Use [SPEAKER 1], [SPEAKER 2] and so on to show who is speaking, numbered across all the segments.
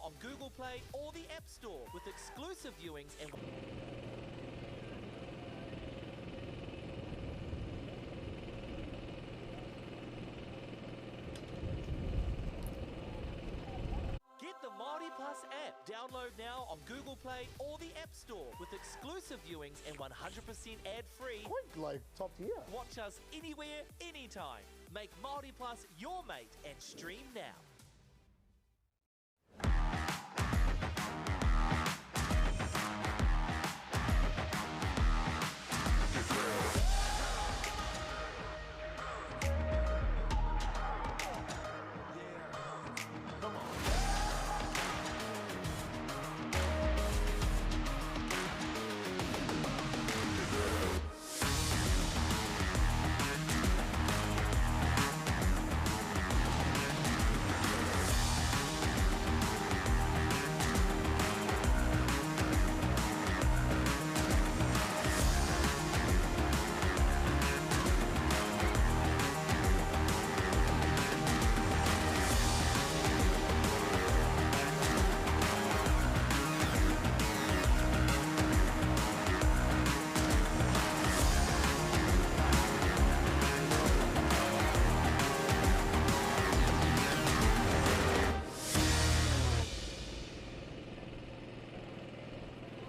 [SPEAKER 1] on Google Play or the App Store with exclusive viewings and Get the Māori Plus app. Download now on Google Play or the App Store with exclusive viewings and 100% ad-free.
[SPEAKER 2] Quite like top tier.
[SPEAKER 1] Watch us anywhere, anytime. Make Māori Plus your mate and stream now.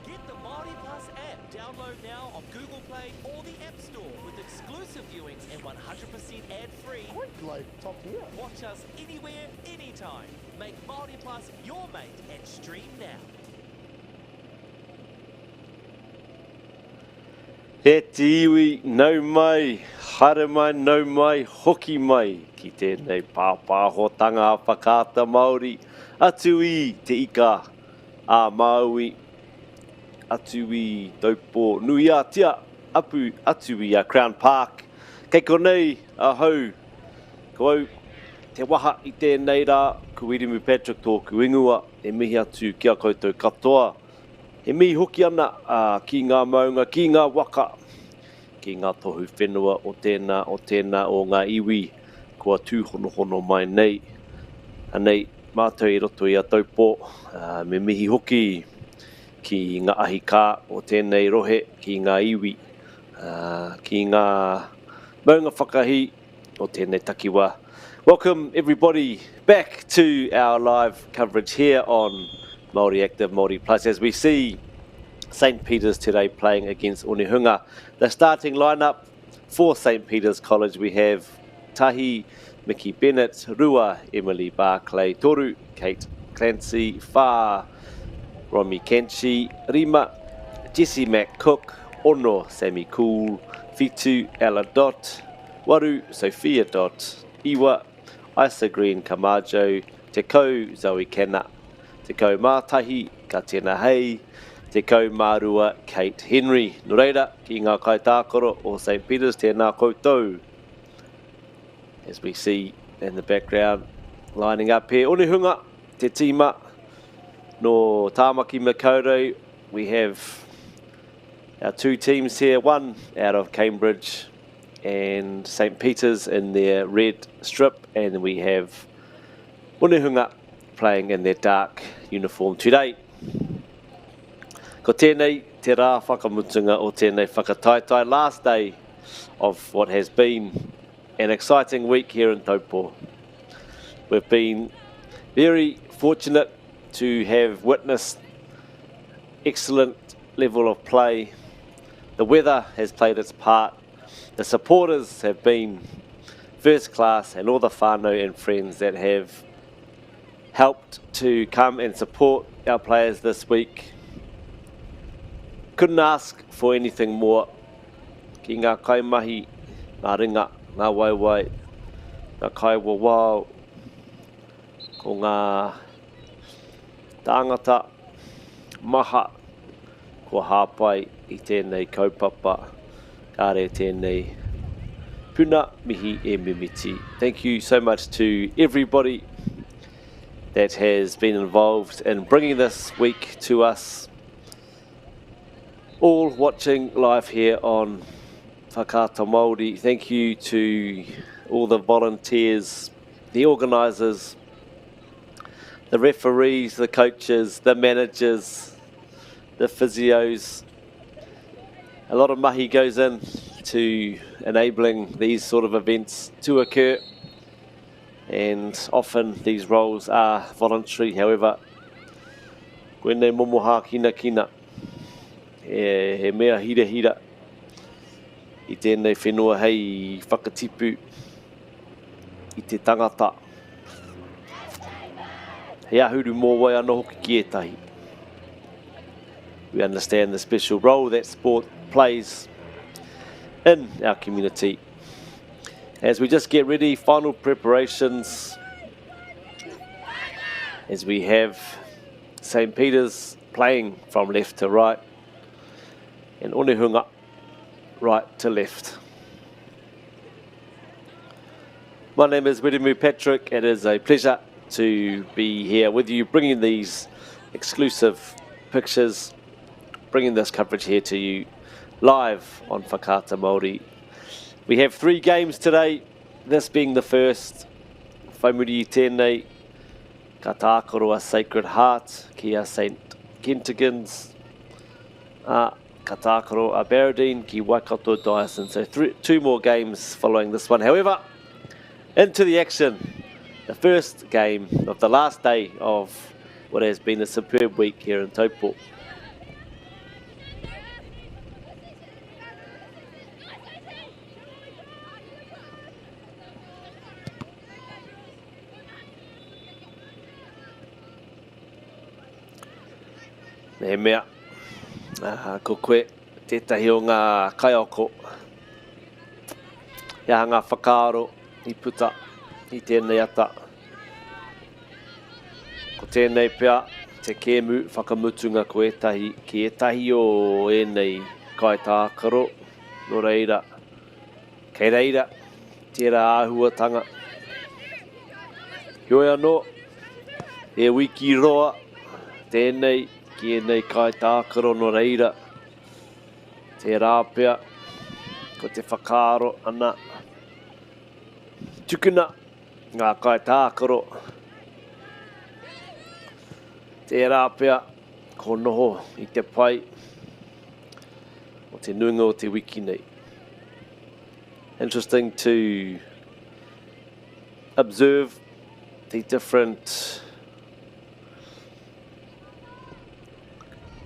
[SPEAKER 1] Get the Māori Plus app. Download now on Google Play or the App Store with exclusive viewings and 100% ad-free.
[SPEAKER 2] Quite like top tier.
[SPEAKER 1] Watch us anywhere, anytime. Make Māori Plus your mate and stream now.
[SPEAKER 3] E te iwi, nau mai, haere mai, nau mai, hoki mai ki tēnei pāpāhotanga a Whakaata Māori, atu i Te Ika a Māui, atu i Taupō nui ātea, apu atu i a Crown Park. Kei konei ahau, ko au te waha i tēnei rā, ko Wiremu Patrick tōku ingoa, e mihi atu ki a koutou katoa. E mihi hoki ana ki ngā maunga, ki ngā waka, ki ngā tohu whenua o tēnā, o tēnā o ngā iwi kua tūhonohono mai nei. Anei mātou i roto i a Taupō, me mihi hoki ki ngā ahi kā o tēnei rohe, ki ngā iwi, ki ngā maunga whakahī o tēnei takiwā. Welcome everybody back to our live coverage here on Māori Active, Māori Plus as we see St. Peter's today playing against Onehunga. The starting lineup for St. Peter's College we have Tahi, Mickey Bennett, Rua, Emily Barclay, Toru, Kate Clancy, Whā, Romy Kenshi, Rima, Jesse Mac Cook, Ono, Sammy Cool, Fitu, Ella Dot, Waru, Sophia Dot, Iwa, Isa Green Kamajo, Te Kou, Zoe Kenna, Te Kou Mātahi, Katena Hei, Te Kou Mārua, Kate Henry. Nō reira, ki ngā kaitākaro o St Peters, tēnā koutou. As we see in the background, lining up here, Onehunga, te tīma, nō Tāmaki Makaurau. We have our two teams here, one out of Cambridge and St. Peter's in their red strip, and we have Onehunga playing in their dark uniform today. Ko tēnei te rā whakamutunga o tēnei whakataetae, last day of what has been an exciting week here in Taupo. We've been very fortunate to have witnessed excellent level of play. The weather has played its part. The supporters have been first class and all the whānau and friends that have helped to come and support our players this week. Couldn't ask for anything more. Ki ngā kaimahi, ngā ringa, ngā waewae, ngā kaiwawao, ko ngā tāngata maha kua hāpai i tēnei kaupapa, kāre tēnei puna mihi e mimiti. Thank you so much to everybody that has been involved in bringing this week to us. All watching live here on Whakaata Māori. Thank you to all the volunteers, the organisers, The referees, the coaches, the managers, the physios. A lot of mahi goes in to enabling these sort of events to occur. And often these roles are voluntary, however, koinei momo hākinakina he, he mea hirahira i tēnei whenua hei whakatipu i te tangata. He ahuru mōwai anō hoki ki ētahi. We understand the special role that sport plays in our community. As we just get ready, final preparations as we have St. Peter's playing from left to right and Onehunga right to left. My name is Wiremu Patrick. It is a pleasure to be here with you, bringing these exclusive pictures, bringing this coverage here to you live on Whakaata Māori. We have three games today, this being the first. Whai muri i tēnei, ka tākaro a Sacred Heart ki a St Kentigans, ā, ka tākaro a Barradine ki Waikato Diocesan. So two more games following this one. However, into the action. The first game of the last day of what has been a superb week here in Taupo. Me mea, ko koe tētahi o ngā kaiako. He aha ngā whakaaro i puta i tēnei ata? Ko tēnei pea te kēmu whakamutunga ko ētahi, ki ētahi o ēnei kaitākaro, nō reira, Kei reira tērā āhuatanga. Heoi anō, he wiki roa tēnei ki ēnei kaitākaro nō reira, tērā pea ko te whakaaro ana, tukuna ngā kaitākaro, tērā pea ko noho i te pai o te nuinga o te wiki nei. Interesting to observe the different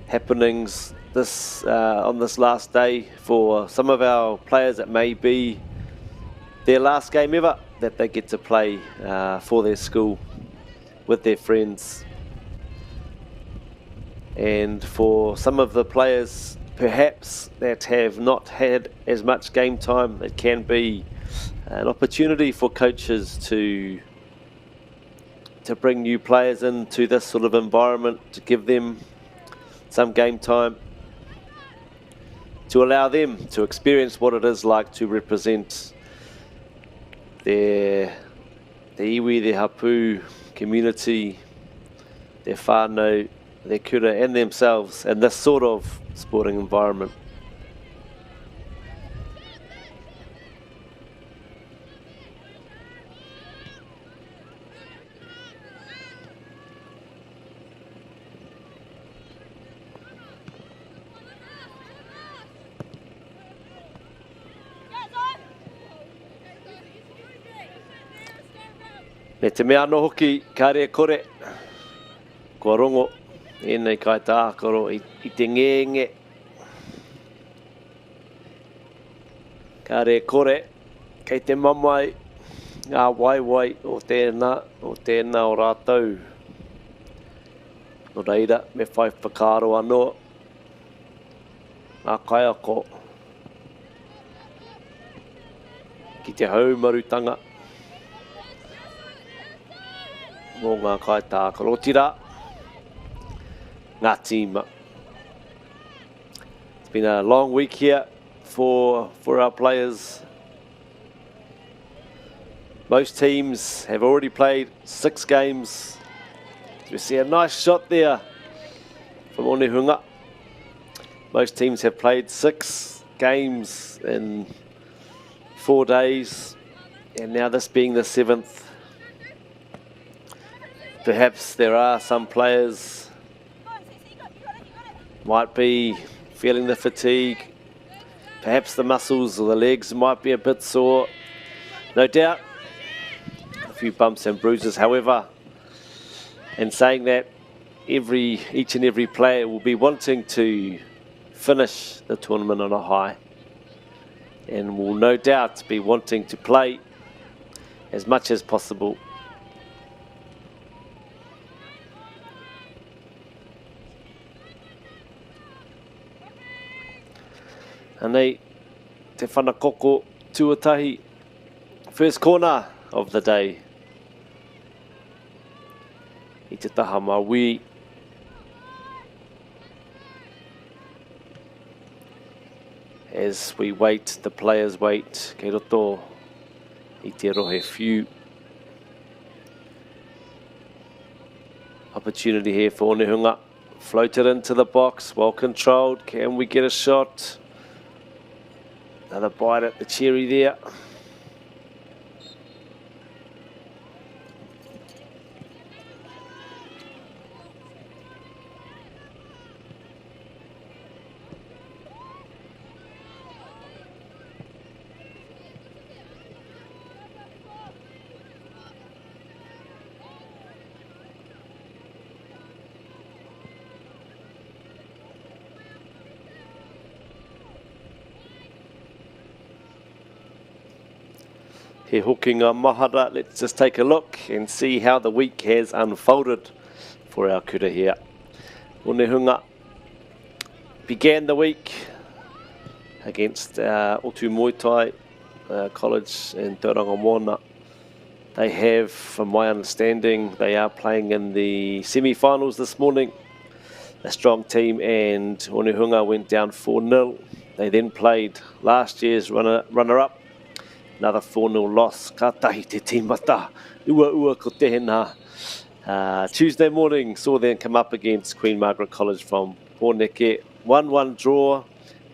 [SPEAKER 3] happenings this uh, on this last day for some of our players it may be their last game ever that they get to play uh, for their school with their friends and for some of the players perhaps that have not had as much game time, it can be an opportunity for coaches to to bring new players into this sort of environment, to give them some game time, to allow them to experience what it is like to represent their, their iwi, their hapu, community, their whānau, their kura and themselves in this sort of sporting environment. Me te mea anō hoki, kāre e kore, kua rongo ēnei kaitākaro i, i te ngēnge. Kāre e kore, kei te mamae ngā waewae o tēnā, o tēnā o rātou. Nō reira, me whai whakaaro anō ngā kaiako ki te haumarutanga mō ngā kaitākaro, otirā, ngā tīma. It's been a long week here for, for our players. Most teams have already played six games. We see a nice shot there from Onehunga. Most teams have played six games in four days, and now this being the seventh. Perhaps there are some players might be feeling the fatigue. Perhaps the muscles or the legs might be a bit sore. No doubt, a few bumps and bruises. However, in saying that, each and every player will be wanting to finish the tournament on a high and will no doubt be wanting to play as much as possible. Anei, te whanakoko tuatahi, first corner of the day. I te taha mauī. As we wait, the players wait, kei roto i te rohe whiu. Opportunity here for Onehunga. Floated into the box, well controlled. Can we get a shot? Another bite at the cherry there. He hokinga mahara. Let's just take a look and see how the week has unfolded for our kura here. Onehunga began the week against Otumoetai College in Tauranga Moana. They have, from my understanding, they are playing in the semi-finals this morning. A strong team, and Onehunga went down 4-0. They then played last year's runner-up. Another 4-0 loss. Ka tahi te tīmata. Ua ua ko tēnā. Tuesday morning saw them come up against Queen Margaret College from Pōneke. 1-1 draw,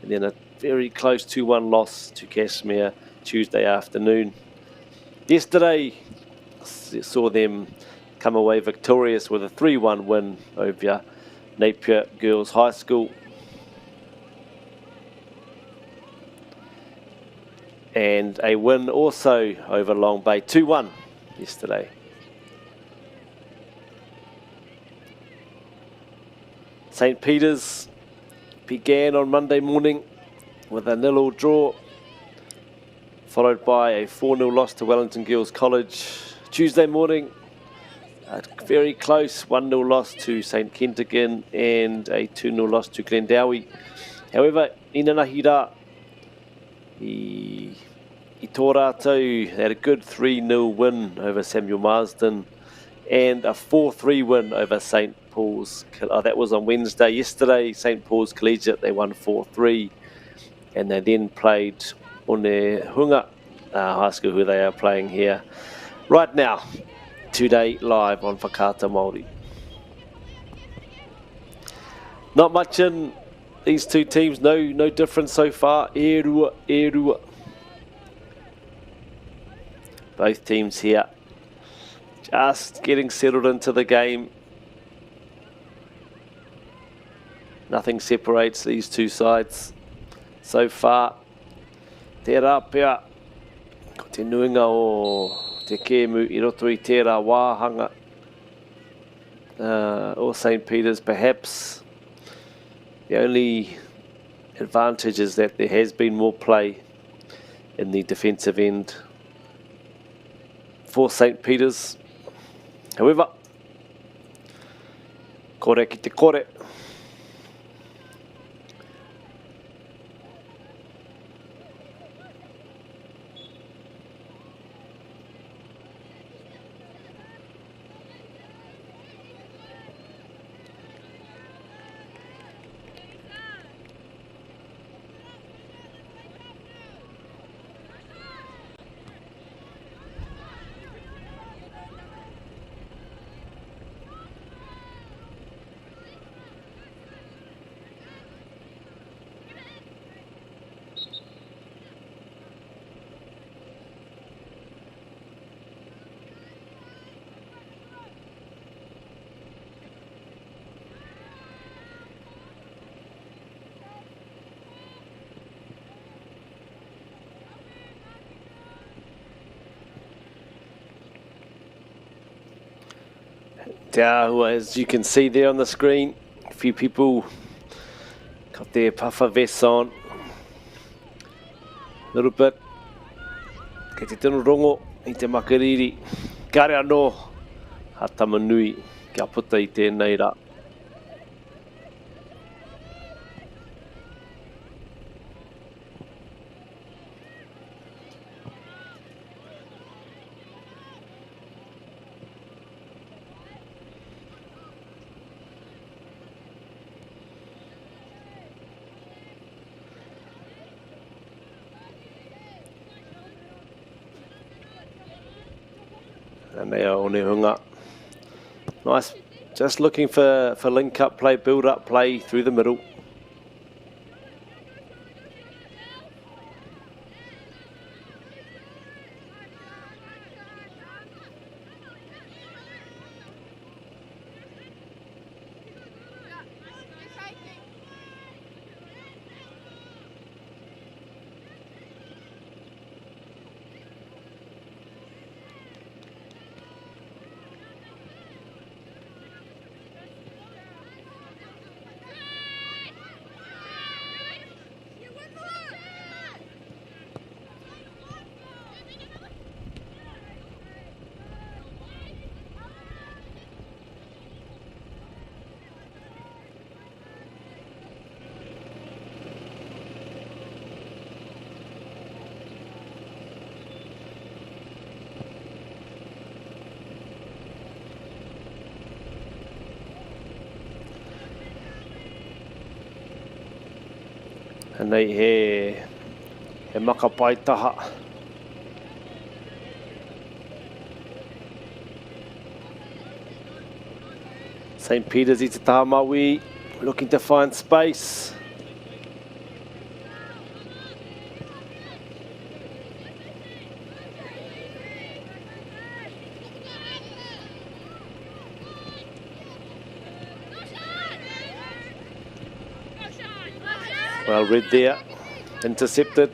[SPEAKER 3] and then a very close 2-1 loss to Cashmere Tuesday afternoon. Yesterday saw them come away victorious with a 3-1 win over Napier Girls High School. And a win also over Long Bay, 2-1 yesterday. St. Peter's began on Monday morning with a 0-0 draw, followed by a 4-0 loss to Wellington Girls College. Tuesday morning, a very close 1-0 loss to St. Kentigern and a 2-0 loss to Glendowie. However, inanahi rā, i tō rātou, they had a good 3-0 win over Samuel Marsden and a 4-3 win over St. Paul's. Oh, that was on Wednesday. Yesterday, St. Paul's Collegiate, they won 4-3, and they then played Onehunga High School, who they are playing here right now, today, live on Whakaata Māori. Not much in these two teams, no difference so far. E rua, e rua. Both teams here just getting settled into the game. Nothing separates these two sides so far. Tērā pea, ko te nuinga o te kēmu i roto i tērā wāhanga, o St. Peter's. Perhaps the only advantage is that there has been more play in the defensive end for St. Peter's. However, kore ki te kore. Te āhua, as you can see there on the screen, a few people got their puffer vests on. Little bit. Kei te tino rongo i te makariri. Kare anō a Tamanui kia puta i tēnei rā. And they are Onehunga. Nice. Just looking for link-up play, build-up play through the middle. Anei he makapai taha. St. Peter's i te taha maui, looking to find space. Well read there, intercepted.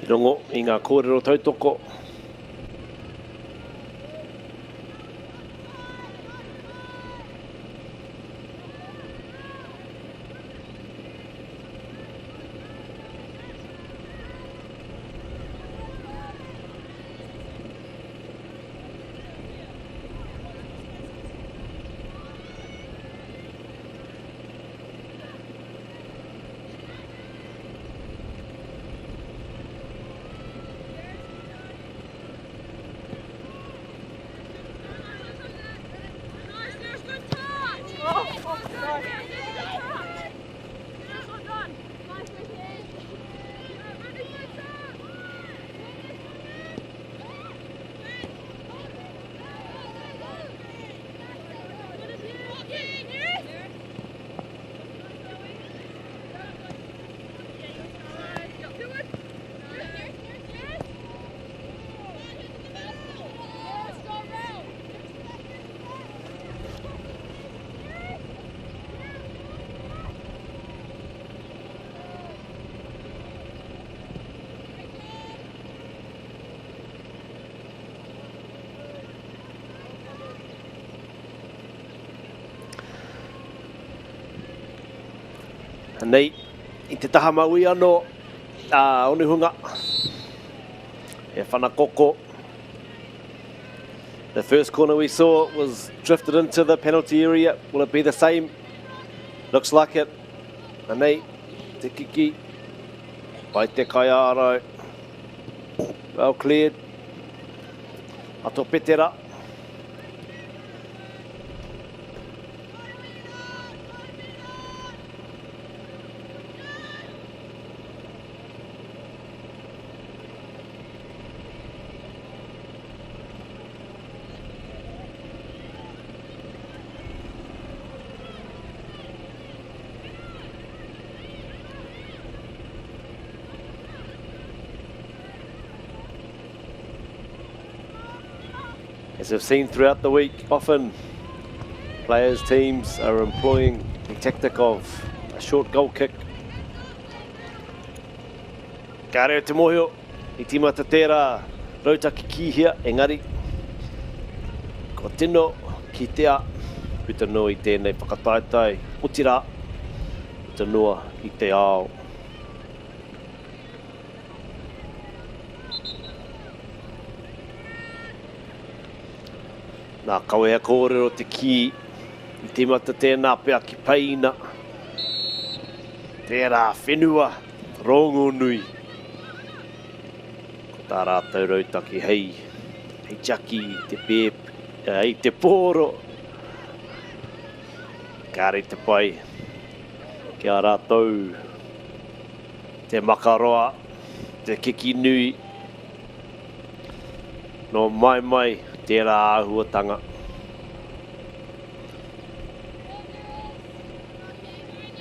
[SPEAKER 3] Rongo i ngā kōrero tautoko. Nei, i te taha maui anō, a Onehunga, e whanakoko. The first corner we saw was drifted into the penalty area. Will it be the same? Looks like it. Anei, te kiki, pai te kaiārau. Well cleared. Ato Petera. As we've seen throughout the week, often Players, teams are employing the tactic of a short goal kick. Kāre te mōhio, i tīmata tērā rautaki ki hea, engari, kua tino kitea puta noa i tēnei whakataetae, otirā, puta noa i te ao. Nā kawea kōrero te kī, i tīmata tēnā pea ki Peina, tērā whenua rōngonui. Ko tā rātou rautaki hei, hei tiaki i te pēp, i te pōro. Kāre te pai ki a rātou te makaroa, te kiki nui. Nō mai mai tērā āhuatanga.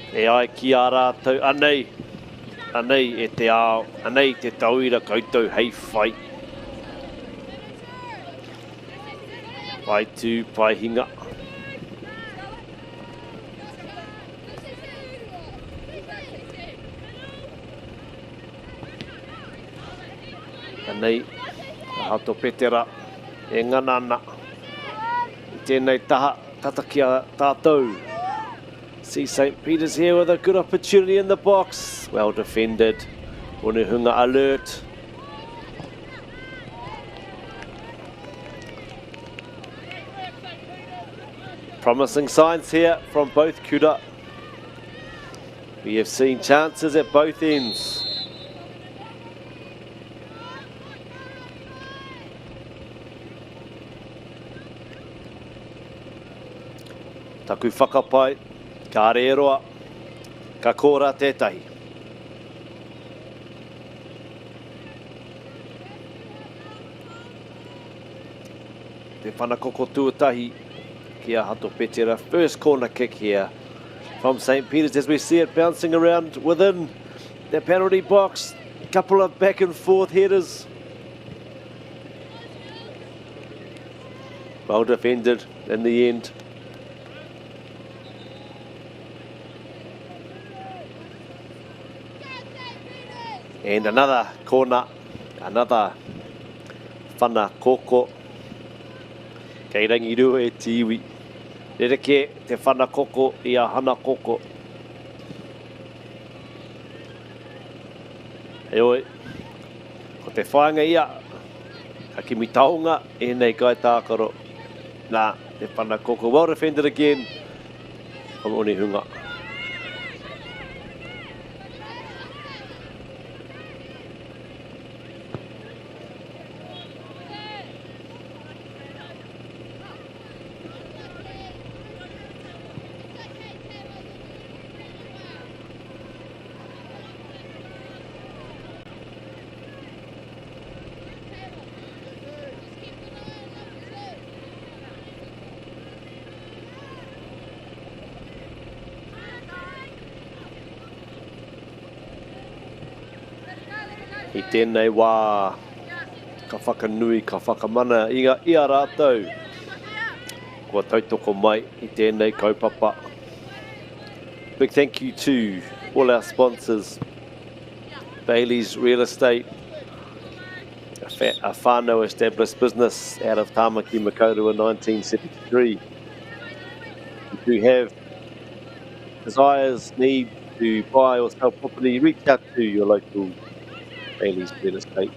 [SPEAKER 3] E ai ki a rātou, anei, anei e te ao, anei te tauira koutou hei whai. Pai tū, pai hinga. Anei a Hato Petera e ngana ana i tēnei taha tata ki a tātou. See St. Peter's here with a good opportunity in the box. Well defended. Onehunga alert. Promising signs here from both Kura. We have seen chances at both ends. Taku whakapae, kāre e roa, ka kōra tētahi. Te whanakoko tuatahi ki a Hato Petera. First corner kick here from St. Peter's as we see it bouncing around within the penalty box. Couple of back and forth headers. Well defended in the end. And another corner, another whana koko. Kei rangirua e te iwi. Rerekē te whana koko i a hana koko. Heoi, ko te whāinga ia, ka kimi taonga ēnei kaitākaro nā te whana koko. Well defended again from Onehunga. I tēnei wā, ka whakanui, ka whakamana i a, i a rātou kua tautoko mai i tēnei kaupapa. Big thank you to all our sponsors, Bailey's Real Estate, a, fa a whānau established business out of Tāmaki Makaurau in 1973. If you have desires, need to buy or sell property, reach out to your local Bailey's Real Estate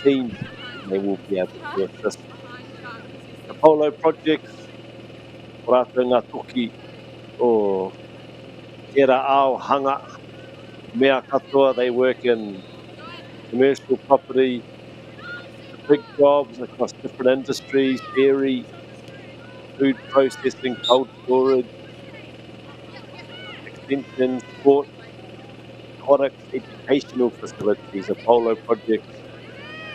[SPEAKER 3] team and they will be able to assist. Apollo Projects, ko rātou ngā toki o tērā ao hanga mea katoa, they work in commercial property, big jobs across different industries, dairy, food processing, cold storage, extensions, sport, aquatics, educational facilities, Apollo projects,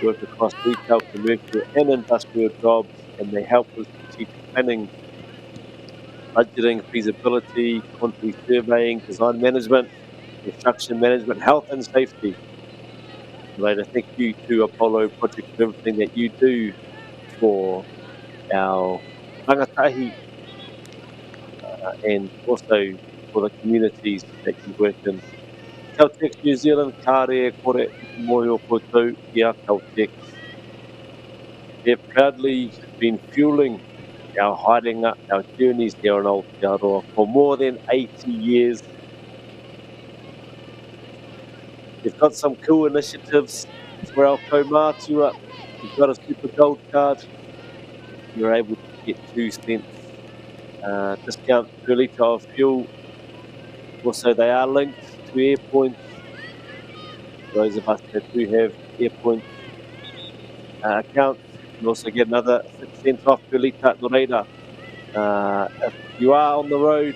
[SPEAKER 3] work across retail, commercial and industrial jobs, and they help with strategic planning, budgeting, feasibility, quantity surveying, design management, construction management, health and safety. Later, thank you to Apollo Project for everything that you do for our rangatahi. and also for the communities that you work in. Caltex New Zealand, kāre e kore i te mōhio koutou ki a Caltex. They've proudly been fueling our haerenga, our journeys here in Aotearoa for more than 80 years. They've got some cool initiatives for our kaumātua. You've got a Super Gold card, you're able to get 2 cents discount per litre of fuel. Also, they are linked to Airpoints. Those of us that do have Airpoints accounts can also get another 6 cents off per litre. Nō reira, if you are on the road,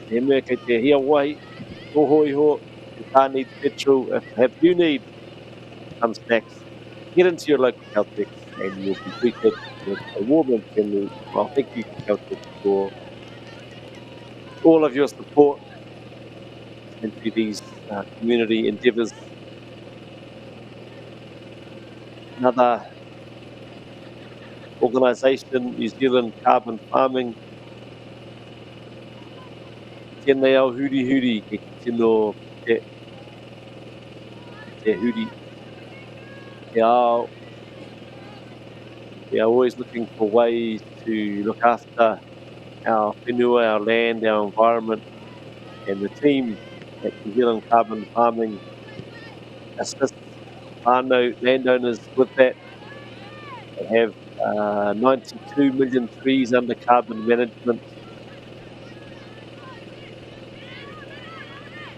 [SPEAKER 3] he mea kei te hia wai, tō iho, your car needs petrol, if perhaps you need some snacks, get into your local Caltex and you'll be greeted with a warm and friendly, well, thank you, Caltex, for all of your support into these community endeavours. Another organisation, New Zealand Carbon Farming. Tēnei ao huri huri kei te tino te, te huri te ao. We are always looking for ways to look after our whenua, our land, our environment, and the team at New Zealand Carbon Farming assists whānau landowners with that. They have 92 million trees under carbon management.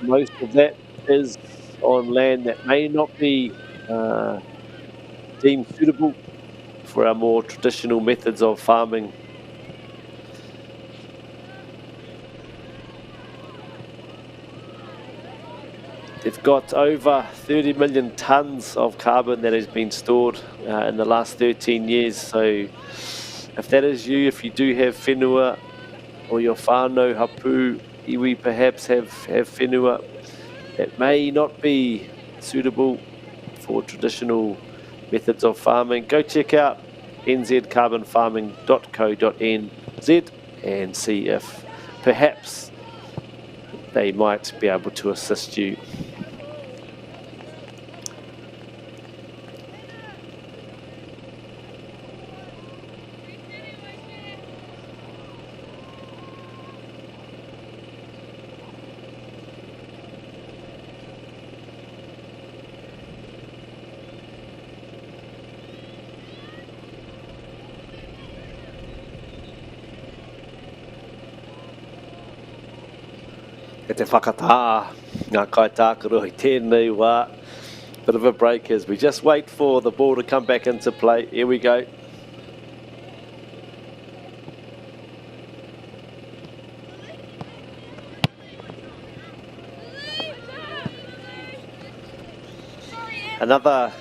[SPEAKER 3] Most of that is on land that may not be deemed suitable for our more traditional methods of farming. They've got over 30 million tonnes of carbon that has been stored in the last 13 years. So if that is you, if you do have whenua or your whānau, hapu, iwi perhaps have whenua that may not be suitable for traditional methods of farming, go check out nzcarbonfarming.co.nz and see if perhaps they might be able to assist you. E te whakatā ngā kaitākaro i tēnei wā. Bit of a break as we just wait for the ball to come back into play. Here we go. Another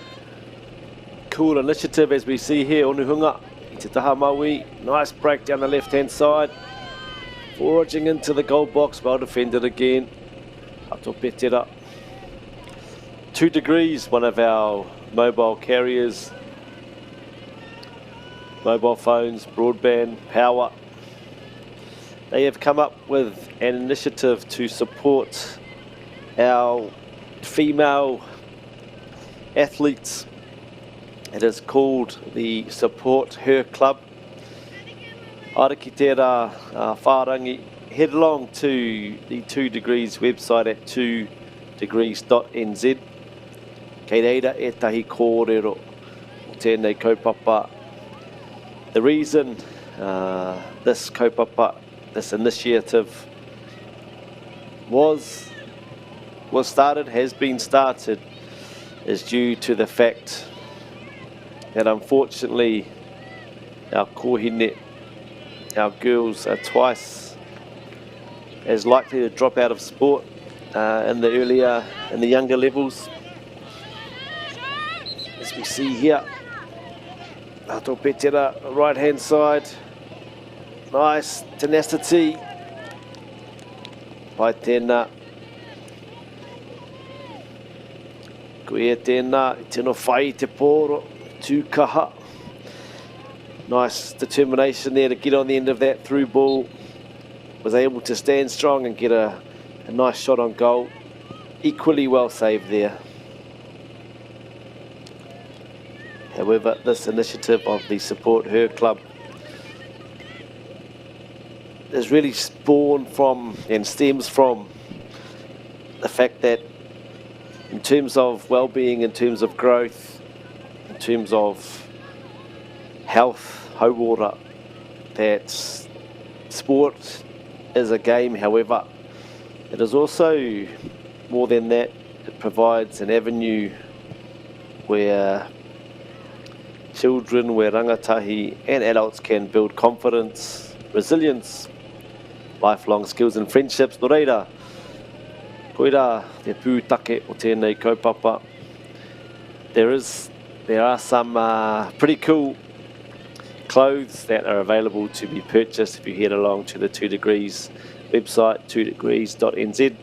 [SPEAKER 3] cool initiative as we see here, Onehunga i te taha maui. Nice break down the left-hand side. Foraging into the goal box, well defended again. Ato Petera. 2 degrees, one of our mobile carriers. Mobile phones, broadband, power. They have come up with an initiative to support our female athletes. It is called the Support Her Club. Haere ki tērā whārangi, head along to the 2 Degrees website at 2degrees.nz. Kei reira ētahi kōrero o tēnei kaupapa. The reason this kaupapa, this initiative was started, has been started, is due to the fact that unfortunately our kōhine, our girls, are twice as likely to drop out of sport in the earlier, in the younger levels. As we see here, Ato Petera, right hand side, nice tenacity by tēnā. Ko ia tēnā, tino whai te pōro, tū kaha. Nice determination there to get on the end of that through ball. Was able to stand strong and get a, a nice shot on goal. Equally well saved there. However, this initiative of the Support Her Club is really spawned from and stems from the fact that in terms of well-being, in terms of growth, in terms of health, hauora, that sport is a game, however, it is also more than that. It provides an avenue where children, where rangatahi and adults can build confidence, resilience, lifelong skills and friendships. Nō reira, koirā te pūtake o tēnei kaupapa. There is, there are some uh, pretty cool clothes that are available to be purchased if you head along to the 2 Degrees website, 2degrees.nz.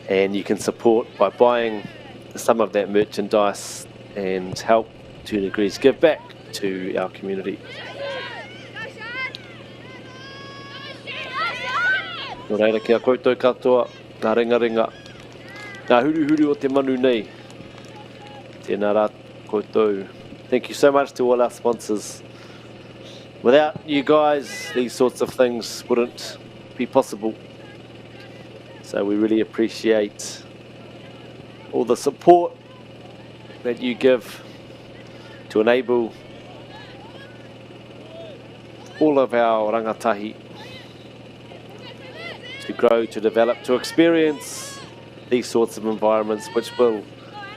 [SPEAKER 3] And you can support by buying some of that merchandise and help 2 Degrees give back to our community. Nō reira ki a koutou katoa, ngā ringaringa, ngā huruhuru o te manu nei. Tēnā rā koutou. Thank you so much to all our sponsors. Without you guys, these sorts of things wouldn't be possible. So we really appreciate all the support that you give to enable all of our rangatahi to grow, to develop, to experience these sorts of environments, which will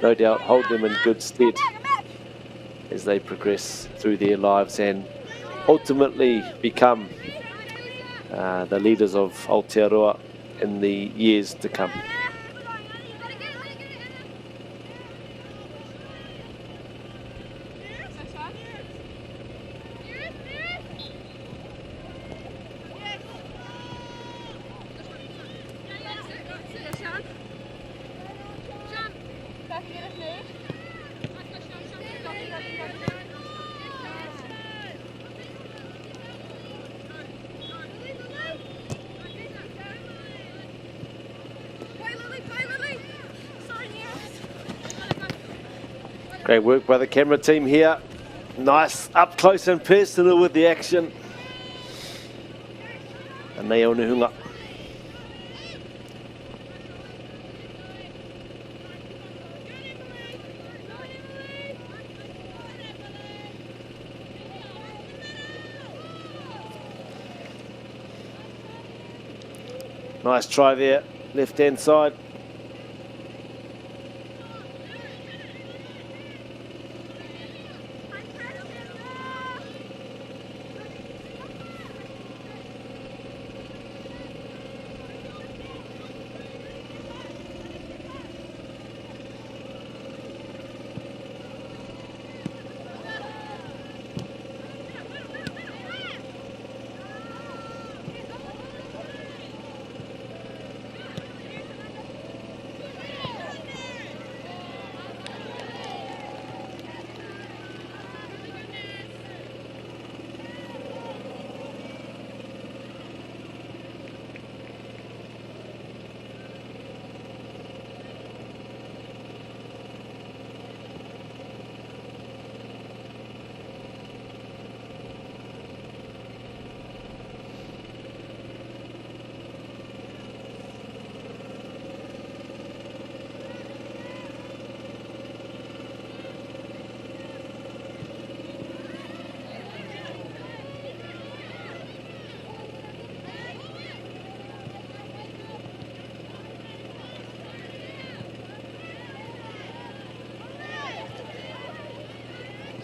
[SPEAKER 3] no doubt hold them in good stead as they progress through their lives and ultimately become uh, the leaders of Aotearoa in the years to come. Great work by the camera team here. Nice up close and personal with the action. And Onehunga. Nice try there, left hand side.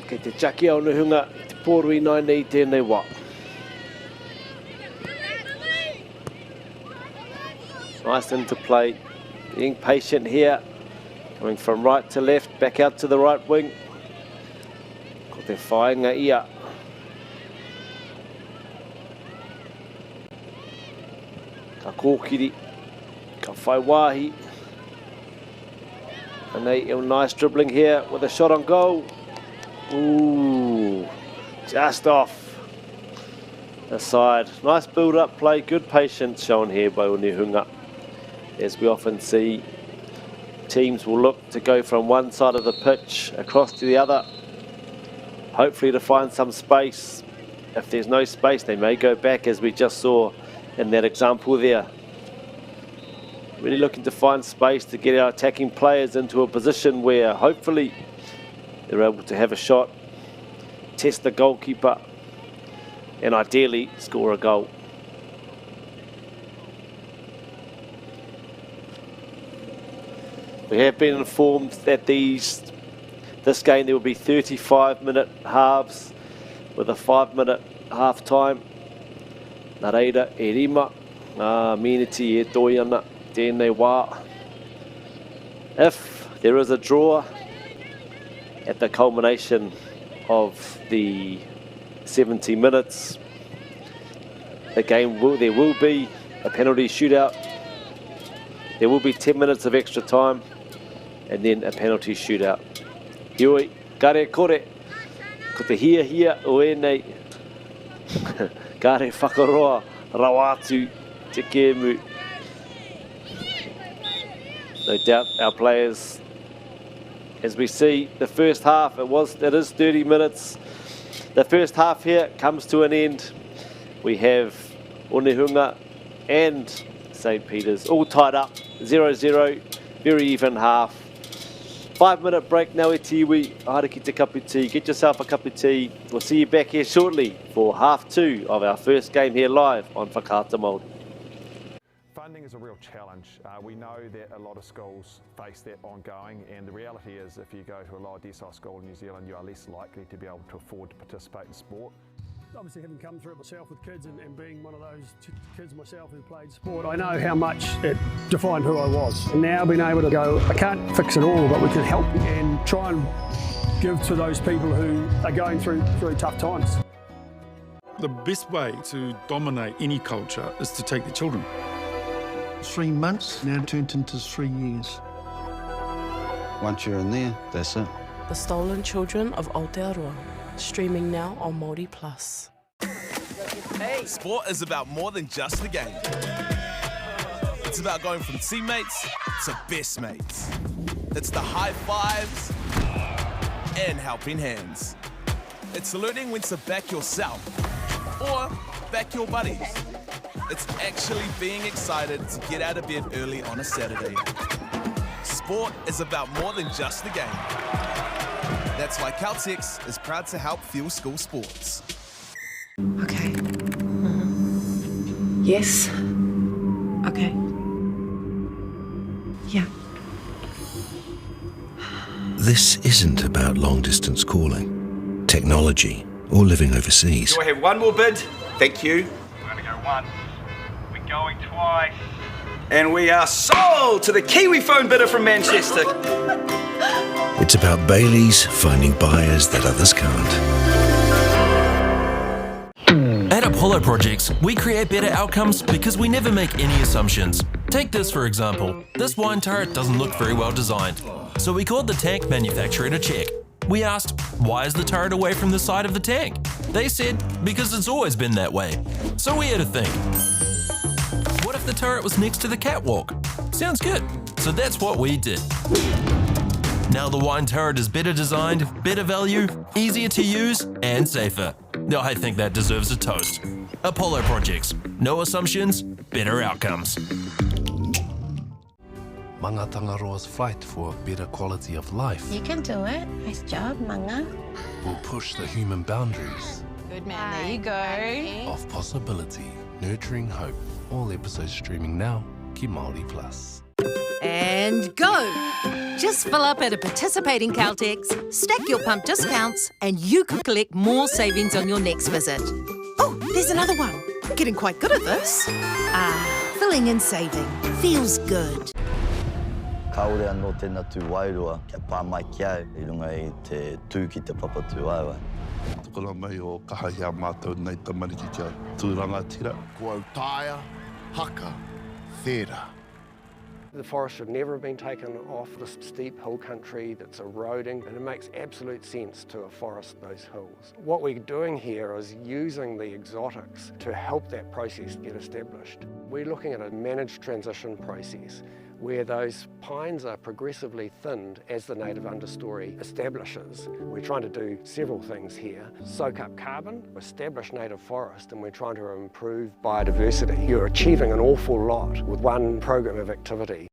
[SPEAKER 3] Kei te tiaki a Onehunga i te pōru ināianei i tēnei wā. Nice interplay. Being patient here. Coming from right to left, back out to the right wing. Ko te whāinga ia. Ka kōkiri, ka whai wāhi. Anei, nice dribbling here with a shot on goal. Ooh, Just off the side. Nice build-up play, good patience shown here by Onehunga. As we often see, teams will look to go from one side of the pitch across to the other, hopefully to find some space. If there's no space, they may go back, as we just saw in that example there. Really looking to find space to get our attacking players into a position where hopefully they're able to have a shot, test the goalkeeper, and ideally score a goal. We have been informed that this game there will be 35-minute halves with a 5-minute half time. Nā reira e rima ngā miniti e toi ana tēnei wā. If there is a draw at the culmination of the 70 minutes, there will be a penalty shootout. There will be 10 minutes of extra time and then a penalty shootout. Heoi, kare kore, ko te hia hia o ēnei, kare whakaroa rawa atu te kēmu. No doubt our players, as we see the first half, it is 30 minutes. The first half here comes to an end. We have Onehunga and St. Peter's all tied up, 0-0, very even half. 5-minute break now e te iwi, haere ki te kapu tea. Get yourself a cup of tea. We'll see you back here shortly for half two of our first game here live on Whakaata Māori.
[SPEAKER 4] Funding is a real challenge. We know that a lot of schools face that ongoing, and the reality is if you go to a lower decile school in New Zealand, you are less likely to be able to afford to participate in sport.
[SPEAKER 5] Obviously, having come through it myself with kids and being one of those kids myself who played sport, I know how much it defined who I was. And now being able to go, I can't fix it all, but we can help and try and give to those people who are going through tough times.
[SPEAKER 6] The best way to dominate any culture is to take the children.
[SPEAKER 7] 3 months now turned into 3 years.
[SPEAKER 8] Once you're in there, that's it.
[SPEAKER 9] The Stolen Children of Aotearoa, streaming now on Māori Plus.
[SPEAKER 10] Hey. Sport is about more than just the game. It's about going from teammates to best mates. It's the high fives and helping hands. It's learning when to back yourself or back your buddies. It's actually being excited to get out of bed early on a Saturday. Sport is about more than just the game. That's why Caltex is proud to help fuel school sports.
[SPEAKER 11] Okay. Yes. Okay. Yeah.
[SPEAKER 12] This isn't about long-distance calling, technology, or living overseas.
[SPEAKER 13] Do I have one more bid? Thank you.
[SPEAKER 14] We're going to go once. We're going twice.
[SPEAKER 13] And we are sold to the Kiwi phone bidder from Manchester.
[SPEAKER 12] It's about Bailey's finding buyers that others can't.
[SPEAKER 1] At Apollo Projects, we create better outcomes because we never make any assumptions. Take this, for example. This wine turret doesn't look very well designed. So we called the tank manufacturer to check. We asked, why is the turret away from the side of the tank? They said, because it's always been that way. So we had a think. What if the turret was next to the catwalk? Sounds good. So that's what we did. Now the wine turret is better designed, better value, easier to use, and safer. Now I think that deserves a toast. Apollo Projects. No assumptions, better outcomes.
[SPEAKER 15] Manga Tangaroa's fight for a better quality of life.
[SPEAKER 16] You can do it. Nice job, Manga.
[SPEAKER 15] Will push the human boundaries.
[SPEAKER 16] Good man, there you go.
[SPEAKER 15] Of possibility. Nurturing hope. All episodes streaming now. Ki Māori Plus.
[SPEAKER 17] And go! Just fill up at a participating Caltex, stack your pump discounts, and you could collect more savings on your next visit.
[SPEAKER 18] Oh, there's another one. I'm getting quite good at this.
[SPEAKER 17] Filling and saving. Feels good.
[SPEAKER 8] Kāore anō tēnā tū wairua kia pā mai ki au i runga i te tū ki te papa tūwaewae.
[SPEAKER 19] Tukuna mai o kaha hea mātou nei tamariki kia tū rangatira.
[SPEAKER 20] Ko autaia, haka, thera. The forest should never have been taken off this steep hill country that's eroding, and it makes absolute sense to afforest those hills. What we're doing here is using the exotics to help that process get established. We're looking at a managed transition process where those pines are progressively thinned as the native understory establishes. We're trying to do several things here. Soak up carbon, establish native forest, and we're trying to improve biodiversity. You're achieving an awful lot with one program of activity.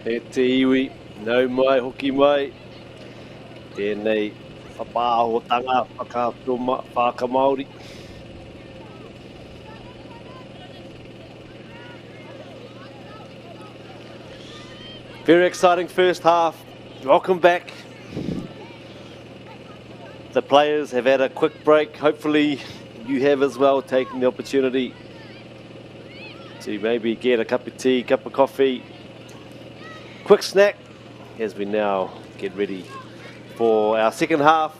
[SPEAKER 3] E te iwi, nau mai, hoki mai. Tēnei whapāhotanga whakaata Māori. Very exciting first half. Welcome back. The players have had a quick break. Hopefully you have as well, taken the opportunity to maybe get a cup of tea, cup of coffee, quick snack as we now get ready for our second half.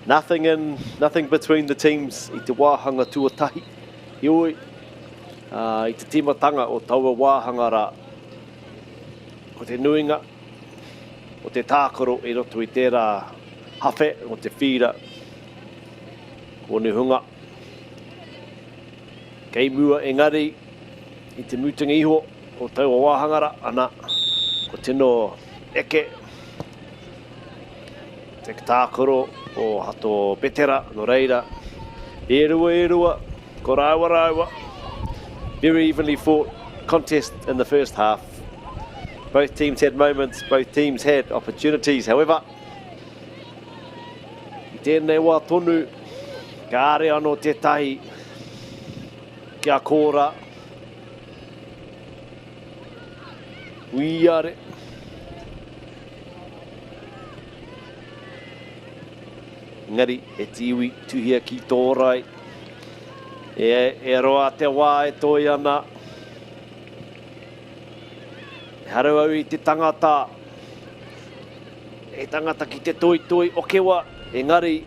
[SPEAKER 3] Nothing in, nothing between the teams i te wāhanga tuatahi. Heoi, uh, i te tīmatanga o taua wāhanga rā, ko te nuinga o te tākaro i roto i tērā hawhe o te whīra, ko Onehunga. Kei mua engari i te mutunga iho o taua wāhanga rā, ana, ko tino eke te tākaro o Hato Petera, nō reira, e rua e rua, ko rāua rāua. Very evenly fought contest in the first half. Both teams had moments, both teams had opportunities. However, i tēnei wā tonu, kāre anō tētahi kia kōra. Uiare. Engari, e te iwi, tuhia ki tō rae. E, e roa te wā e toi ana. Ehara au i te tangata, he tangata ki te toitoi okewa, engari,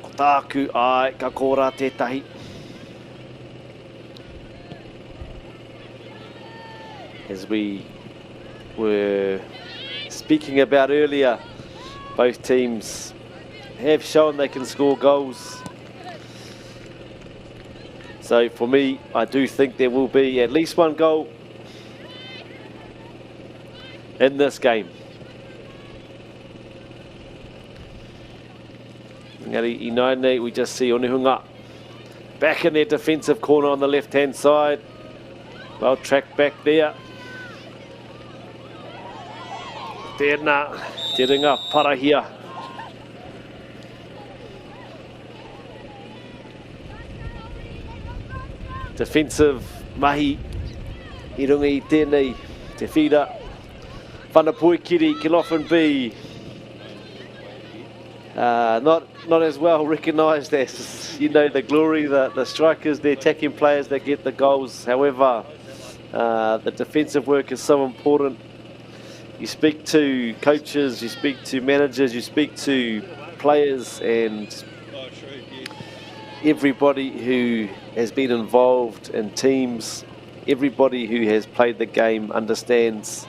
[SPEAKER 3] ko tāku, āe, ka kōrā tētahi. As we were speaking about earlier, both teams have shown they can score goals. So for me, I do think there will be at least one goal in this game. Engari i nāianei, we just see Onehunga back in their defensive corner on the left-hand side. Well tracked back there. Tēnā, te ringa parahia. Defensive mahi i runga i tēnei, te whira. Whanapoikiri can often be uh, not not as well recognised as you know the glory, the, the strikers, the attacking players that get the goals. However, uh, the defensive work is so important. You speak to coaches, you speak to managers, you speak to players, and everybody who has been involved in teams, everybody who has played the game understands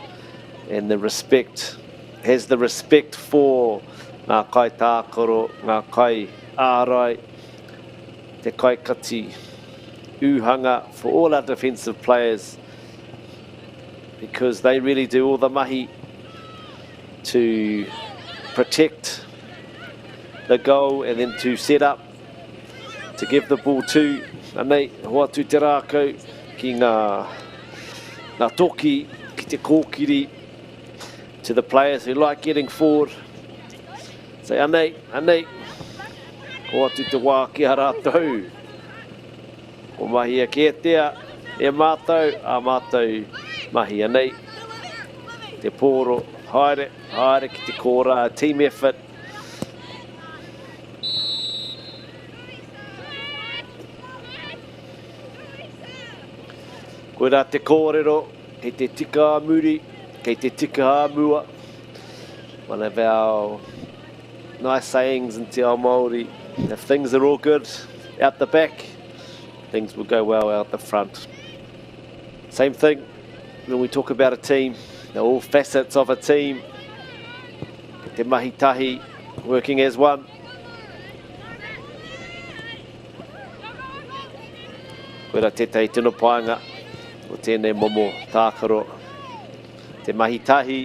[SPEAKER 3] and the respect, has the respect for ngā kaitākaro, ngā kai ārai, te kaikati ūhanga for all our defensive players because they really do all the mahi to protect the goal and then to set up to give the ball to anei hoatu te rākau ki ngā, ngā toki, ki te kōkiri to the players who like getting forward. Say anei, anei, hoatu te wā ki a rātou. Ko mahia kētea e mātou, a mātou mahi anei. Te pōro, haere, haere ki te kōrā, team effort. Koirā te kōrero, kei te tika a muri, kei te tika a mua. One of our nice sayings in Te Ao Māori, if things are all good out the back, things will go well out the front. Same thing when we talk about a team, all facets of a team, te mahi tahi, working as one. Koira tētahi tino painga o tēnei momo tākaro. Te mahi tahi.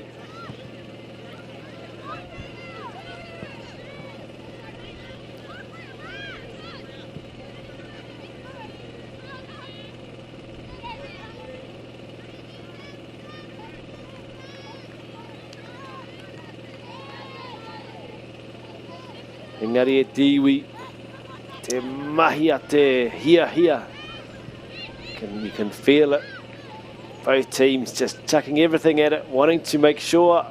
[SPEAKER 3] Engari e te iwi, te mahi a te hiahia. Can, you can feel it. Both teams just chucking everything at it, wanting to make sure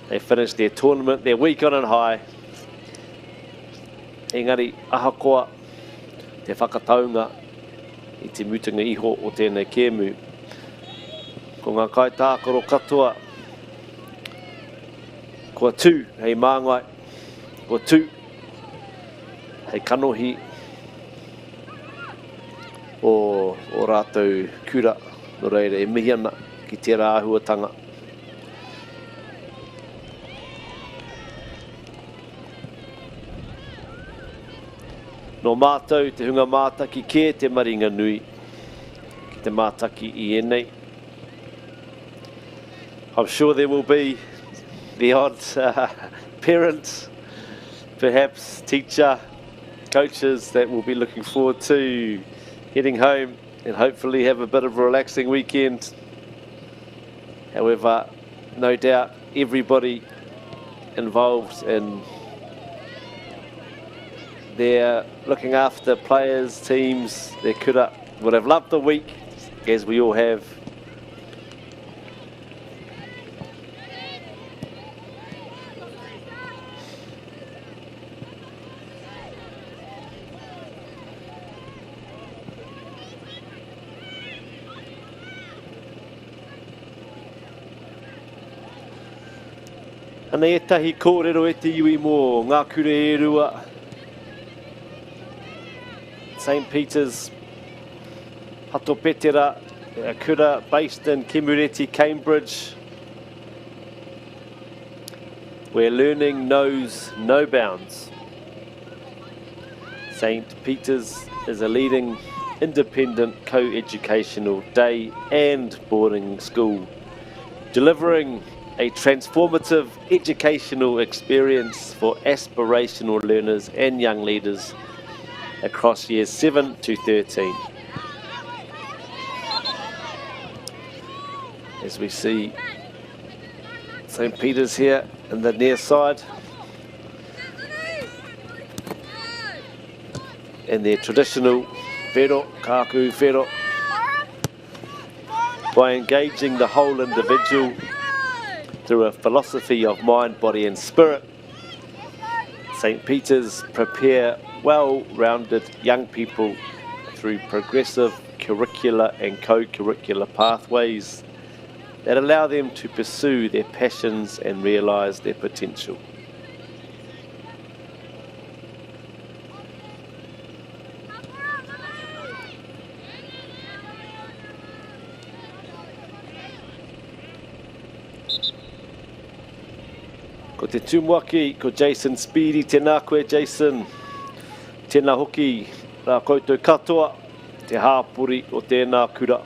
[SPEAKER 3] they finish their tournament, their week on and high. Engari, ahakoa te whakataunga i te mutunga iho o tēnei kēmu. Ko ngā kaitākaro katoa kua tū hei māngai, kua tū hei kanohi o ō rātou kura, nō reira e mihi ana ki tērā āhuatanga. Nō mātou te hunga mātaki kē te maringa nui ki te mātaki i ēnei. I'm sure there will be the odd parent, perhaps teacher, coaches that will be looking forward to heading home and hopefully have a bit of a relaxing weekend. However, no doubt everybody involved in their looking after players, teams, their kura would have loved the week, as we all have. Anei ētahi kōrero e te iwi mō ngā kura e rua. St. Peter's, Hato Petera, a kura based in Kemureti, Cambridge, where learning knows no bounds. St. Peter's is a leading independent co-educational day and boarding school, delivering a transformative educational experience for aspirational learners and young leaders across years 7 to 13. As we see St. Peter's here in the near side. In their traditional whero, kākū whero, by engaging the whole individual through a philosophy of mind, body and spirit, St. Peter's prepare well-rounded young people through progressive curricular and co-curricular pathways that allow them to pursue their passions and realise their potential. Ko te tumuaki, ko Jason Speedy, tēnā koe Jason. Tēnā hoki rā koutou katoa, te hāpori o tēnā kura.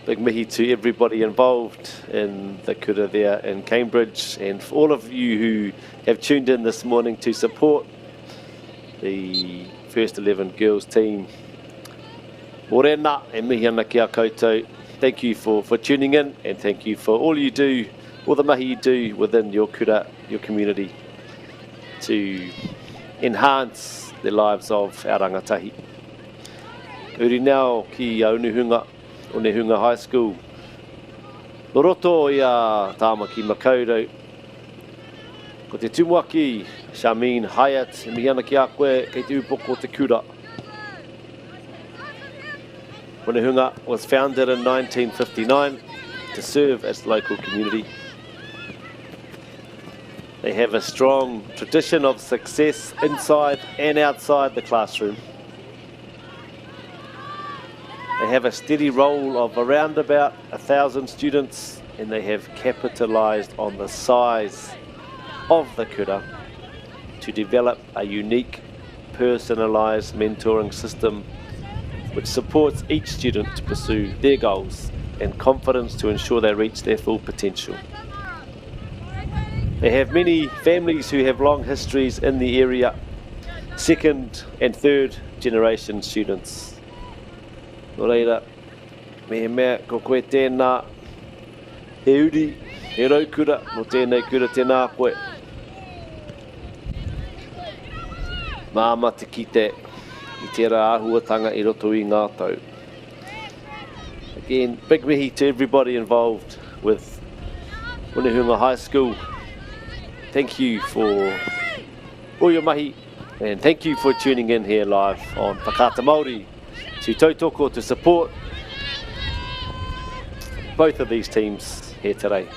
[SPEAKER 3] Big mihi to everybody involved in the kura there in Cambridge and for all of you who have tuned in this morning to support the First 11 girls team. Morena e mihi ana ki a koutou. Thank you for, for tuning in and thank you for all you do, all the mahi you do within your kura, your community to enhance the lives of our rangatahi. Uri now ki a Unuhunga, Onehunga High School. No roto i a Tāmaki Makaurau, ko te tumuaki, Shameen Hayat, e mihi ana ki a koe kei te upoko o te kura. Onehunga was founded in 1959 to serve its local community. They have a strong tradition of success inside and outside the classroom. They have a steady roll of around about 1,000 students and they have capitalised on the size of the kura to develop a unique personalised mentoring system which supports each student to pursue their goals and confidence to ensure they reach their full potential. They have many families who have long histories in the area, second and third generation students. Nō reira, mehemea ko koe tēnā, he uri, he raukura, nō tēnei kura tēnā koe. Māmā te kite i tērā āhuatanga i roto i ngā tau. Again, big mihi to everybody involved with Onehunga High School. Thank you for all your mahi and thank you for tuning in here live on Whakaata Māori to tautoko, to support both of these teams here today.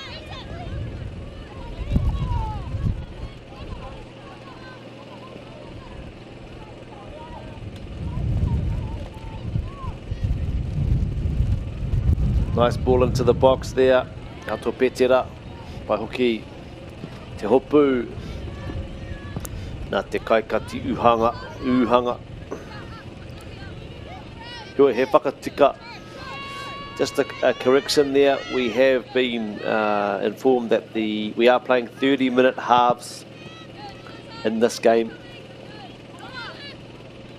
[SPEAKER 3] Nice ball into the box there. Auto Petera. Pai hoki te hopu. Nā te kaikati uhanga, uhanga. Heoi, he whakatika. Just a, a correction there. We have been uh, informed that the we are playing 30 minute halves in this game.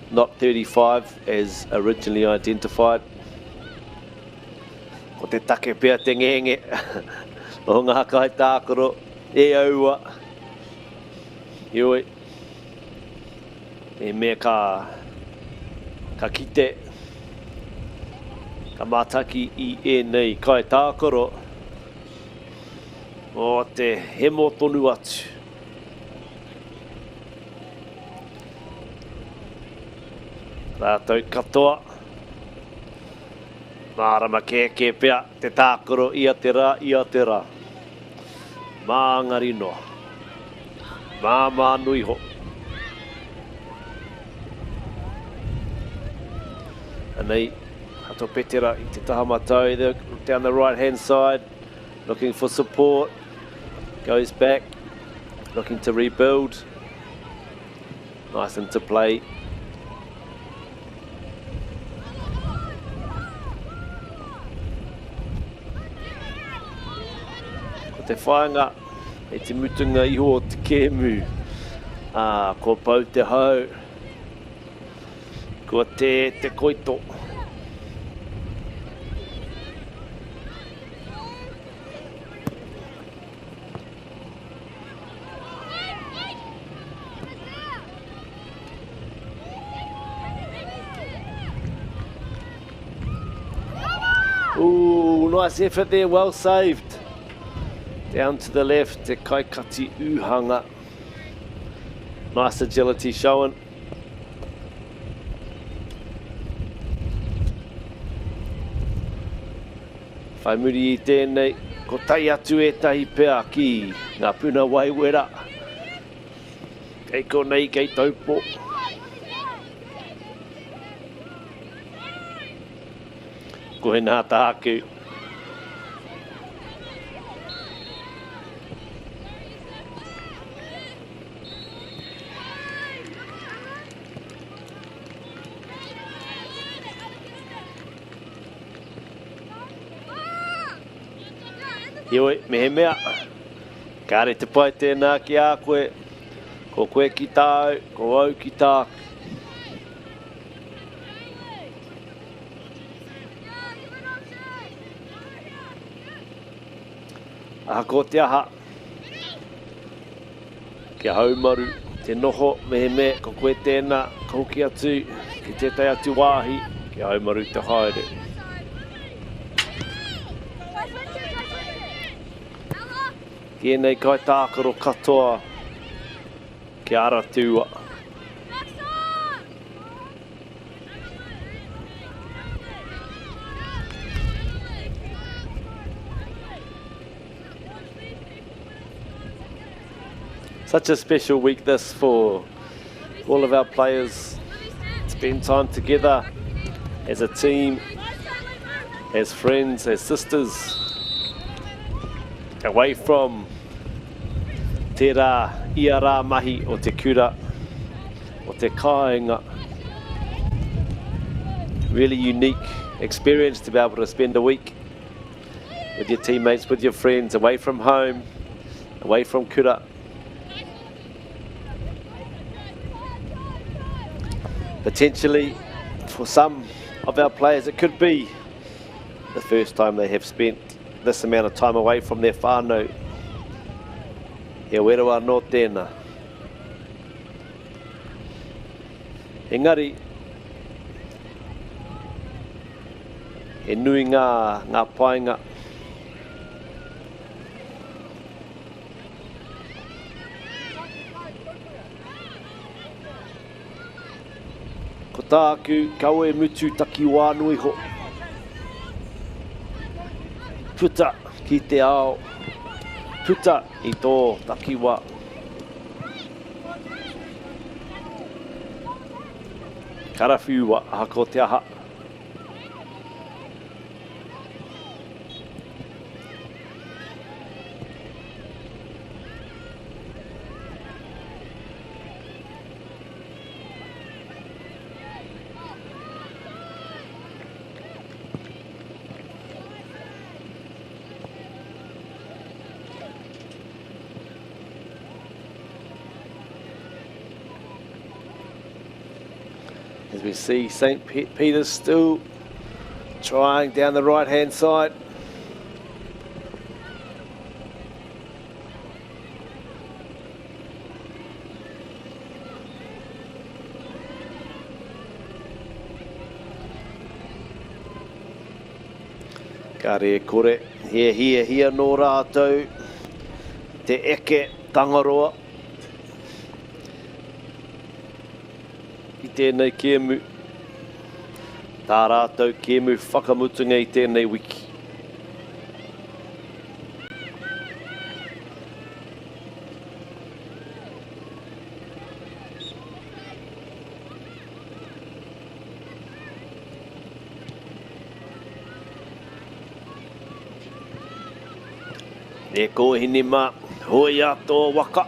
[SPEAKER 3] Not 35 as originally identified. Ko te take pea te ngenge o ngā kai tākaro e aua. Heoi, e mea ka, ka kite, ka mātaki i ēnei kai tākaro o te hemo tonu atu. Rātou katoa. Mārama kēkē pea te tākaro ia te rā, ia te rā. Māngari noa. Māmā nui ho. Anei, Hato Petera i te taha matau, down the right hand side, looking for support. Goes back, looking to rebuild. Nice interplay. Ko te whāinga e te mutunga iho o te kēmu. Ā, kua pau te hau. Kua tē te koito. Ooh, nice effort there, well saved. Down to the left, Te Kaikati Uhanga. Nice agility showing. Whai muri i tēnei, ko tae atu ētahi pea ki ngā puna wai wera. Kei konei, kei Taupo. Koinā tāku. Heoi, mehemea, kāre te pai tēnā ki a koe, ko koe ki tāu, ko au ki tāku. Ahakoa te aha, kia haumaru te noho mehemea ko koe tēnā, ka hoki atu ki tētahi atu wāhi, kia haumaru te haere. Ki ēnei kaitākaro katoa, kia aratūa. Such a special week this for all of our players. Spend time together as a team, as friends, as sisters, away from tērā ia rā mahi o te kura, o te kāinga. Really unique experience to be able to spend a week with your teammates, with your friends, away from home, away from kura. Potentially, for some of our players, it could be the first time they have spent this amount of time away from their whānau. He wero anō tēnā. Engari, he nui ngā, ngā painga. Ko tāku, kaua e mutu takiwā noa iho. Puta ki te ao, puta i tō takiwā. Karawhiua, ahakoa te aha. As we see St. Peter's still trying down the right-hand side. Kāre e kore, he hiahia nō rātou te eke Tangaroa i tēnei kēmu, tā rātou kēmu whakamutunga i tēnei wiki. E kōhine mā, hoea tō waka.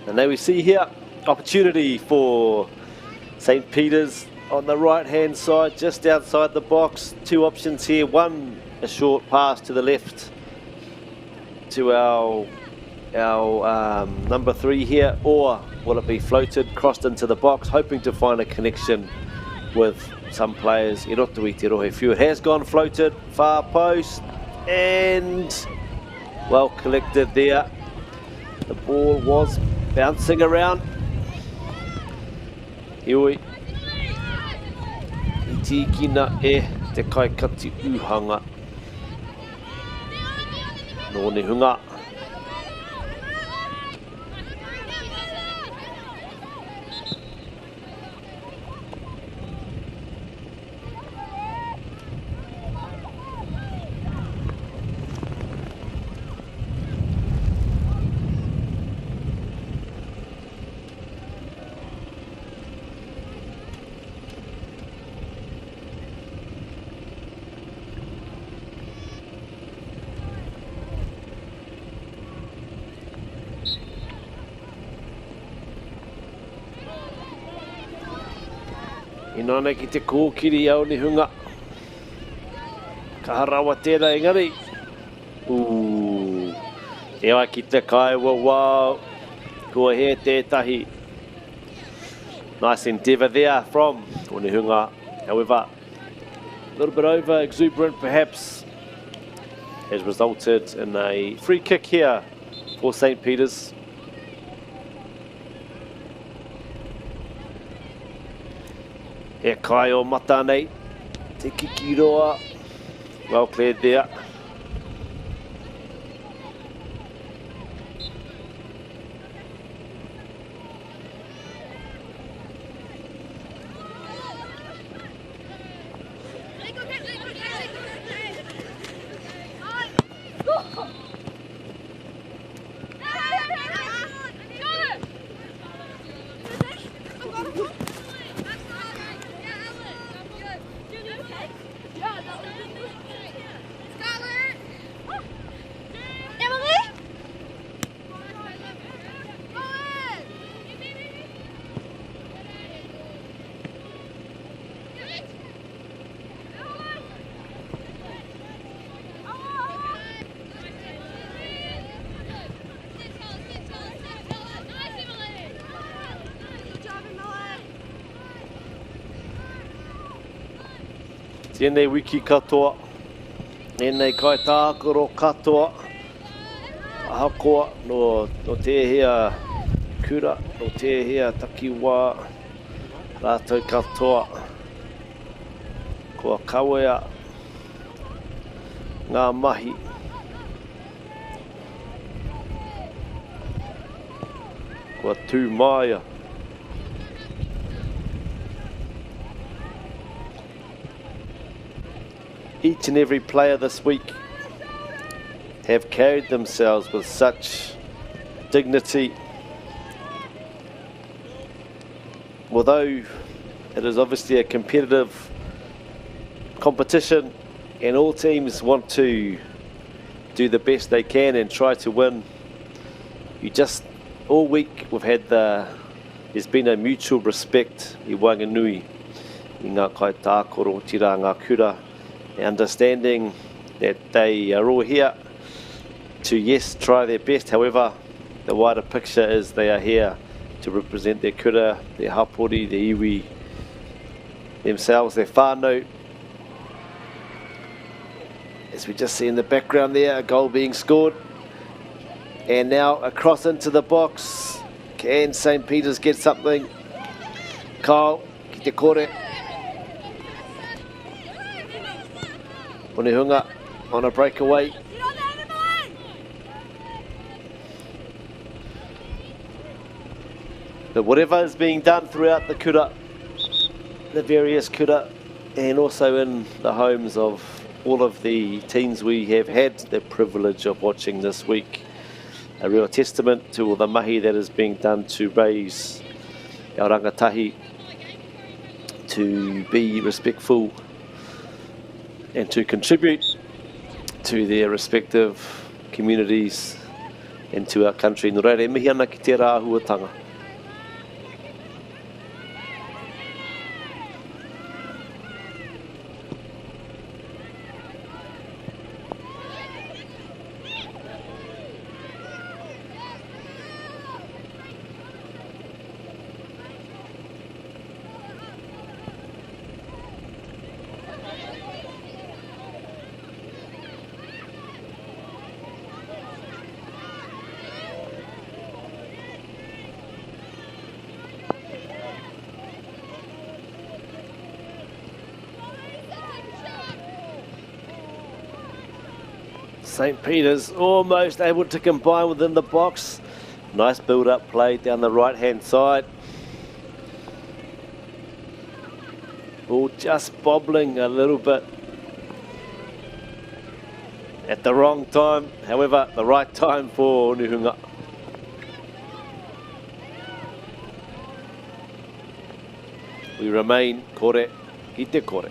[SPEAKER 3] And there we see here, opportunity for St. Peter's on the right-hand side, just outside the box. Two options here. One, a short pass to the left to our number 3 here, or will it be floated, crossed into the box, hoping to find a connection with some players. I roto i te rohe whiu. It has gone floated, far post, and well collected there. The ball was bouncing around. Heoi, i tīkina e te kaikati uhanga. Nō ne hunga. Inana ki te kōkiri au ni hunga. Kaha rawa tērā engari. Ooh. E ai ki te kaiwa wau. Kua he tētahi. Nice endeavour there from Onehunga. However, a little bit over exuberant perhaps, has resulted in a free kick here for St. Peter's. He kai o mata nei, te kikiroa, well cleared there. Tēnei wiki katoa, ēnei kaitākaro katoa, ahakoa nō, nō tēhea kura, nō tēhea takiwā, rātou katoa, kua kawea ngā mahi. Kua tū māia. Each and every player this week have carried themselves with such dignity. Although it is obviously a competitive competition and all teams want to do the best they can and try to win, you just, all week we've had the, there's been a mutual respect i waenganui i ngā kaitākaro, otirā ngā kura, understanding that they are all here to, yes, try their best. However, the wider picture is they are here to represent their kura, their hapori, their iwi, themselves, their whānau. As we just see in the background there, a goal being scored. And now across into the box. Can St. Peter's get something? Kyle, ki te kore. Onehunga on a breakaway. But whatever is being done throughout the kura, the various kura, and also in the homes of all of the teams we have had the privilege of watching this week, a real testament to all the mahi that is being done to raise our rangatahi to be respectful and to contribute to their respective communities and to our country. Nō reira, e mihi ana ki tērā āhuatanga. St. Peter's almost able to combine within the box. Nice build-up play down the right-hand side. Ball just bobbling a little bit at the wrong time. However, the right time for Onehunga. We remain kore ki te kore.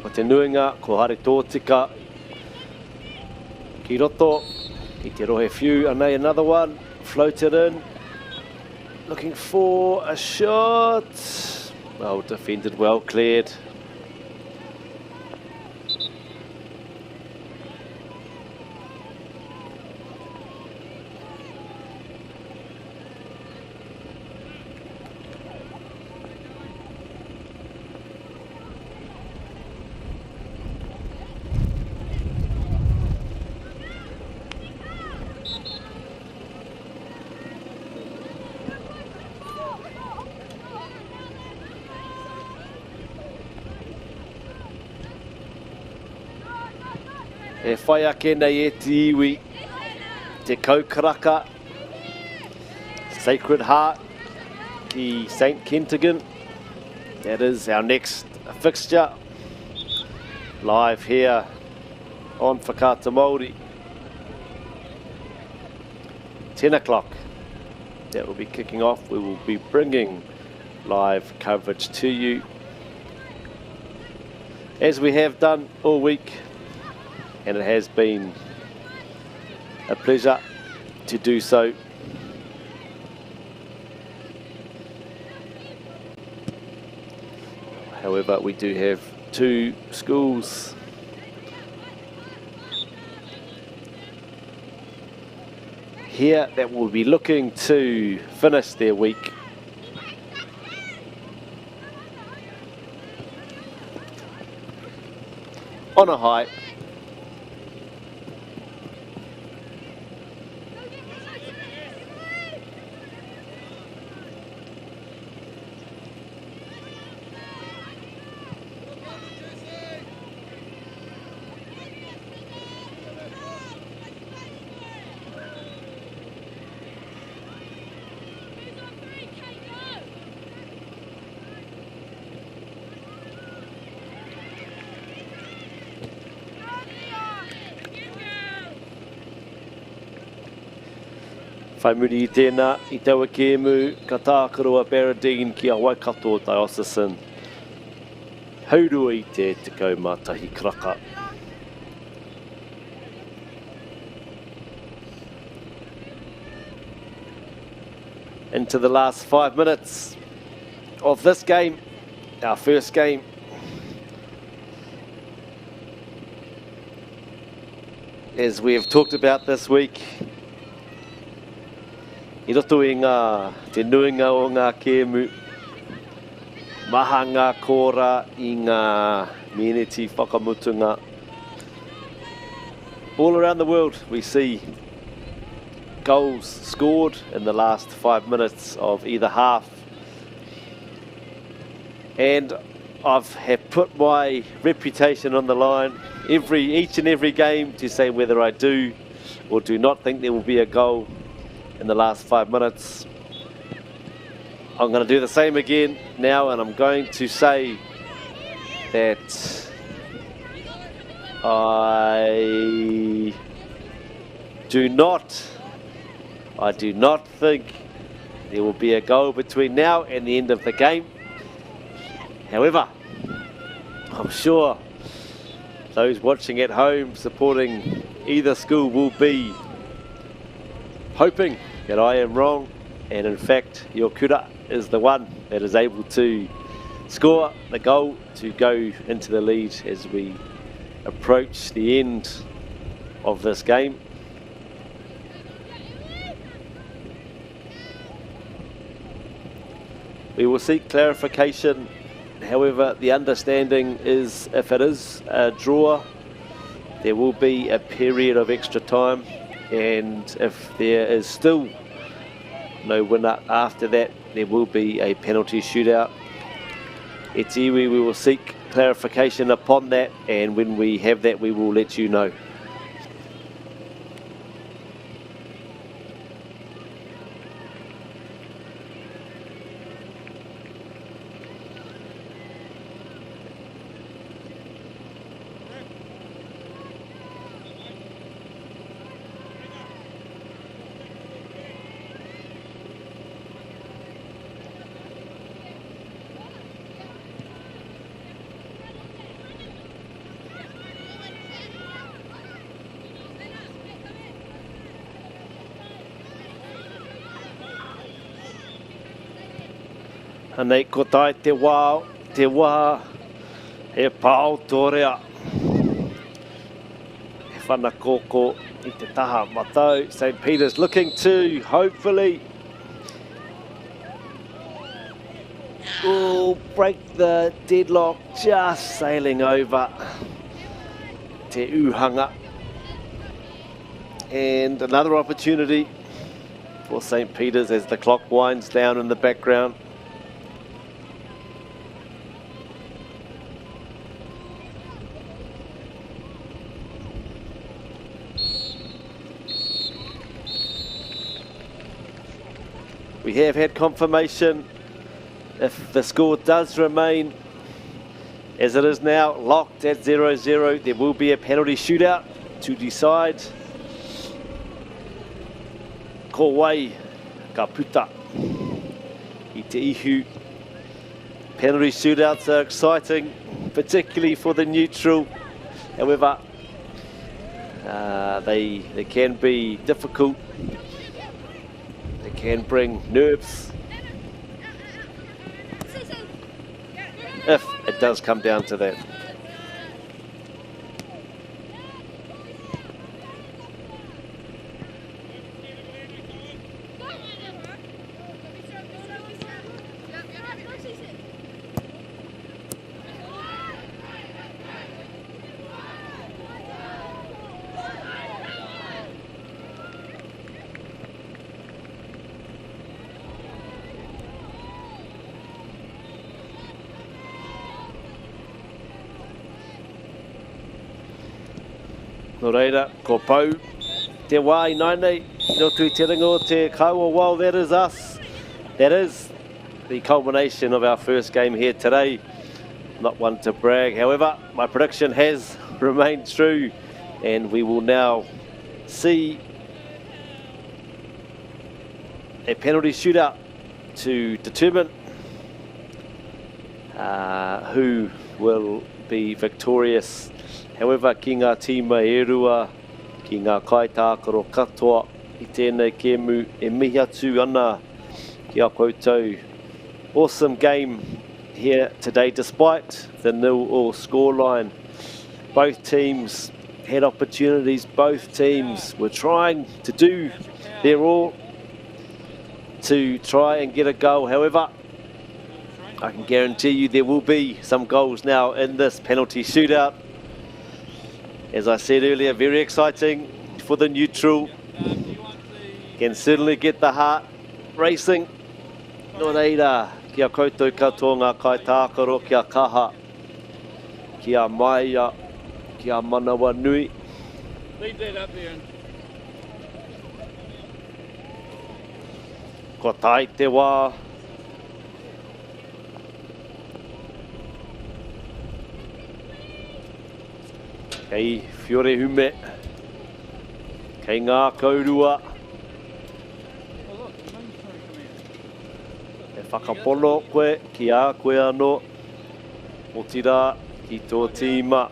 [SPEAKER 3] Ko te nuinga, ko haere tōtika ki roto i te rohe whiu. Anei another one, floated in, looking for a shot. Well defended, well cleared. E whai ake nei e te iwi, te kaukaraka, Sacred Heart ki St. Kentigern. That is our next fixture. Live here on Whakaata Māori. 10 o'clock. That will be kicking off. We will be bringing live coverage to you. As we have done all week, and it has been a pleasure to do so. However, we do have two schools here that will be looking to finish their week on a high. Whai muri i tēnā, i taua kēmu, ka tākaro a Barradine ki a Waikato Diocesan. Haurua i te 11 karaka. Into the last five minutes of this game, our first game. As we have talked about this week, i roto i ngā, te nuinga o ngā kēmu, maha ngā kōra i ngā meneti whakamutunga. All around the world we see goals scored in the last five minutes of either half. And I've have put my reputation on the line every each and every game to say whether I do or do not think there will be a goal in the last five minutes. I'm going to do the same again now, and I'm going to say that I do not, I do not think there will be a goal between now and the end of the game. However, I'm sure those watching at home supporting either school will be hoping that I am wrong and in fact your kura is the one that is able to score the goal to go into the lead as we approach the end of this game. We will seek clarification. However, the understanding is if it is a draw, there will be a period of extra time. And if there is still no winner after that, there will be a penalty shootout. It's iwi, we will seek clarification upon that, and when we have that, we will let you know. Anei ko tae te wā, te wā e pao tōrea. He whana kōkō i te taha matau. St. Peter's looking to hopefully oh, break the deadlock, just sailing over Te Uhanga. And another opportunity for St. Peter's as the clock winds down in the background. We have had confirmation if the score does remain as it is now, locked at 0-0, there will be a penalty shootout to decide. Ko wai ka puta i te ihu. Penalty shootouts are exciting. particularly for the neutral. However, they, they can be difficult. They can bring nerves. If it does come down to that. Nō reira, ko pau te wā i nāinei, i roto i te ringa o te kaua. Well, that is us. That is the culmination of our first game here today. Not one to brag. However, my prediction has remained true, and we will now see a penalty shootout to determine uh, who will be victorious. However, ki ngā tīma e rua, ki ngā kaitākaro katoa i tēnei kēmu e mihi atu ana ki a koutou. Awesome game here today despite the nil-all scoreline. Both teams had opportunities, both teams were trying to do their all to try and get a goal. However, I can guarantee you there will be some goals now in this penalty shootout. As I said earlier, very exciting for the neutral. Can certainly get the heart racing. Nō reira, kia koutou katoa ngā kaitākaro, kia kaha, kia maia, kia manawanui.
[SPEAKER 21] Leave that up there and
[SPEAKER 3] Kua tae te wā. Kei Whiorehume, kei ngā kaurua. E whakapono koe ki a koe anō, otirā ki tō tīma.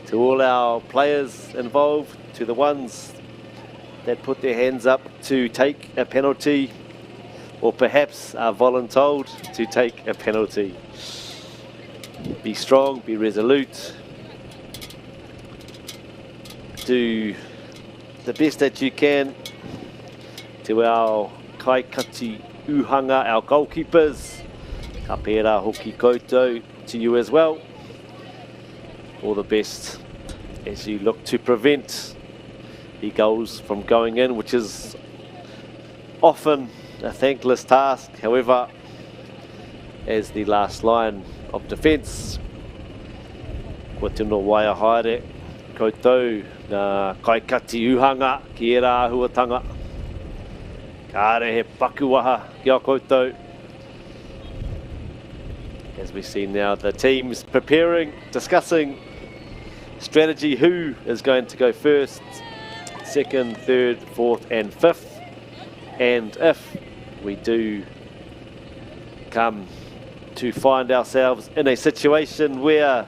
[SPEAKER 3] To all our players involved, to the ones that put their hands up to take a penalty, or perhaps are voluntold to take a penalty. Be strong, be resolute. Do the best that you can to our kaikati uhanga, our goalkeepers. Ka pērā hoki koutou to you as well. All the best as you look to prevent the goals from going in, which is often a thankless task. However, as the last line of defence, kua tino waia haere koutou ngā kaikati uhanga ki ērā āhuatanga. Kāre he pakuwaha ki a koutou. As we see now, the teams preparing, discussing strategy, who is going to go first, second, third, fourth and fifth. And if we do come to find ourselves in a situation where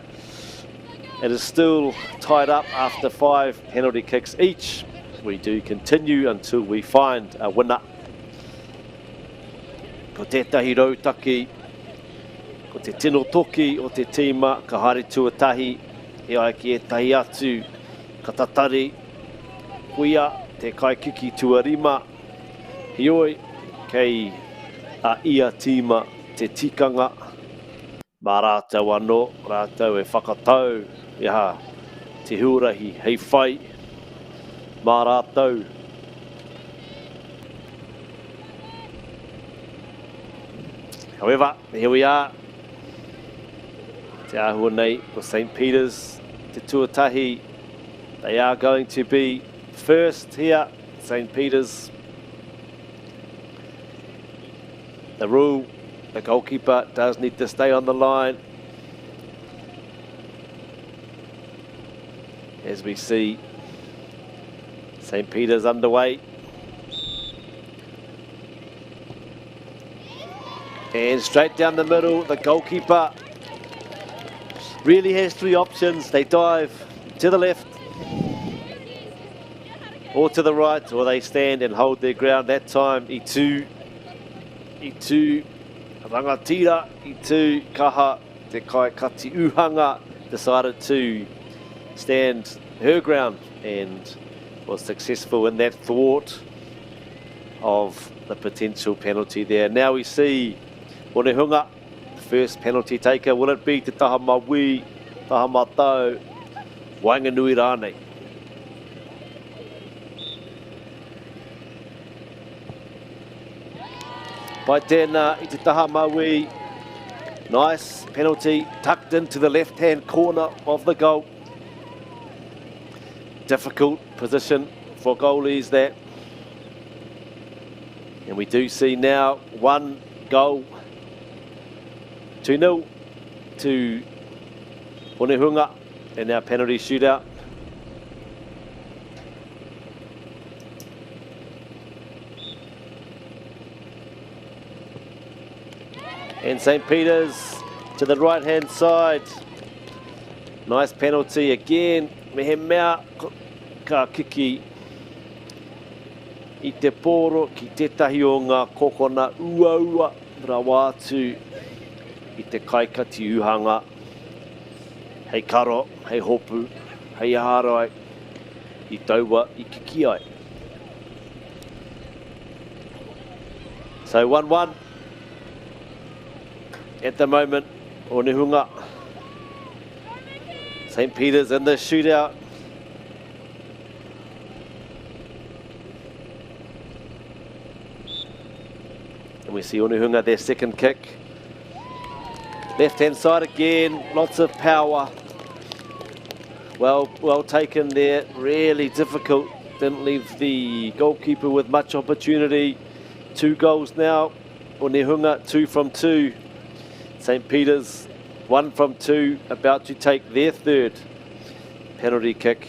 [SPEAKER 3] it is still tied up after five penalty kicks each, we do continue until we find a winner. Ko tētahi rautaki, ko te tino toki o te tīma ka haere tuatahi e ai ki ētahi atu ka tatari koia te kaikiki tuarima. Heoi, kei a ia tīma te tikanga mā rātou anō rātou e whakatau he aha te huarahi hei whai mā rātou. However, here we are. Te āhua nei ko St Peters te tuatahi. They are going to be first here, St Peters. The rule, the goalkeeper does need to stay on the line. As we see St. Peter's underway. And straight down the middle, the goalkeeper really has three options. They dive to the left or to the right, or they stand and hold their ground. That time, i tū, i tū rangatira, i tū kaha te kai kati uhanga, decided to stand her ground and was successful in that thwart of the potential penalty there. Now we see Onehunga, the first penalty taker. Will it be Te Taha Maui, Taha Matau, Waenganui rānei? Pai tēnā i te taha Maui. Nice penalty tucked into the left-hand corner of the goal. Difficult position for goalies that. And we do see now one goal. 2-0 to Onehunga in our penalty shootout. And St. Peter's to the right-hand side. Nice penalty again. Mehemea ka kiki i te pōro ki tētahi o ngā kokona uaua rawa atu i te kaikati uhanga hei karo, hei hopu, hei ārai i taua i kiki ai. So 1-1 at the moment, Onehunga. St. Peter's in the shootout. And we see Onehunga, their second kick. Left-hand side again, lots of power. Well, well taken there, really difficult. Didn't leave the goalkeeper with much opportunity. Two goals now. Onehunga, 2 from 2. St. Peter's, 1 from 2, about to take their third penalty kick.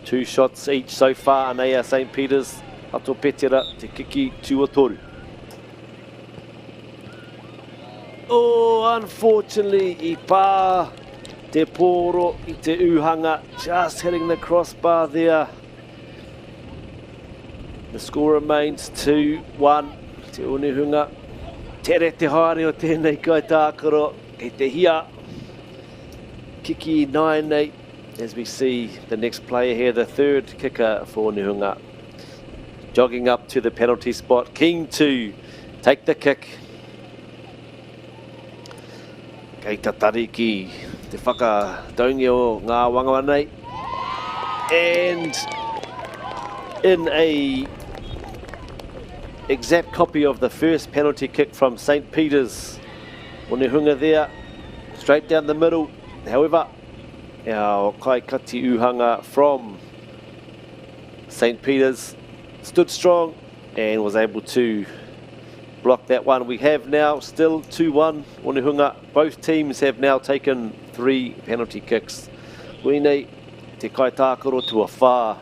[SPEAKER 3] Two shots each so far, Anea St. Peter's, Ato Petera, Te Kiki, Tuatoru. Oh, unfortunately, i pā te pōro i te uhanga, just hitting the crossbar there. The score remains 2-1. Te Onehunga. Tere te haere o tēnei kaitākaro. Kei te hia. Kiki 9-8 as we see the next player here, the third kicker for Onehunga. Jogging up to the penalty spot. Keen to take the kick. Kei tatari ki te whakataungi o ngā wangawa nei. And in a exact copy of the first penalty kick from St. Peter's. Onehunga there, straight down the middle. However, our kaikati uhanga from St. Peter's stood strong and was able to block that one. We have now still 2-1 Onehunga. Both teams have now taken three penalty kicks. Koinei te kaitākaro tuawhā.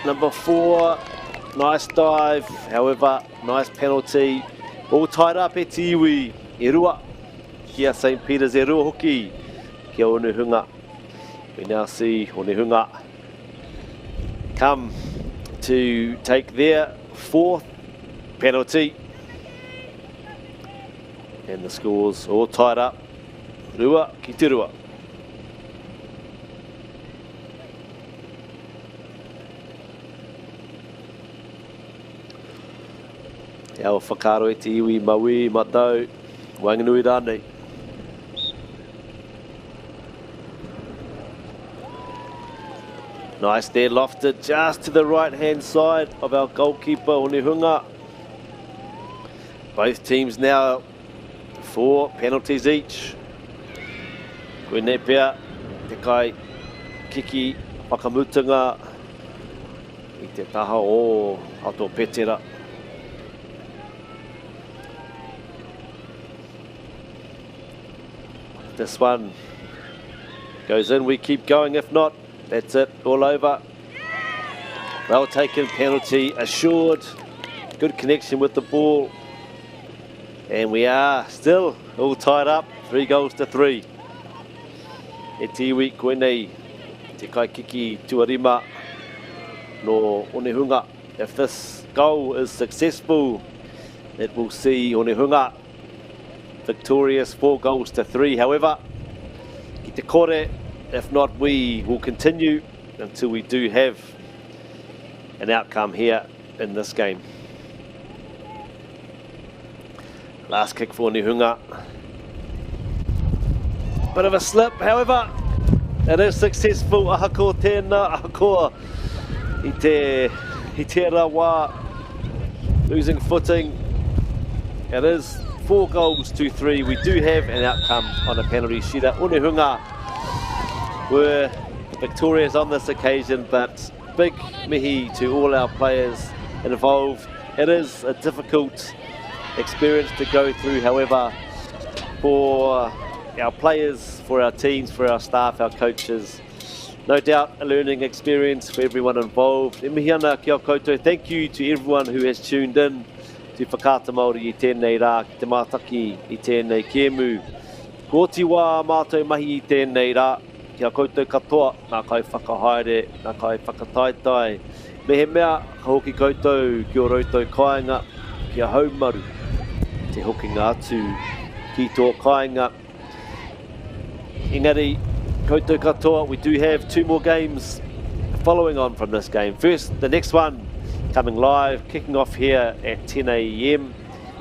[SPEAKER 3] Number 4, nice dive, however, nice penalty. All tied up e te iwi, e rua ki a St. Peter's, e rua hoki ki a Onehunga. We now see Onehunga come to take their fourth penalty. And the scores all tied up. Rua ki te rua. Te awa whakaaro e te iwi, Maui, Matau, Wanganui rānei. Nice there, lofted just to the right-hand side of our goalkeeper, Onehunga. Both teams now 4 penalties each. Koinei pea te kai kiki whakamutunga i te taha o Ato Petera. This one Goes in, we keep going. If not, that's it, all over. Well taken penalty, assured. Good connection with the ball. And we are still all tied up, 3-3. E te iwi, koinei te kaikiki tuarima no Onehunga. If this goal is successful, it will see Onehunga victorious 4-3. However, ki te kore, if not, we will continue until we do have an outcome here in this game. Last kick for Onehunga. Bit of a slip, however, it is successful. Ahakoa tēnā, ahakoa i te, i tērā wā, losing footing. It is 4-3. We do have an outcome on a penalty shooter. Onehunga were victorious on this occasion, but big mihi to all our players involved. It is a difficult experience to go through, however, for our players, for our teams, for our staff, our coaches. No doubt a learning experience for everyone involved. E mihi ana ki a koutou. Thank you to everyone who has tuned in to Whakaata Māori i tēnei rā, ki te mātaki i tēnei kēmu. Ko oti wā mātou mahi i tēnei rā, ki a koutou katoa, ngā kaiwhakahaere, ngā kaiwhakataetae. Mehemea ka hoki koutou ki o routou kāinga, kia haumaru te hokinga atu ki tō kāinga. Engari, koutou katoa, we do have 2 more games following on from this game. First, the next one coming live, kicking off here at 10 a.m.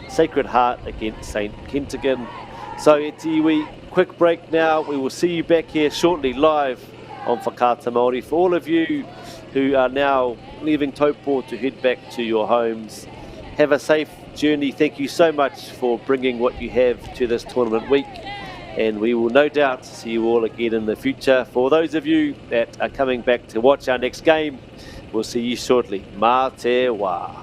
[SPEAKER 3] Sacred Heart against St. Kentigern. So, e te iwi, quick break now. We will see you back here shortly live on Whakaata Māori. For all of you who are now leaving Taupo to head back to your homes, have a safe journey. Thank you so much for bringing what you have to this tournament week. And we will no doubt see you all again in the future. For those of you that are coming back to watch our next game, we'll see you shortly. Mā te wā.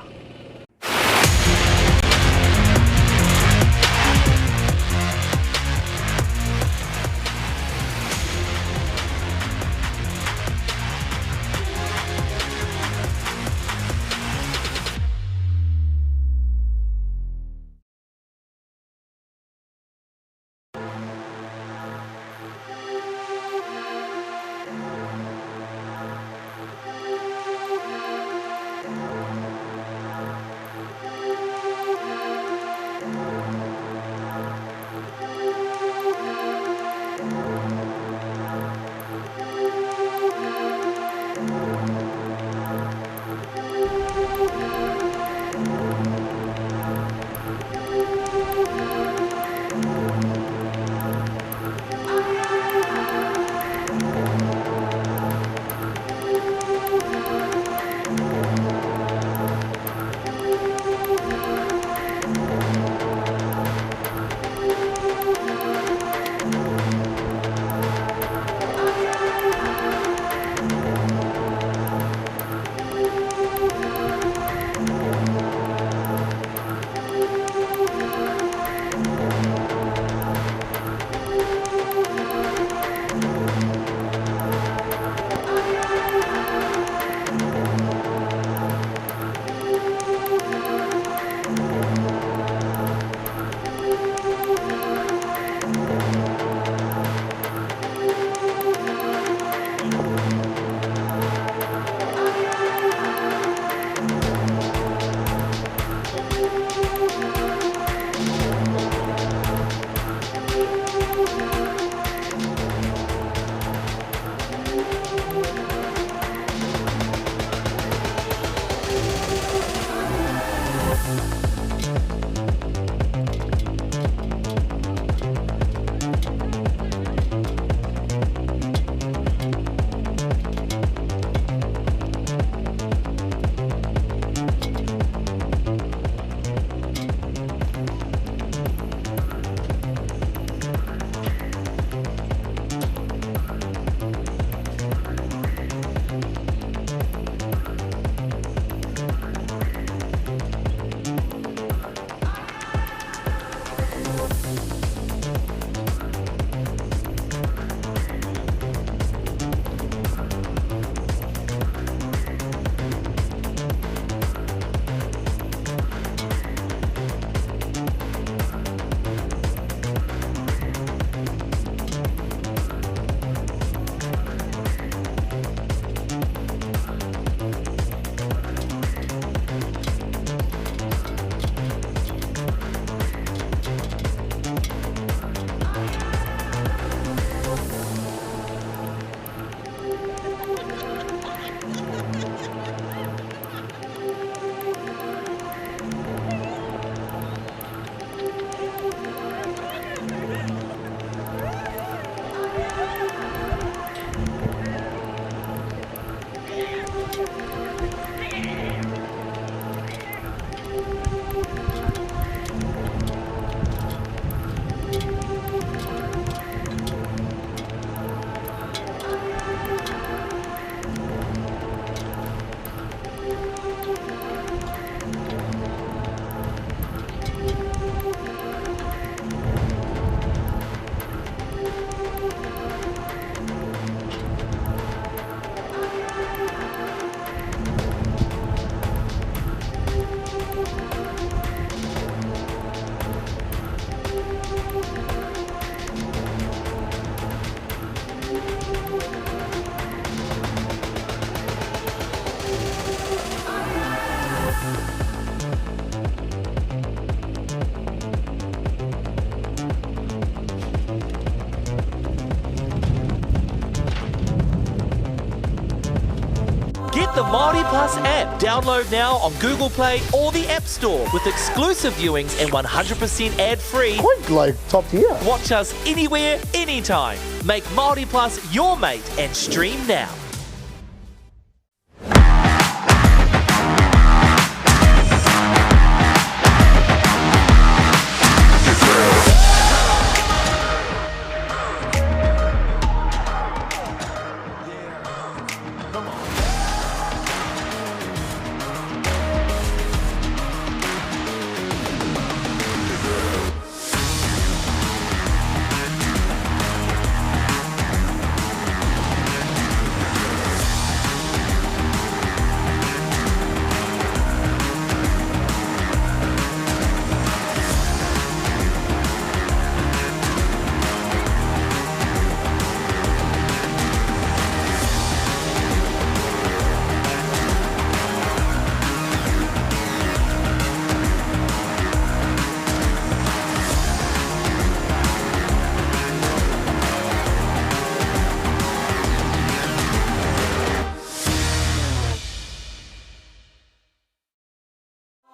[SPEAKER 2] Get the Māori Plus app. Download now on Google Play or the App Store with exclusive viewings and 100% ad-free.
[SPEAKER 7] Quite like top tier.
[SPEAKER 2] Watch us anywhere, anytime. Make Māori Plus your mate and stream now.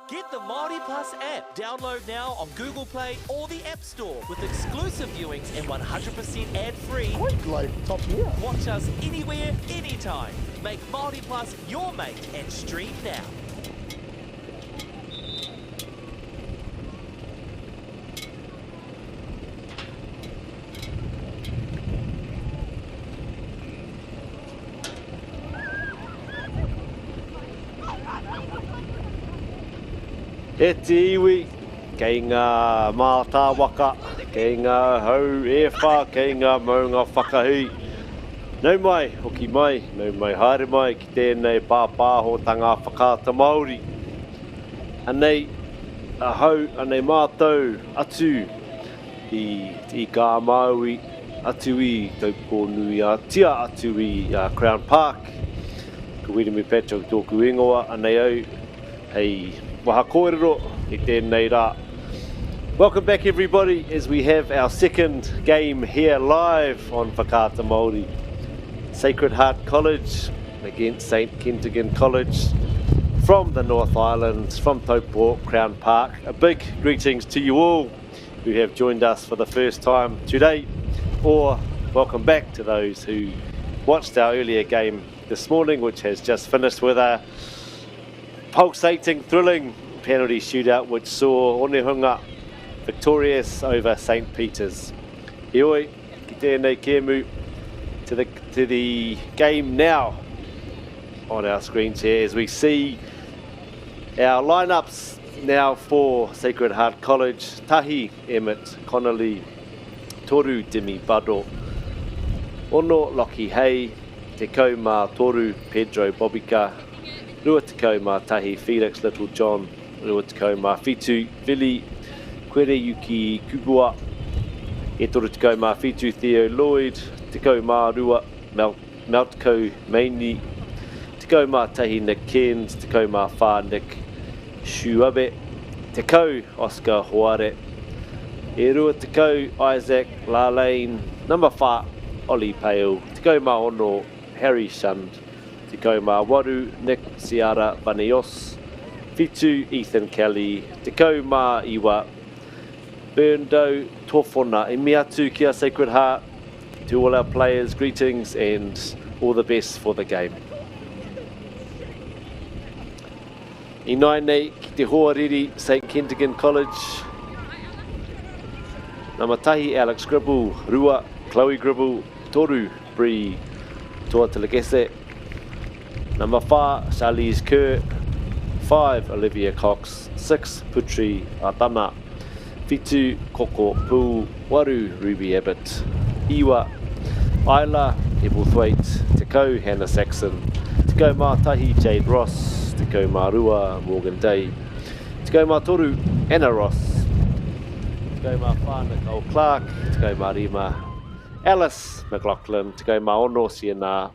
[SPEAKER 2] Get the Māori Plus app. Download now on Google Play or the App Store with exclusive viewings and 100% ad-free.
[SPEAKER 7] Quite like top tier.
[SPEAKER 2] Watch us anywhere, anytime. Make Māori Plus your mate and stream now.
[SPEAKER 3] E te iwi, kei ngā mātāwaka, kei ngā hau e whā, kei ngā maunga whakahī. Nau mai, hoki mai, nau mai haere mai ki tēnei pāpāhotanga whakaata Māori. Anei ahau, anei mātou, atu i Te Ika-a-Māui, atu i Taupō-nui-a-Tia, atu i Crown Park. Ko Wiremu Patrick tōku ingoa, anei au hei waha kōrero i tēnei rā. Welcome back everybody as we have our second game here live on Whakaata Māori. Sacred Heart College against St Kentigern College from the North Island, from Taupo, Crown Park. A big greetings to you all who have joined us for the first time today, or welcome back to those who watched our earlier game this morning, which has just finished with a pulsating, thrilling penalty shootout which saw Onehunga victorious over St. Peter's. Heoi, ki tēnei kēmu, to the, to the game now on our screens here as we see our lineups now for Sacred Heart College, Tahi Emmett Connolly, Toru Dimi Bado, Ono Lockie Hay, Te Mā Toru Pedro Bobika, 21 Felix Little John, 27 Vili Quereyuki Kubua, e 37 Theo Lloyd, 12 Mel Meltko Meini, 11 Nick Cairns, 14 Nick Shuabe, 10 Oscar Hoare, e 20 Isaac Lalaine, number 4 Ollie Pale, 16 Harry Shund, 18 Nick Ciara Vanios, 7 Ethan Kelly, 19 Berndo Tofona. E mea atu ki a Sacred Heart, to all our players, greetings and all the best for the game. Ināianei ki te hoariri St Kentigern College. Nama 1, Alex Gribble, 2, Chloe Gribble, 3, Bree Toatelegese. Number 4, Charlize Kerr, 5, Olivia Cox, 6, Putri Atana, 7, Koko Pū, 8, Ruby Abbott, 9, Isla Hebblethwaite, 10, Hannah Saxon, 11, Jade Ross, 12, Morgan Day, 13, Anna Ross, 14, Nicole Clark, 15, Alice McLaughlin, 16, Sienna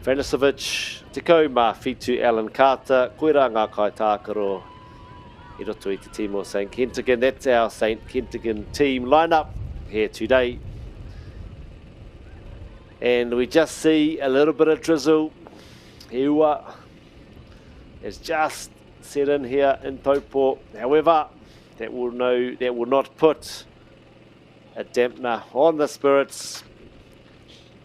[SPEAKER 3] Franicevic, 17, Alan Carter, koirā ngā kaitākaro i roto i te team o St Kentigern. That's our St Kentigern team lineup here today. And we just see a little bit of drizzle. He ua has just set in here in Taupo. However, that will no, that will not put a dampener on the spirits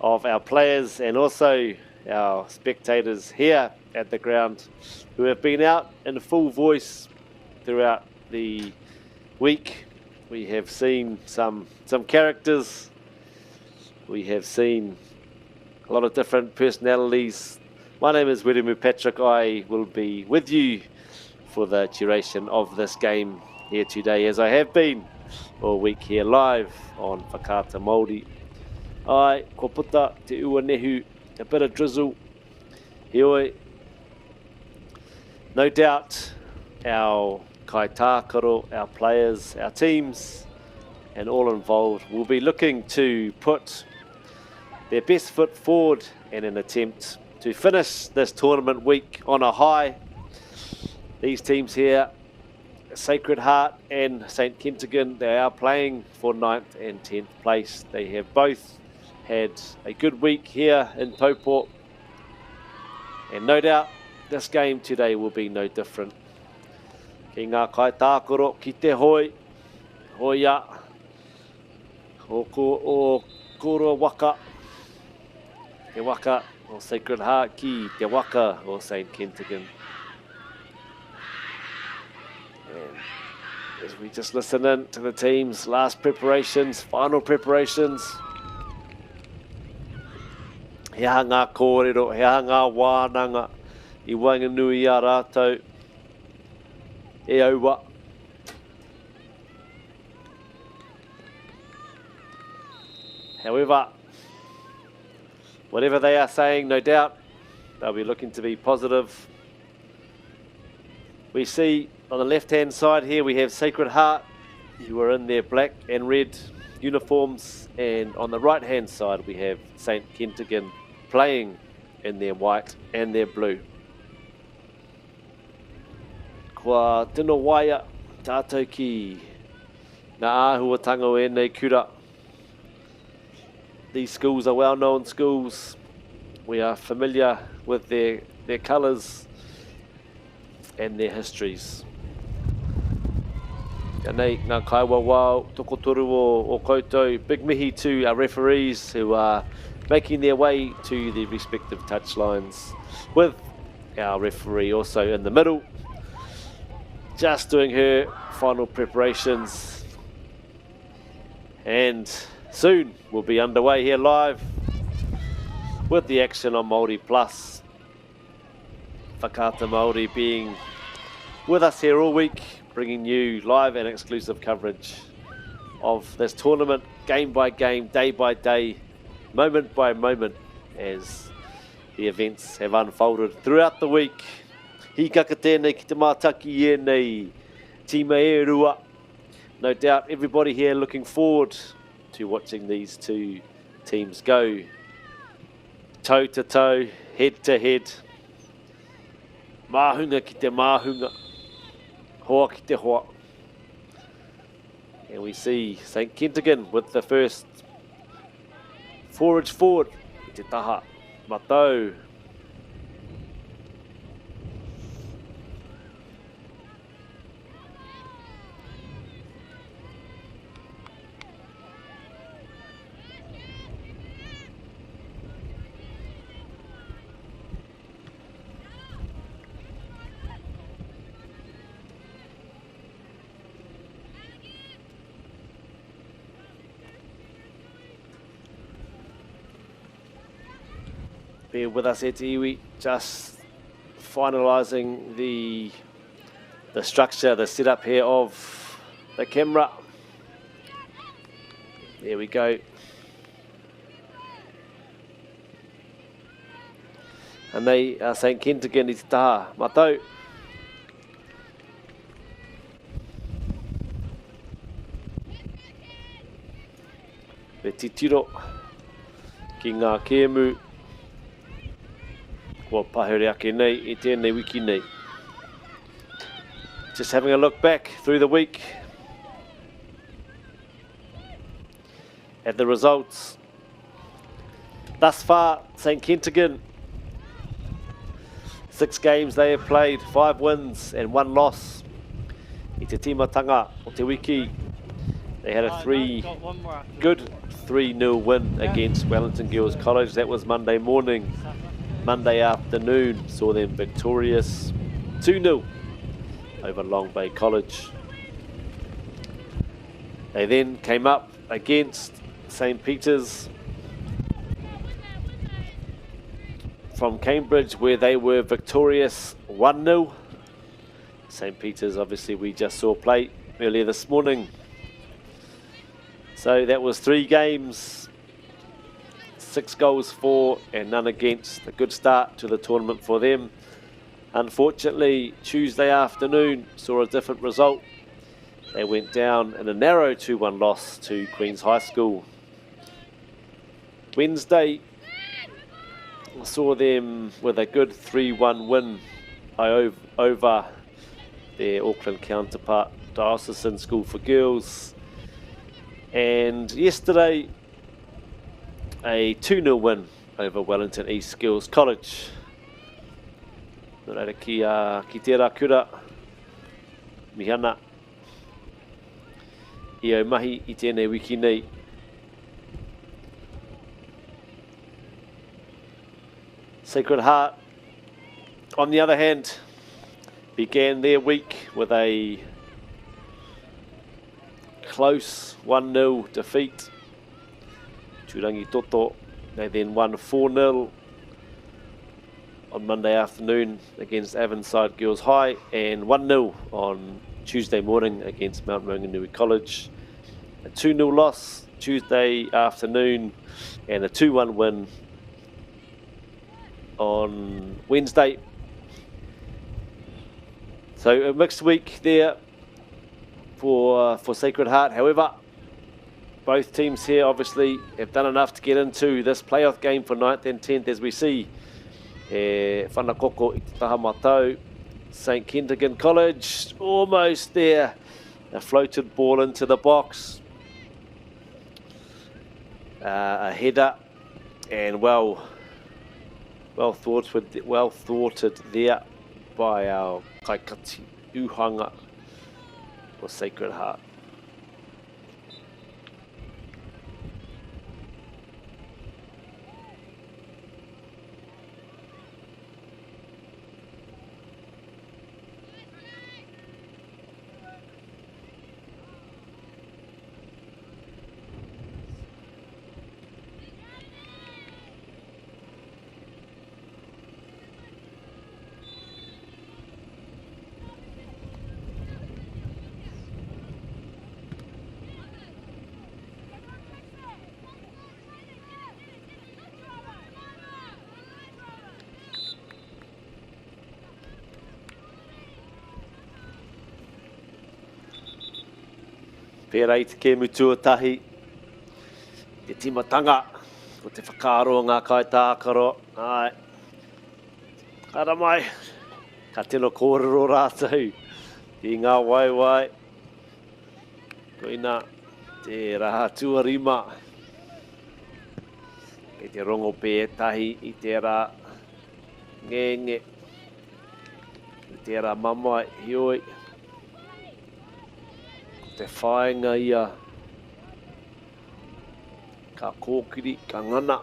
[SPEAKER 3] of our players and also our spectators here at the ground who have been out in full voice throughout the week. We have seen some characters. We have seen a lot of different personalities. My name is Wiremu Patrick. I will be with you for the duration of this game here today, as I have been all week here live on Whakaata Māori. Ai, kua puta te ua nehu, a bit of drizzle. Heoi, no doubt our kaitākaro, our players, our teams, and all involved will be looking to put their best foot forward in an attempt to finish this tournament week on a high. These teams here, Sacred Heart and St Kentigern, they are playing for 9th and 10th place. They have both had a good week here in Taupo, and no doubt this game today will be no different. Ki ngā kaitākaro, ki te hoi, hoia, o ko o koro waka, te waka o Sacred Heart ki te waka o St Kentigern. And as we just listen in to the team's last preparations, final preparations, he aha ngā kōrero, he aha ngā wānanga i waenganui i a rātou e aua. However, whatever they are saying, no doubt, they'll be looking to be positive. We see on the left-hand side here, we have Sacred Heart, who are in their black and red uniforms, and on the right-hand side, we have St Kentigern playing in their white and their blue. Kua tino waia tātou ki ngā āhuatanga o ēnei kura. These schools are well-known schools. We are familiar with their colours and their histories. Anei, ngā kaiwawao, tokotoru o koutou. Big mihi to our referees who are making their way to the respective touchlines, with our referee also in the middle, just doing her final preparations. And soon we'll be underway here live with the action on Māori Plus. Whakaata Māori being with us here all week, bringing you live and exclusive coverage of this tournament, game by game, day by day, moment by moment, as the events have unfolded throughout the week. Hikaka tēnei ki te mātaki i ēnei tīma e rua. No doubt everybody here looking forward to watching these two teams go toe to toe, head to head. Māhunga ki te māhunga, hoa ki te hoa. And we see St Kentigern with the first forage forward. Te taha matau. Bear with us e te iwi, just finalising the, the structure, the setup here of the camera. There we go. Anei a St Kentigern i te taha matau. Me titiro ki ngā kēmu kua pahure ake nei i tēnei wiki nei. Just having a look back through the week at the results. Thus far, St Kentigern, 6 games they have played, 5 wins and 1 loss. I te tīmatanga o te wiki, they had a good 3-0 win against Wellington Girls College. That was Monday morning. Monday afternoon saw them victorious 2-0 over Long Bay College. They then came up against St. Peter's from Cambridge, where they were victorious 1-0. St. Peter's, obviously, we just saw play earlier this morning. So that was 3 games, 6 goals for and none against. A good start to the tournament for them. Unfortunately, Tuesday afternoon saw a different result. They went down in a narrow 2-1 loss to Queen's High School. Wednesday saw them with a good 3-1 win over their Auckland counterpart, Diocesan School for Girls. And yesterday, a 2-0 win over Wellington East Girls College. Nō reira ki, ki tērā kura, mihana i au mahi i tēnei wiki nei. Sacred Heart, on the other hand, began their week with a close 1-0 defeat to Rangitoto. They then won 4-0 on Monday afternoon against Avonside Girls High and 1-0 on Tuesday morning against Mount Maunganui College. A 2-0 loss Tuesday afternoon and a 2-1 win on Wednesday. So a mixed week there for Sacred Heart. However, both teams here obviously have done enough to get into this playoff game for 9th and 10th, as we see. Whanakoko i te taha matau. St Kentigern College almost there. A floated ball into the box. A header, and well thwarted there by our kaikati uhanga for Sacred Heart. Pērā i te kēmu tuatahi, te tīmatanga o te whakaaro o ngā kaitākaro. Ai, ara mai, ka tino kōrero rātou i ngā waewae. Koina te raha tuarima. Kei te rongo pētahi i tērā ngenge, i tērā mamae, heoi. Te whāinga ia, ka kōkiri, ka ngana.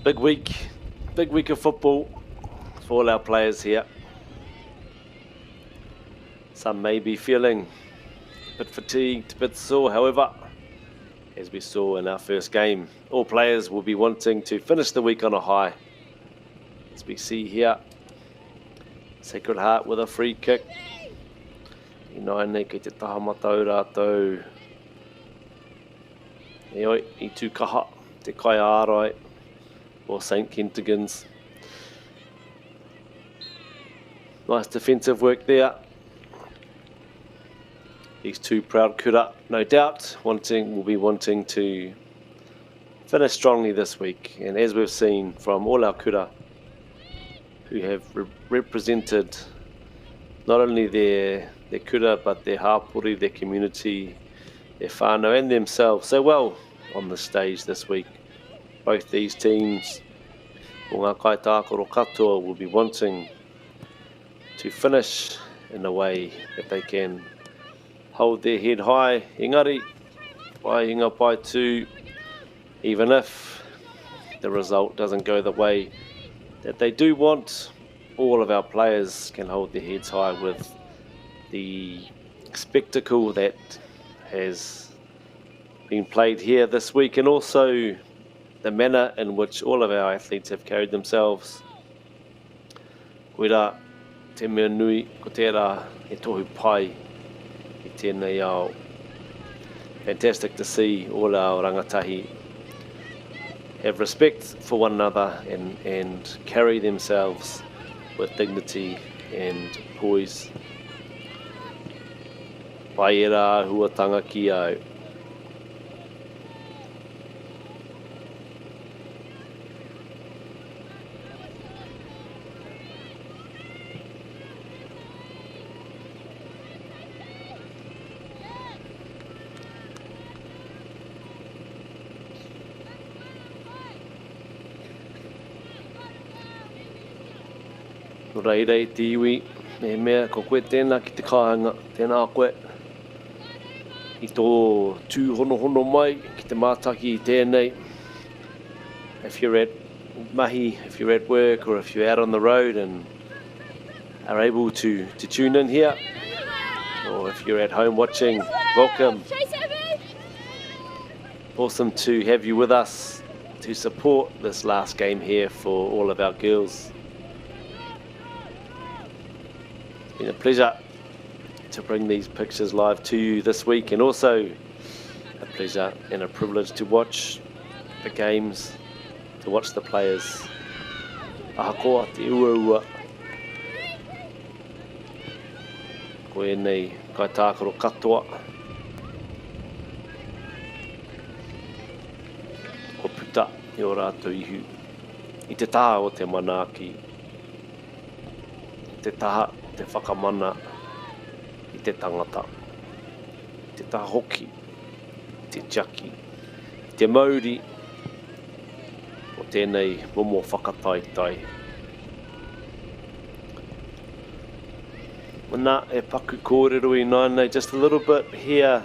[SPEAKER 3] Big week, big week of football for all our players here. Some may be feeling a bit fatigued, a bit sore. However, as we saw in our first game, all players will be wanting to finish the week on a high. As we see here, Sacred Heart with a free kick. Ināianei kei te taha matau rātou. Heoi, i tū kaha te kaiārai o St Kentigans. Nice defensive work there. These two proud kura, no doubt, wanting will be wanting to finish strongly this week. And as we've seen from all our kura who have re represented not only their, their kura, but their hapori, their community, their whānau and themselves so well on the stage this week. Both these teams, o ngā kaitākaro katoa, will be wanting to finish in a way that they can hold their head high. Engari, pai hinga pai tū, even if the result doesn't go the way that they do want, all of our players can hold their heads high with the spectacle that has been played here this week and also the manner in which all of our athletes have carried themselves. Koirā te mea nui, ko tērā he tohu pai i tēnei ao. Fantastic to see all our rangatahi have respect for one another and, and carry themselves with dignity and poise. Pai ērā āhuatanga ki au. Nō reira e te iwi, mehemea ko koe tēnā ki te kāinga, tēnā koe i tō tūhonohono mai ki te mātaki i tēnei. If you're at mahi, if you're at work or if you're out on the road and are able to, to tune in here, or if you're at home watching, welcome. Awesome to have you with us to support this last game here for all of our girls. It's been a pleasure to bring these pictures live to you this week and also a pleasure and a privilege to watch the games, to watch the players. Ahakoa te uaua, ko ēnei kaitākaro katoa kua puta i ō rātou ihu i te taha o te manaaki, i te taha o te whakamana i te tangata, i te taha hoki i te tiaki, i te mauri o tēnei momo whakataetae. Nā, e paku kōrero ināianei, just a little bit here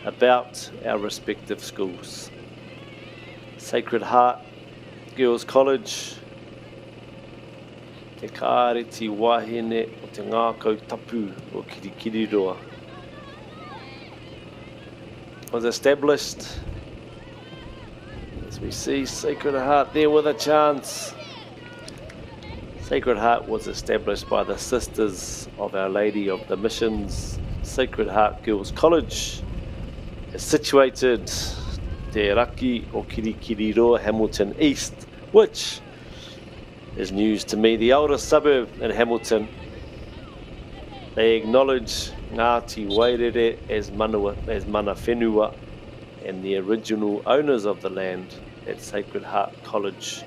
[SPEAKER 3] about our respective schools. Sacred Heart Girls College, Te Kāreti Wahine o Te Ngākau Tapu o Kirikiriroa, was established. As we see Sacred Heart there with a chance. Sacred Heart was established by the Sisters of Our Lady of the Missions. Sacred Heart Girls College is situated Te Raki o Kirikiriroa, Hamilton East, which is news to me, the oldest suburb in Hamilton. They acknowledge Ngāti Wairere as mana, as mana whenua and the original owners of the land that Sacred Heart College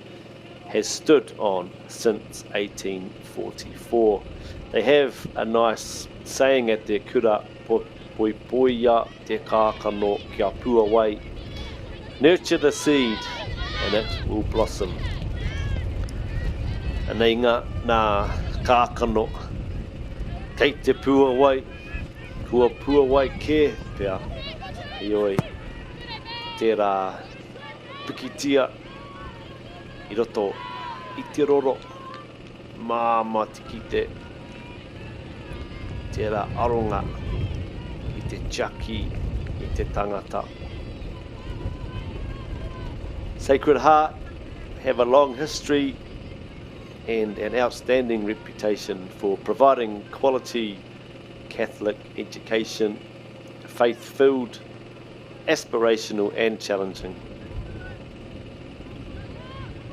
[SPEAKER 3] has stood on since 1844. They have a nice saying at their kura, Poipoia te kākano kia puawai. Nurture the seed and it will blossom. Anei ngā, nā kākano kei te puawai, kua puawai kē pea, heoi, tērā pikitia. I roto i te roro, māmā te kite tērā aronga i te tiaki i te tangata. Sacred Heart have a long history and an outstanding reputation for providing quality Catholic education, faith-filled, aspirational and challenging.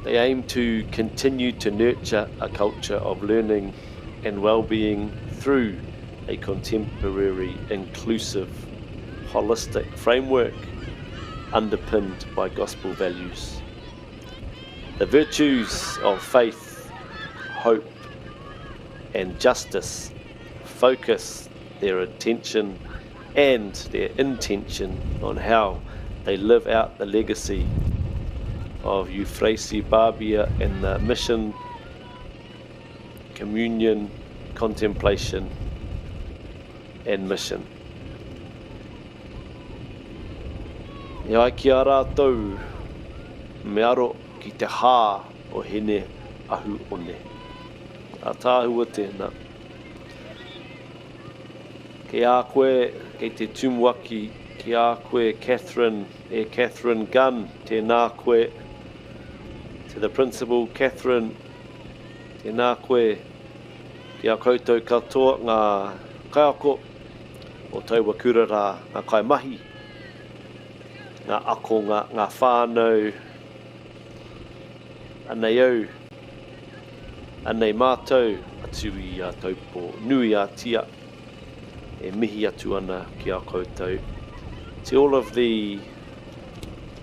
[SPEAKER 3] They aim to continue to nurture a culture of learning and well-being through a contemporary, inclusive, holistic framework underpinned by gospel values. The virtues of faith, hope, and justice focus their attention and their intention on how they live out the legacy of Euphrasie Barbier and the mission, communion, contemplation, and mission. E ai ki a rātou, me aro ki te hā o Hine Ahu One. Ātaahua tēnā. Kei a koe, kei te tumuaki, ki a koe Catherine, e Catherine Gunn, tēnā koe. To the principal, Catherine, tēnā koe. Ki a koutou katoa ngā kaiako o taua kura rā, ngā kaimahi, ngā akonga, ngā whānau, anei au, anei mātou atu i a Taupō nui a Tia e mihi atu ana ki a koutou. To all of the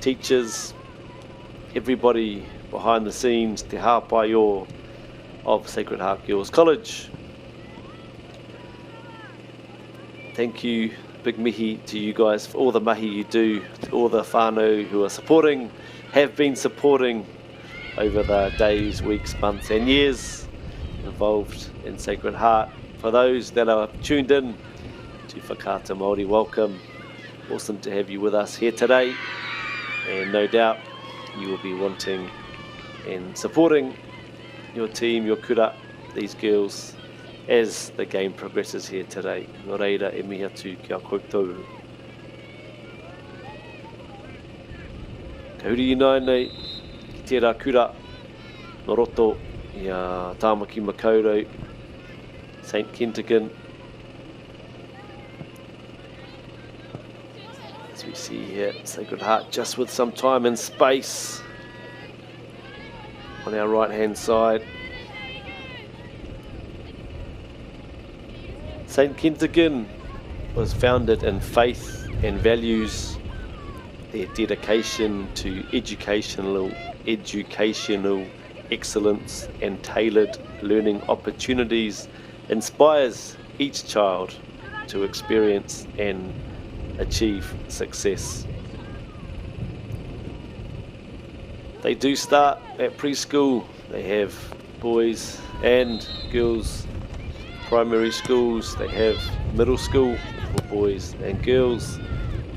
[SPEAKER 3] teachers, everybody behind the scenes, te hāpai o of Sacred Heart Girls College. Thank you, big mihi to you guys for all the mahi you do, to all the whānau who are supporting, have been supporting over the days, weeks, months and years involved in Sacred Heart. For those that are tuned in to Whakaata Māori, welcome. Awesome to have you with us here today. And no doubt you will be wanting and supporting your team, your kura, these girls, as the game progresses here today. Nō reira, e mihi atu ki a koutou. Ka huri ināianei ki tērā kura nō roto i a Tāmaki Makaurau, St Kentigern. As we see here, Sacred Heart just with some time and space on our right hand side. St. Kentigern was founded in faith and values, their dedication to educational, educational excellence and tailored learning opportunities inspires each child to experience and achieve success. They do start at preschool. They have boys and girls primary schools. They have middle school for boys and girls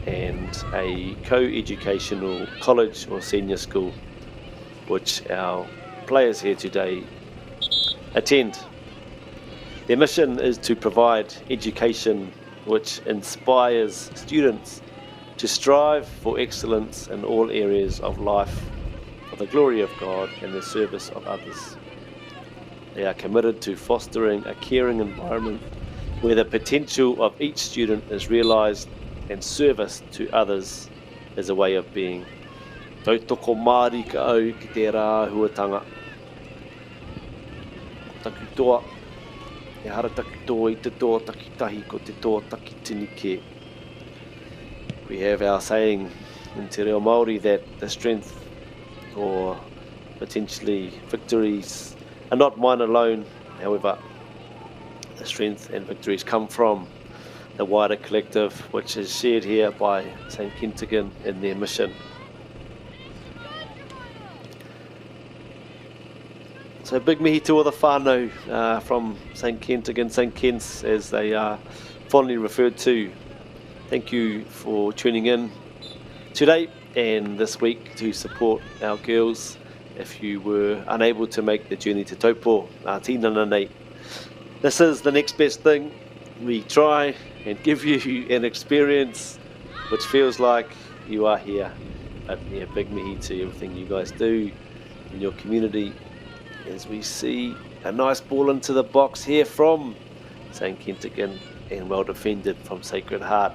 [SPEAKER 3] and a co-educational college or senior school, which our players here today attend. Their mission is to provide education which inspires students to strive for excellence in all areas of life for the glory of God and the service of others. They are committed to fostering a caring environment where the potential of each student is realised and service to others is a way of being. Tautoko mārika au ki tērā āhuatanga. Ko taku toa, ehara taku toa i te toa takitahi, ko te toa takitini kē. We have our saying in te reo Māori that the strength or potentially victories are not mine alone. However, the strength and victories come from the wider collective, which is shared here by St. Kentigern in their mission. So big mihi to all the whānau uh, from St. Kentigern, St. Kent's, as they are fondly referred to. Thank you for tuning in today and this week to support our girls if you were unable to make the journey to Taupo ā-tinana nei. This is the next best thing. We try and give you an experience which feels like you are here. But yeah, big mihi to everything you guys do in your community as we see a nice ball into the box here from St. Kentigern and well defended from Sacred Heart.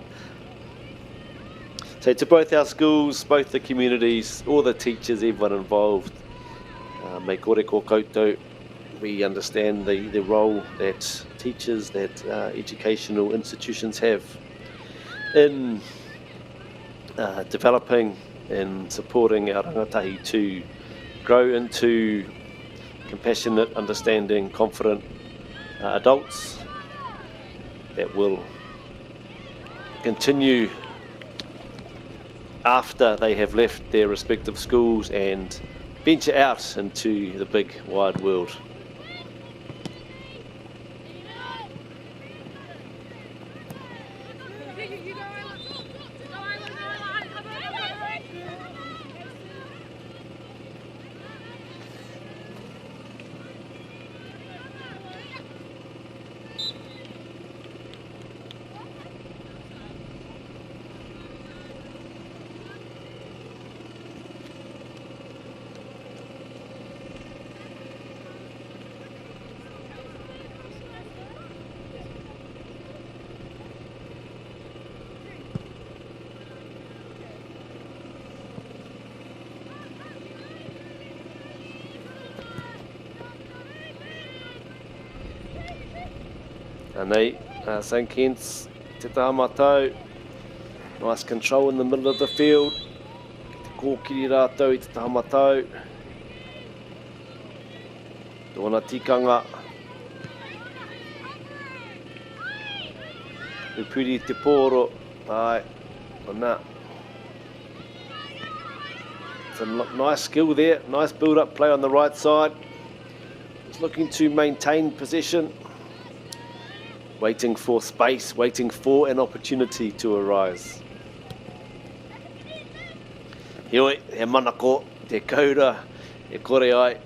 [SPEAKER 3] So to both our schools, both the communities, all the teachers, everyone involved, uh, me kore ko koutou, we understand the, the role that teachers, that uh, educational institutions have in uh, developing and supporting our rangatahi to grow into compassionate, understanding, confident uh, adults that will continue after they have left their respective schools and venture out into the big wide world. Anei, uh, St. Kent's, te taha matau. Nice control in the middle of the field. Ki te kōkiri rātou i te taha matau. Tōna tikanga. Pupuri te pōro. Ai, kona. It's a nice skill there. Nice build-up play on the right side. Just looking to maintain possession. Waiting for space, waiting for an opportunity to arise. Heoi, he manako, te koura, e kore ai,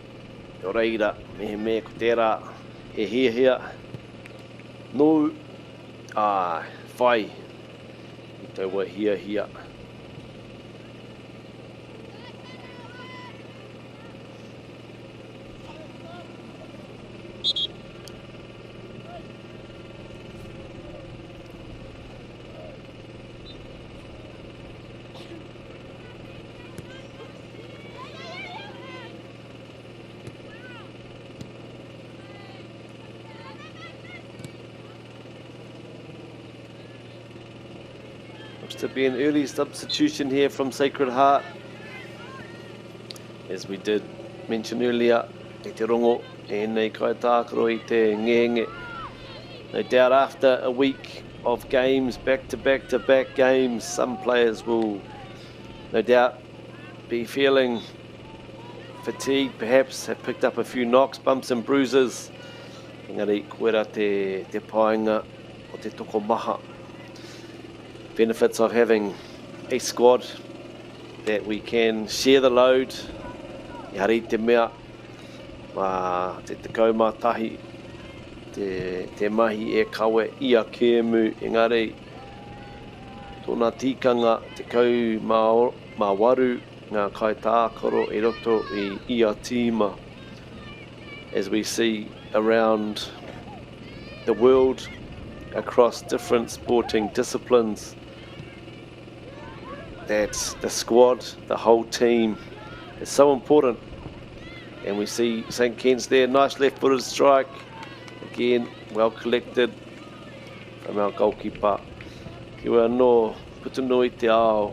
[SPEAKER 3] o reira, mehemea ko tērā, he hiahia, nōu, ā, whai i taua hiahia. Looks to be an early substitution here from Sacred Heart. As we did mention earlier, i te rongo ēnei kaitākaro i te ngenge. No doubt after a week of games, back to back to back games, some players will no doubt be feeling fatigued, perhaps have picked up a few knocks, bumps and bruises. Engari, koera te, te painga o te tokomaha. Benefits of having a squad that we can share the load. Ehara i te mea, mā te 11 te, te mahi e kawe ia kēmu, engari tōna tikanga 18 ngā kaitākaro i roto i ia tīma. As we see around the world across different sporting disciplines, that the squad, the whole team is so important. And we see St. Ken's there, nice left-footed strike. Again, well collected from our goalkeeper. Ki wea anō, puta noa i te ao,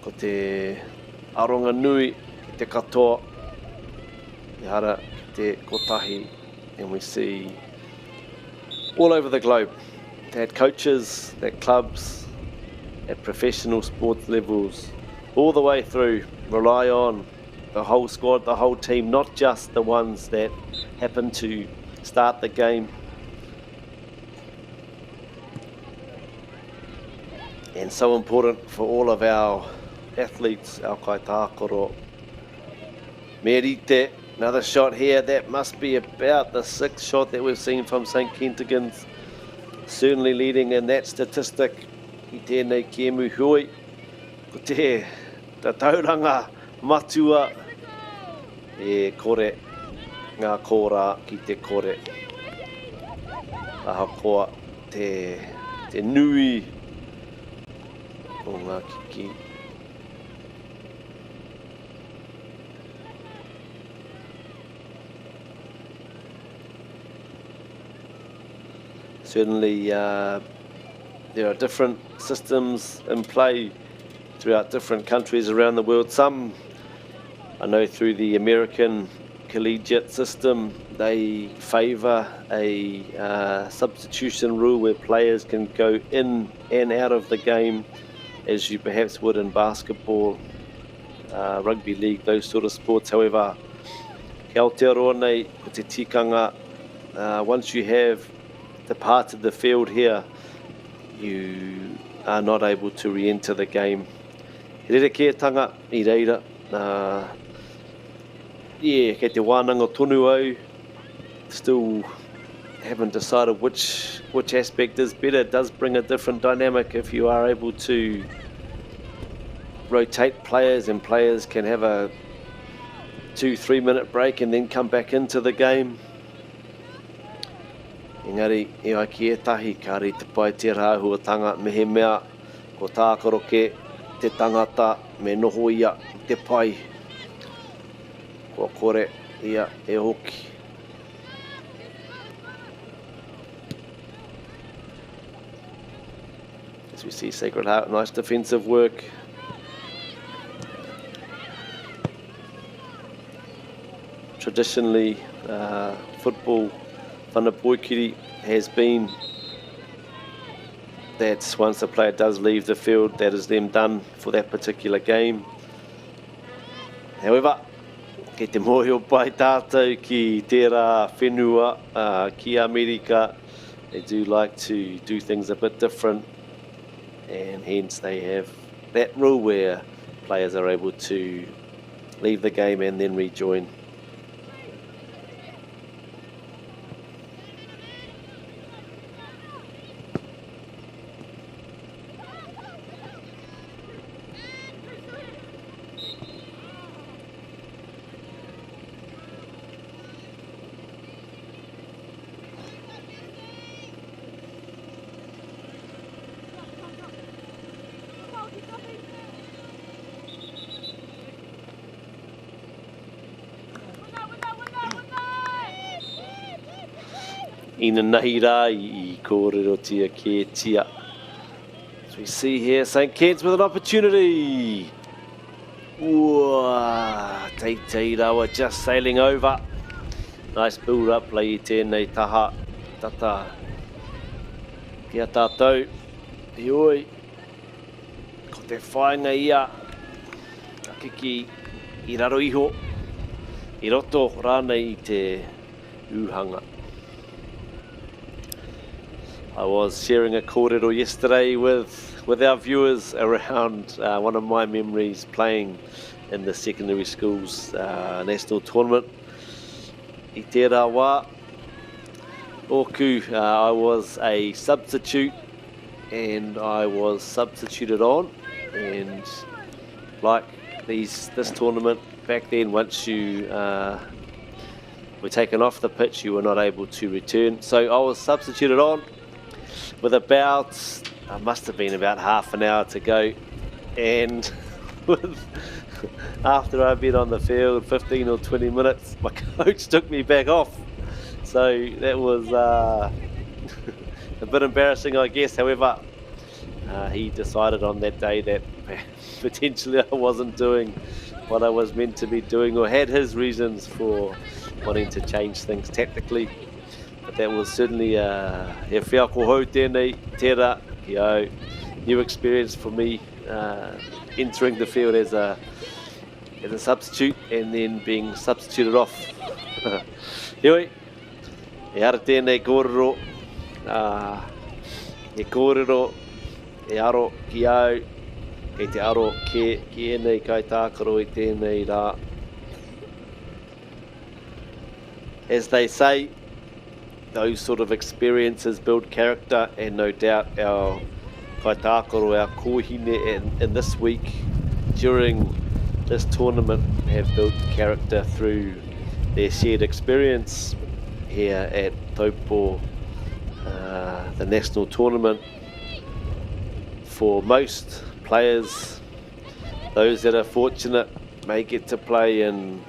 [SPEAKER 3] ko te aronga nui ki te katoa, ehara ki te kotahi. And we see all over the globe that coaches, that clubs, at professional sports levels, all the way through, rely on the whole squad, the whole team, not just the ones that happen to start the game. And so important for all of our, athletes, our kaitākaro. Me rite, another shot here. That must be about the sixth shot that we've seen from St. Kentigern's. Certainly leading in that statistic i tēnei kēmu hui. Ko te tatauranga matua e kore ngā kōrā ki te kore. Ahakoa te, te nui o ngā kiki. Certainly, there are different systems in play throughout different countries around the world. Some, I know through the American collegiate system, they favour a substitution rule where players can go in and out of the game as you perhaps would in basketball, rugby league, those sort of sports. However, ki Aotearoa nei, ko te tikanga, once you have departed the field here, you are not able to re-enter the game. He rerekētanga i reira. Yeah, kei te wānanga tonu au. Still haven't decided which, which aspect is better. It does bring a different dynamic if you are able to rotate players and players can have a 2-3 minute break and then come back into the game. Engari, e ai ki ētahi, kāre i te pai tērā āhuatanga, mehemea ko tākaro kē te tangata me noho ia i te pai, kua kore ia e hoki. As we see Sacred Heart, nice defensive work. Traditionally, football Whanapoikiri has been that once a player does leave the field, that is them done for that particular game. However, kei te mōhio pai tātou ki tērā whenua, ki Amerika, they do like to do things a bit different, and hence they have that rule where players are able to leave the game and then rejoin. Inanahi rā i kōrerotia kētia. As we see here, St. Kent's with an opportunity. Ua, teitei rawa just sailing over. Nice build up play i tēnei taha tata ki a tātou. Heoi, ko te whāinga ia, ka kiki i raro iho, i roto rānei i te ūhanga. I was sharing a kōrero yesterday with, with our viewers around one of my memories playing in the secondary schools national tournament. I tērā wā, ōku, I was a substitute and I was substituted on, and like these this tournament back then, once you were taken off the pitch, you were not able to return. So I was substituted on with about, I must have been about half an hour to go, and with, after I'd been on the field 15 or 20 minutes, my coach took me back off. So that was a bit embarrassing, I guess. However, he decided on that day that potentially I wasn't doing what I was meant to be doing, or had his reasons for wanting to change things tactically. But that was certainly he wheako hou tēnei, tērā, ki au, new experience for me, entering the field as a, as a substitute and then being substituted off. Heoi, e ara tēnei kōrero, he kōrero e aro ki au, Kei te aro kē ki ēnei kaitākaro i tēnei rā. As they say, those sort of experiences build character and no doubt our kaitākaro, our kōhine in, in this week during this tournament have built character through their shared experience here at Taupo, uh, the national tournament. For most players, those that are fortunate may get to play in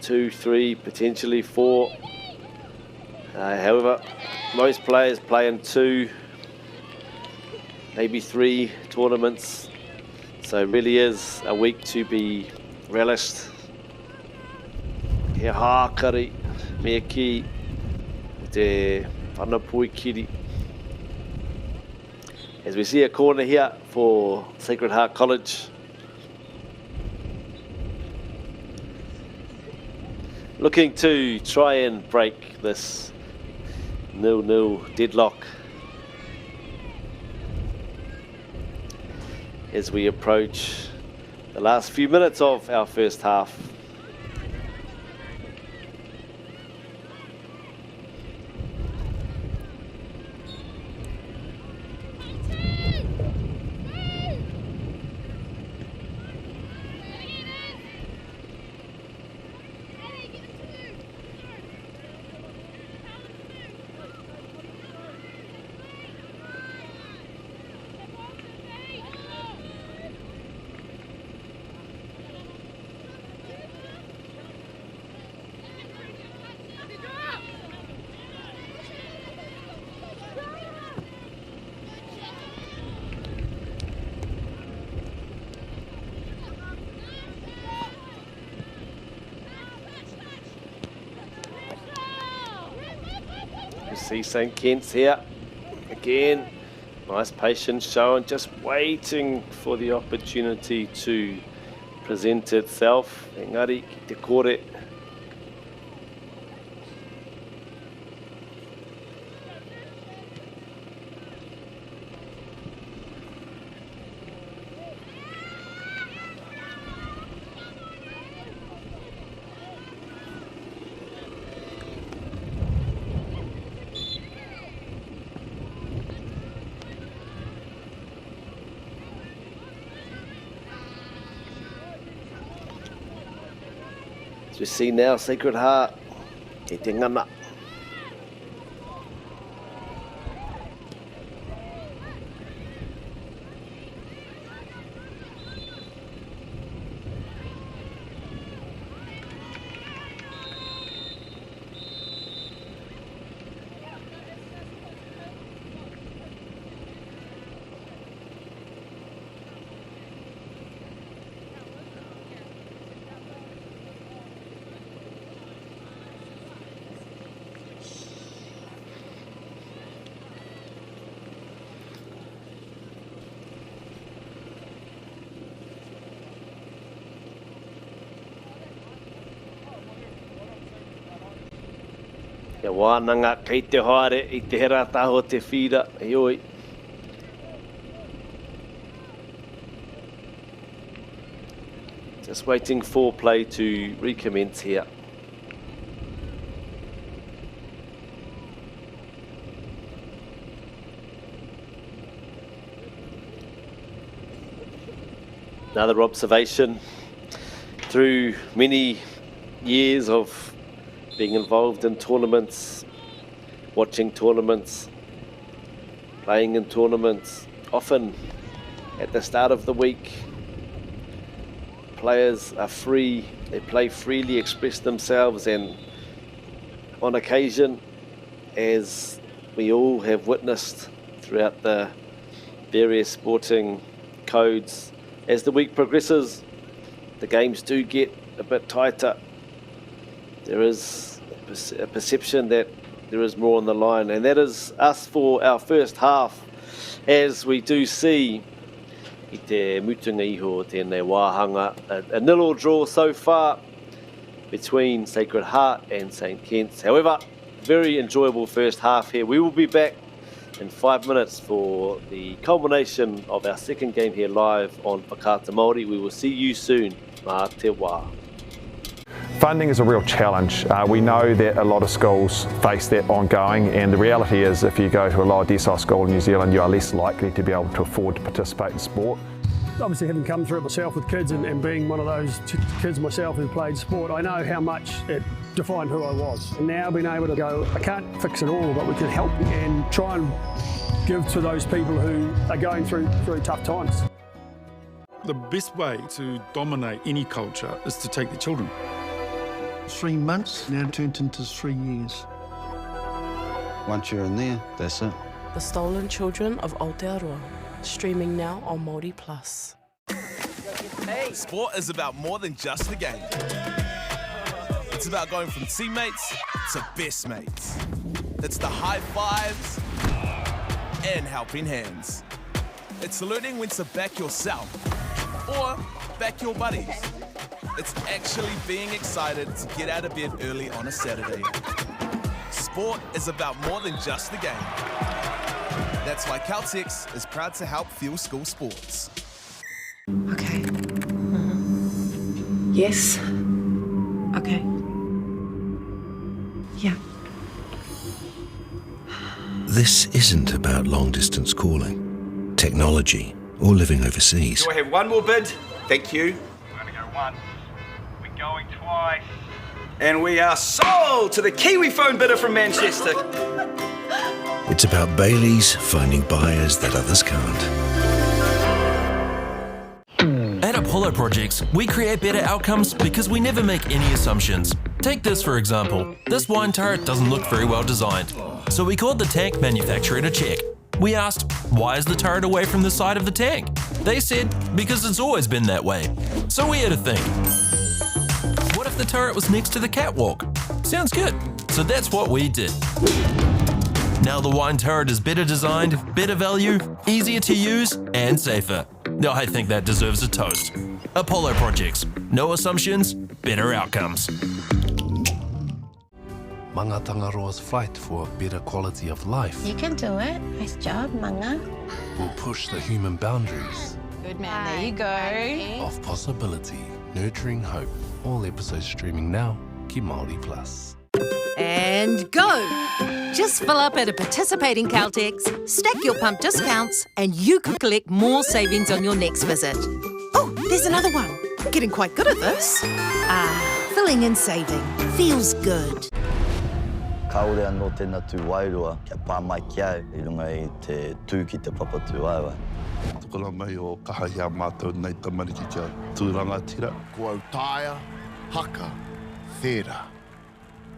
[SPEAKER 3] two, three, potentially four. Uh, however, most players play in two, maybe three tournaments. So it really is a week to be relished. He hākari me kī te whanapoikiri. As we see a corner here for Sacred Heart College. Looking to try and break this 0-0 deadlock as we approach the last few minutes of our first half. You see St. Kent's here again. Nice patience shown, just waiting for the opportunity to present itself. Engari ki te kore. As we see now, Sacred Heart, e te ngana. He wānanga kei te haere i te hera taha o te whīra, heoi. Just waiting for play to recommence here. Another observation through many years of being involved in tournaments, watching tournaments, playing in tournaments, often at the start of the week, players are free, they play freely, express themselves, and on occasion, as we all have witnessed throughout the various sporting codes, as the week progresses, the games do get a bit tighter. There is a perception that there is more on the line, and that is us for our first half, as we do see i te mutunga iho o tēnei wāhanga. A, a nil-all draw so far between Sacred Heart and St. Kent's. However, very enjoyable first half here. We will be back in 5 minutes for the culmination of our second game here live on Whakaata Māori. We will see you soon. Mā te wā.
[SPEAKER 4] Funding is a real challenge. We know that a lot of schools face that ongoing, and the reality is if you go to a lower decile school in New Zealand, you are less likely to be able to afford to participate in sport.
[SPEAKER 5] Obviously, having come through it myself with kids and being one of those kids myself who played sport, I know how much it defined who I was. And now being able to go, I can't fix it all, but we can help and try and give to those people who are going through tough times.
[SPEAKER 6] The best way to dominate any culture is to take the children.
[SPEAKER 7] 3 months now turned into 3 years.
[SPEAKER 8] Once you're in there, that's it.
[SPEAKER 9] The Stolen Children of Aotearoa. Streaming now on Māori Plus.
[SPEAKER 10] Hey. Sport is about more than just the game. It's about going from teammates to best mates. It's the high fives and helping hands. It's learning when to back yourself or back your buddies. It's actually being excited to get out of bed early on a Saturday. Sport is about more than just the game. That's why Caltex is proud to help fuel school sports.
[SPEAKER 11] Okay. Mm-hmm. Yes. Okay. Yeah.
[SPEAKER 12] This isn't about long-distance calling, technology, or living overseas.
[SPEAKER 13] Do I have one more bid? Thank you.
[SPEAKER 14] We're going to go once. We're going twice.
[SPEAKER 13] And we are sold to the Kiwi phone bidder from Manchester.
[SPEAKER 12] It's about Bailey's finding buyers that others can't.
[SPEAKER 1] At Apollo Projects, we create better outcomes because we never make any assumptions. Take this for example. This wine turret doesn't look very well designed. So we called the tank manufacturer to check. We asked, why is the turret away from the side of the tank? They said, because it's always been that way. So we had a think. What if the turret was next to the catwalk? Sounds good. So that's what we did. Now the wine turret is better designed, better value, easier to use, and safer. Now I think that deserves a toast. Apollo Projects. No assumptions, better outcomes.
[SPEAKER 15] Manga Tangaroa's fight for a better quality of life.
[SPEAKER 16] You can do it. Nice job, Manga.
[SPEAKER 15] Will push the human boundaries.
[SPEAKER 16] Good man, there you go.
[SPEAKER 15] Of possibility. Nurturing hope. All episodes streaming now. Ki Māori Plus.
[SPEAKER 17] And go! Just fill up at a participating Caltex, stack your pump discounts, and you could collect more savings on your next visit.
[SPEAKER 18] Oh, there's another one. Getting quite good at this. Ah, filling and saving. Feels good.
[SPEAKER 8] Kāore anō tēnā tū wairua kia pā mai ki au i runga i te tū ki te papa tūwaewae.
[SPEAKER 19] Tukuna mai o kaha i a mātou nei tamariki kia tū rangatira. Ko autaia, haka, tērā.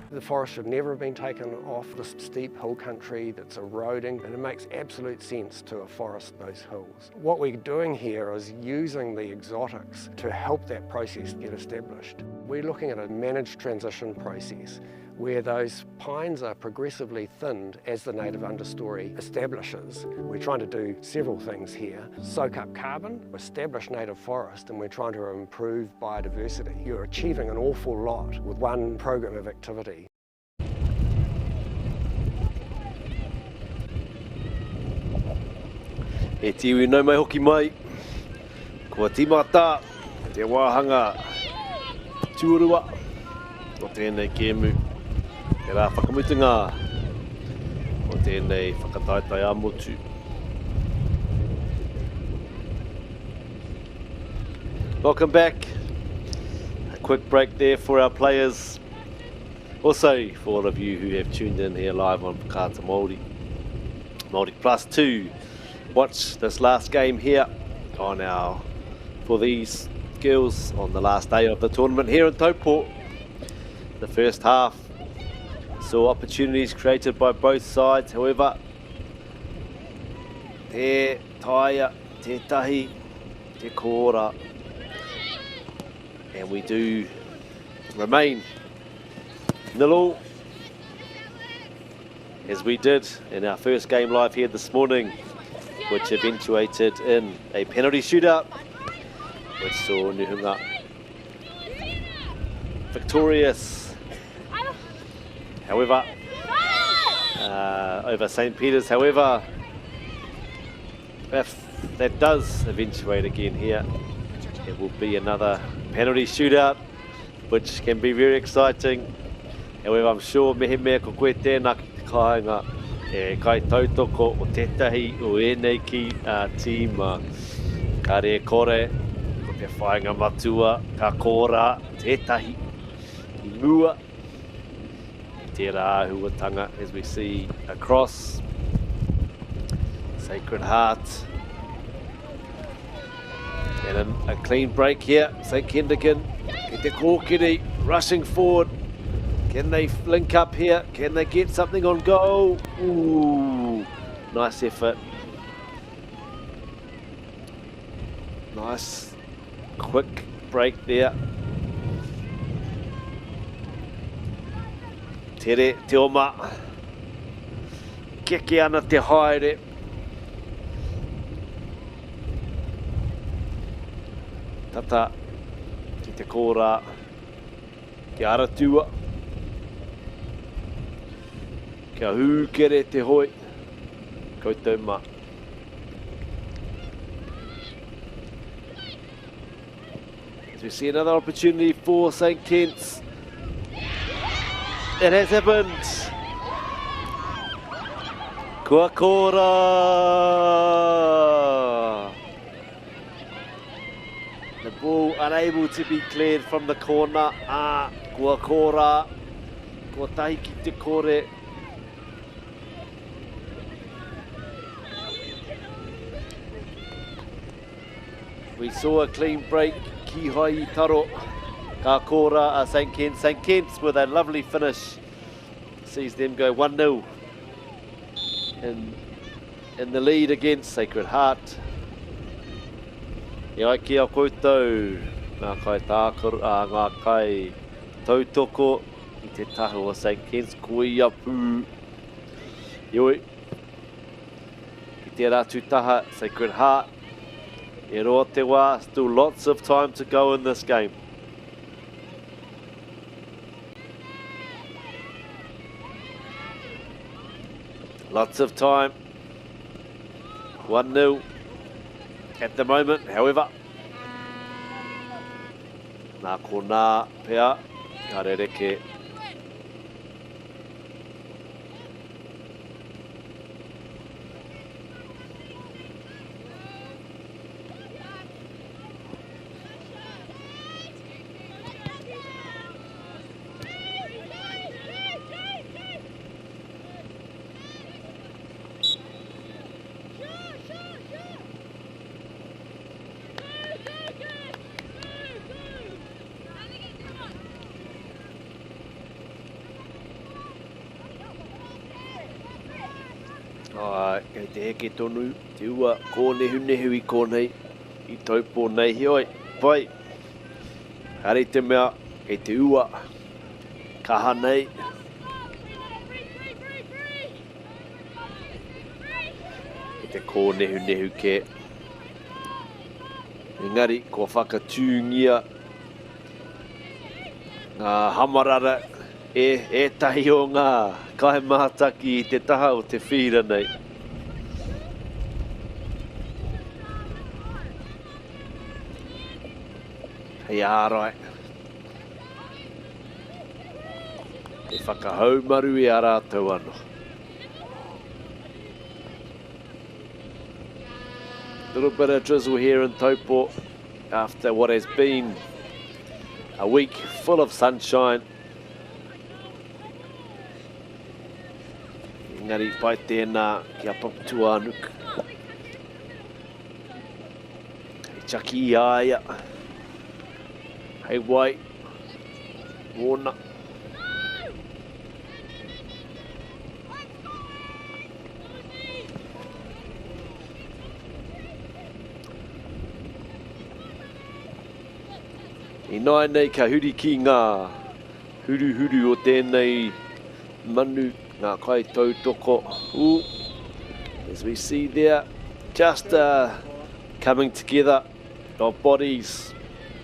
[SPEAKER 20] The forest should never have been taken off this steep hill country that's eroding, and it makes absolute sense to afforest those hills. What we're doing here is using the exotics to help that process get established. We're looking at a managed transition process where those pines are progressively thinned as the native understory establishes. We're trying to do several things here. Soak up carbon, establish native forest, and we're trying to improve biodiversity. You're achieving an awful lot with one program of activity.
[SPEAKER 3] E tiwi nau mai hoki mai, kua tīmata te wāhanga tuarua o tēnei kēmu. Te rā whakamutunga o tēnei whakataetae ā-motu. Welcome back. A quick break there for our players. Also, for all of you who have tuned in here live on Whakaata Māori, Māori Plus 2, watch this last game here on our, for these girls on the last day of the tournament here in Taupō. The first half saw opportunities created by both sides. However, te taia, te tahi, te kōra, and we do remain nil-all, as we did in our first game live here this morning, which eventuated in a penalty shootout, which saw Nuhunga victorious. However, over St. Peter's. However, if that does eventuate again here, it will be another penalty shootout, which can be very exciting. However, I'm sure mehemea ko koe tēnā ki te kāinga e kai tautoko o tētahi o ēnei ki tīma, kāre e kore, ko te whāinga matua ka kōrā tētahi i mua i tērā āhuatanga as we see across Sacred Heart. And a, a clean break here. St. Kendigan get the kōkiri, rushing forward. Can they link up here? Can they get something on goal? Ooh, nice effort. Nice quick break there. Tere te oma. Keke ana te haere. Tata ki te kōrā, ki Aratua. Kia hūkere te hoi, koutou mā. As we see another opportunity for St. Kent's. It has happened. Kua kōra! The ball unable to be cleared from the corner. Ah, kua kōra. Kua tahi ki te kore. We saw a clean break. Kihai i taro. Ka kōra a St. Kent's. St. Kent's with a lovely finish. Sees them go 1-0 in, in the lead against Sacred Heart. E ai ki a koutou, ngā kai tākaro, ā, ngā kai tautoko i te taha o St. Kent's, koia pū. Heoi, ki tērā atu taha, Sacred Heart, e roa te wā, still lots of time to go in this game. Lots of time. 1-0 at the moment, however. Nā konā pea, ka rereke. Āe, kei te heke tonu te ua kōnehunehu i konei, i Taupō nei. Heoi, pai, kāre i te mea kei te ua kaha nei. Kei te kōnehunehu kē. Engari, kua whakatūngia ngā hamarara e ētahi o ngā kaimātaki i te taha o te whīra nei. Hei ārai. He whakahaumaru i a rātou anō. Little bit of drizzle here in Taupo after what has been a week full of sunshine. Engari pai tēnā ki a Papatūānuku. Hei tiaki i a ia. Hei wai mōna. Ināianei ka huri ki ngā huruhuru o tēnei manu, ngā kaitautoko. Ooh, as we see there, just uh, coming together of bodies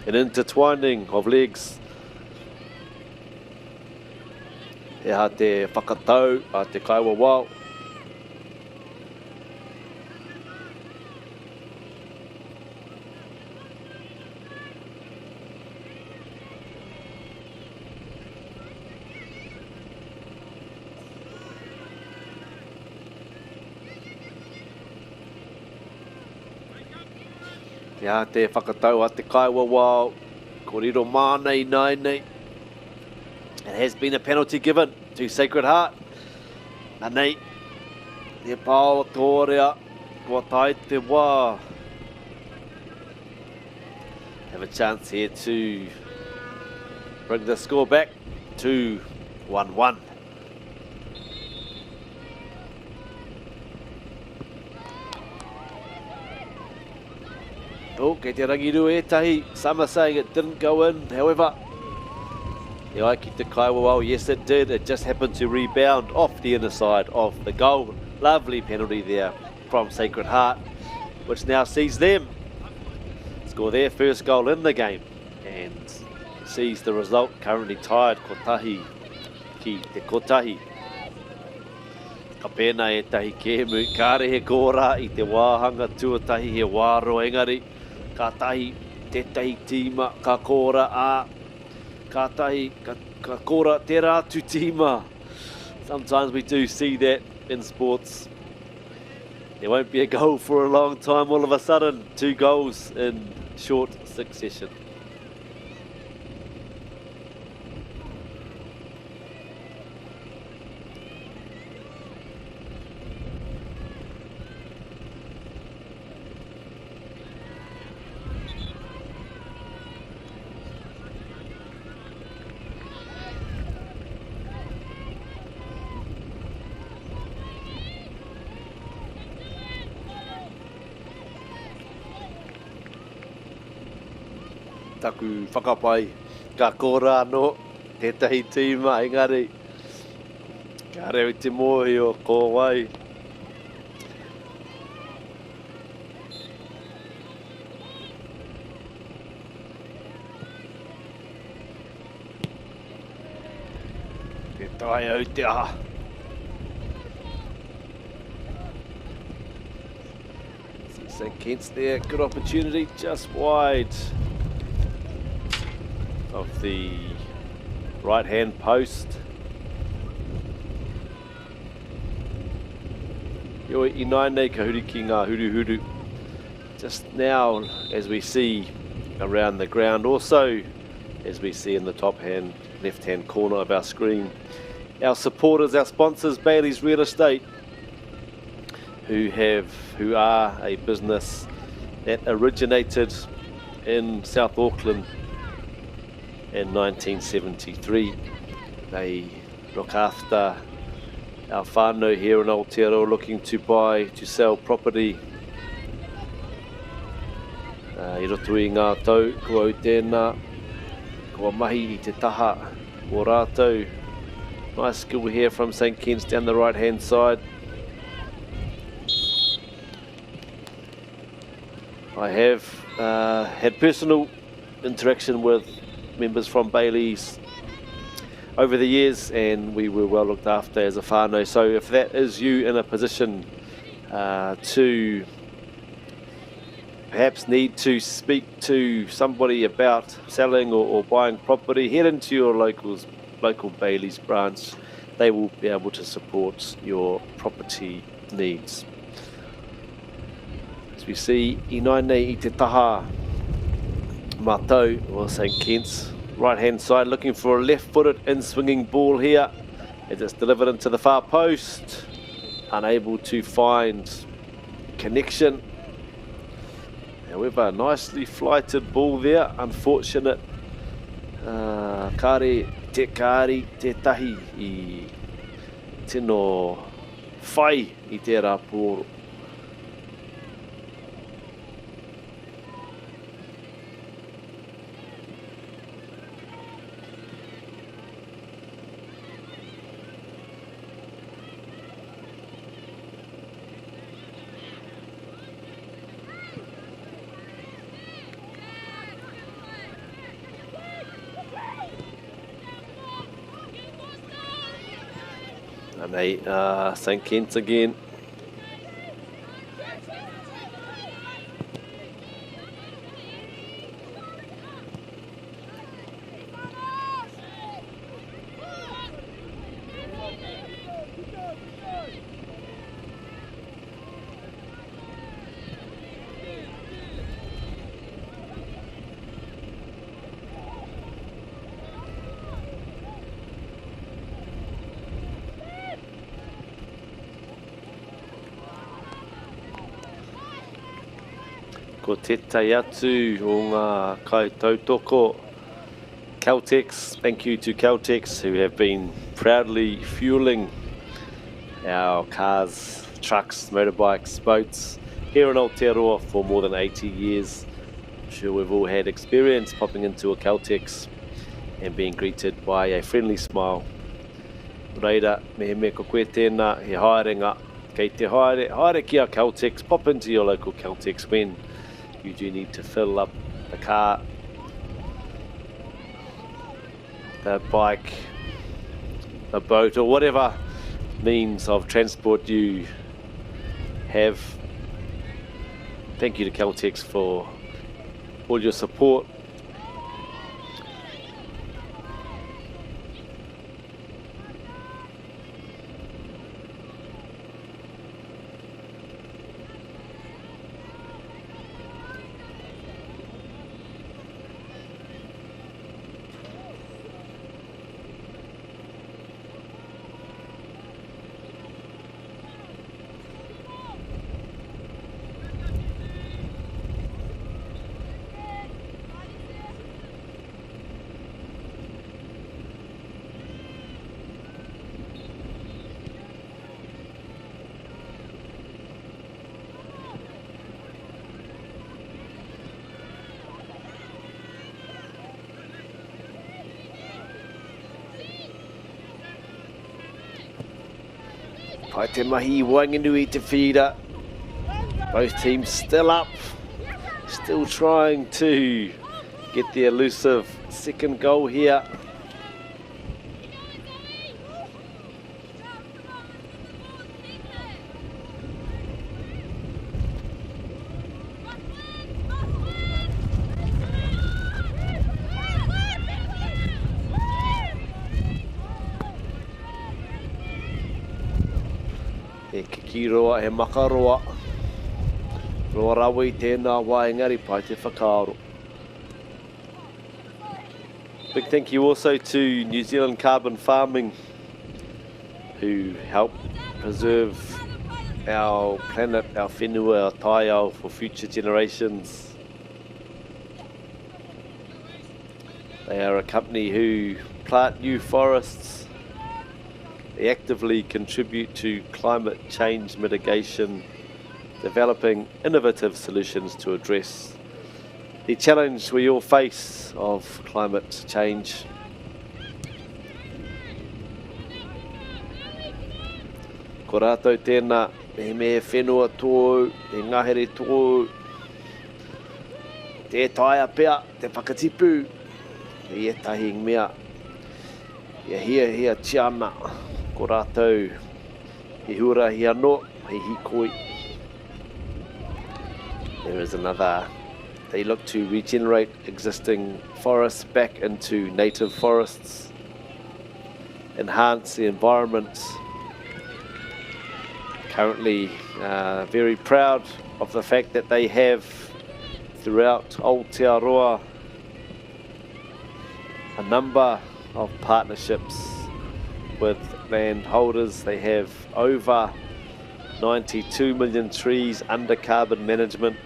[SPEAKER 3] and intertwining of legs. He aha te whakatau a te kaiwawao? He aha te whakatau a te kaiwawao? Ko riro māna ināianei. It has been a penalty given to Sacred Heart. Anei, te pao tōrea, kua tae te wā. Have a chance here to bring the score back to 1-1. Oh, kei te rangirua ētahi. Some are saying it didn't go in. However, e ai ki te kaiwawao, yes it did. It just happened to rebound off the inner side of the goal. Lovely penalty there from Sacred Heart, which now sees them score their first goal in the game and sees the result currently tied kotahi ki te kotahi. Ka pēnā ētahi kēmu, kāre he kōrā i te wāhanga tuatahi he wā roa engari, kātahi tētahi tīma ka kōra ā, kātahi ka, ka kōra tērā atu tīma. Sometimes we do see that in sports. There won't be a goal for a long time all of a sudden. Two goals in short succession. Taku whakapae ka kōra anō tētahi tīma engari kāre au te mōhio ko wai. Te tae au te aha. See St. Kent's there, good opportunity, just wide of the right-hand post. Heoi, ināianei ka huri ki ngā huruhuru. Just now, as we see around the ground, also as we see in the top hand, left-hand corner of our screen, our supporters, our sponsors, Bailey's Real Estate, who have, who are a business that originated in South Auckland in 1973. They look after our whānau here in Aotearoa looking to buy, to sell property. Uh, I roto i ngā tau, ko au tēnā, kua mahi i te taha o rātou. Nice skill here from St. Ken's down the right hand side. I have uh, had personal interaction with members from Bailey's over the years and we were well looked after as a whānau. So if that is you in a position uh, to perhaps need to speak to somebody about selling or, or buying property, head into your locals, local Bailey's branch. They will be able to support your property needs. As we see, ināianei i te taha matau o St. Kent's. Right hand side looking for a left footed in swinging ball here. As it's delivered into the far post. Unable to find connection. However, nicely flighted ball there. Unfortunate. Uh, kāre te kāri te tahi i tino whai i tērā pōro. Anei, uh, St. Kent's again. Ko tētahi atu o ngā kaitautoko Caltex, thank you to Caltex who have been proudly fueling our cars, trucks, motorbikes, boats here in Aotearoa for more than 80 years. I'm sure we've all had experience popping into a Caltex and being greeted by a friendly smile. Reira, mehemea ko koe tēnā, he haerenga. Kei te haere, haere ki a Caltex, pop into your local Caltex when you do need to fill up the car, the bike, the boat, or whatever means of transport you have. Thank you to Caltex for all your support. Pai te mahi i waenganui i te whira. Both teams still up, still trying to get the elusive second goal here. He kikiroa, he makaroa. Roa rawa i tēnā wā engari pai te whakaaro. Big thank you also to New Zealand Carbon Farming who help preserve our planet, our whenua, our taiao for future generations. They are a company who plant new forests. They actively contribute to climate change mitigation, developing innovative solutions to address the challenge we all face of climate change. Ko rātou tēnā, mehemea he whenua tōu, he ngahere tōu, tē taea pea te whakatipu i ētahi mea e hiahiatia ana, ko rātou he huarahi anō hei hīkoi. There is another They look to regenerate existing forests back into native forests, enhance the environment. Currently uh, very proud of the fact that they have throughout Aotearoa a number of partnerships with landholders. They have over 92 million trees under carbon management.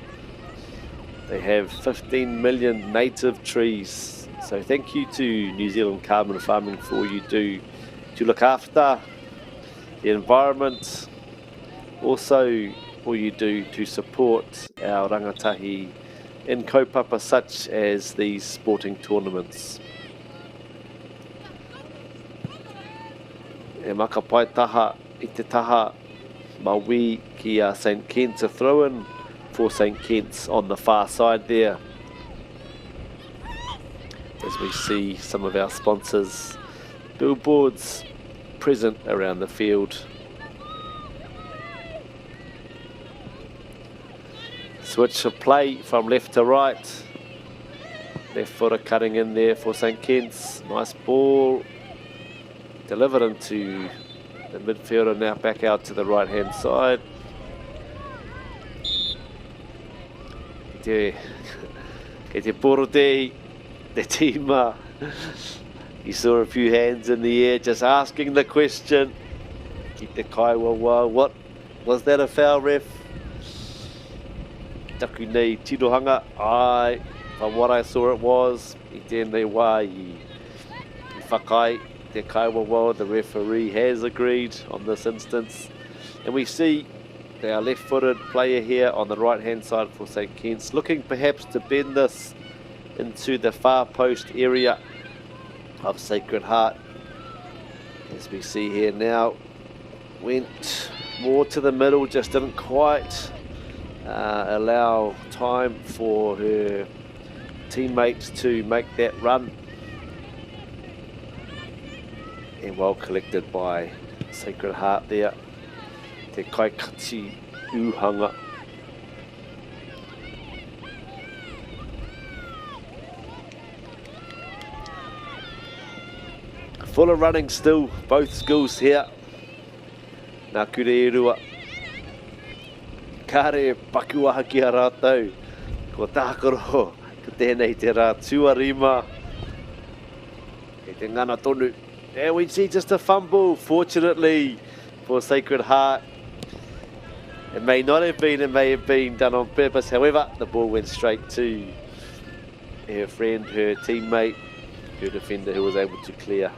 [SPEAKER 3] They have 15 million native trees. So thank you to New Zealand Carbon Farming for all you do to look after the environment. Also, all you do to support our rangatahi in kaupapa such as these sporting tournaments. E makapai taha i te taha mauī ki a St Kent's, a throw-in for St Kent's on the far side there. As we see some of our sponsors, billboards present around the field. Switch of play from left to right. Left footer cutting in there for St. Kent's. Nice ball. Delivered into the midfielder, now back out to the right hand side. Te, kei te poro te, te tīma. You saw a few hands in the air just asking the question. Ki te kaiwawa, what was that a foul ref? Taku nei tirohanga, ai, from what I saw it was, i tēnei wā i, i whakaae te kaiwawa, the referee has agreed on this instance. And we see our left-footed player here on the right-hand side for St. Kent's, looking perhaps to bend this into the far post area of Sacred Heart. As we see here now, went more to the middle, just didn't quite allow time for her teammates to make that run. And well collected by Sacred Heart there. Te Kaikati Uhanga. Full of running still, both schools here. Nā kure e rua. Kāre paku aha ki a rātou. Ko tākaro, ko tēnei te rā tuarima. Kei te ngana tonu. And we see just a fumble, fortunately, for Sacred Heart. It may not have been, it may have been done on purpose. However, the ball went straight to her friend, her teammate, her defender who was able to clear.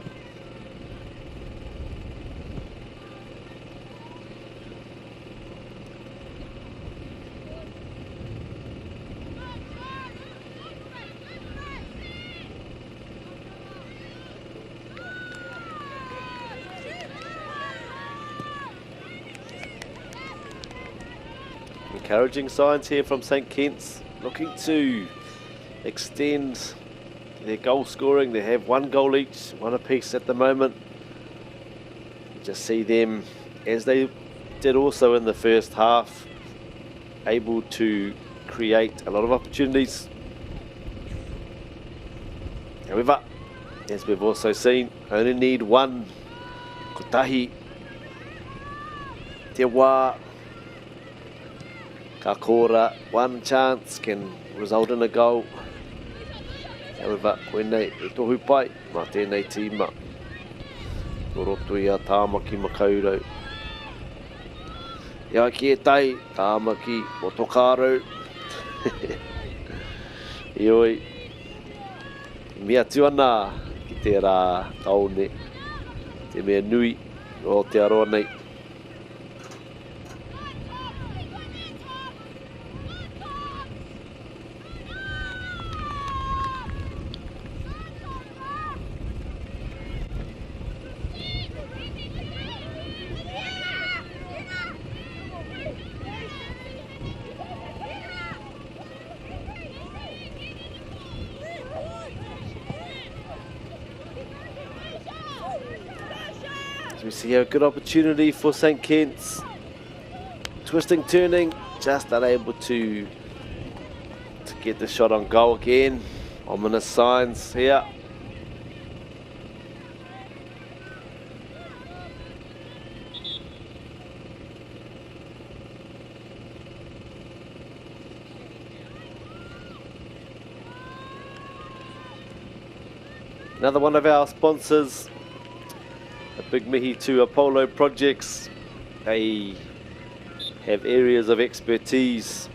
[SPEAKER 3] Encouraging signs here from St. Kent's, looking to extend their goal scoring. They have one goal each, one apiece at the moment. You just see them, as they did also in the first half, able to create a lot of opportunities. However, as we've also seen, only need one. Kotahi. Te wā. Ka kōra, one chance can result in a goal. However, koinei e tohu pai mā tēnei tīma. Ko roto i a Tāmaki Makaurau. E ai ki ētahi, Tāmaki o Tokarau. Heoi, mea atu ana ki tērā taone, te mea nui o Aotearoa nei. As we see a good opportunity for St. Kent's. Twisting, turning, just unable to, to get the shot on goal again. Ominous signs here. Another one of our sponsors, a big mihi to Apollo Projects. They have areas of expertise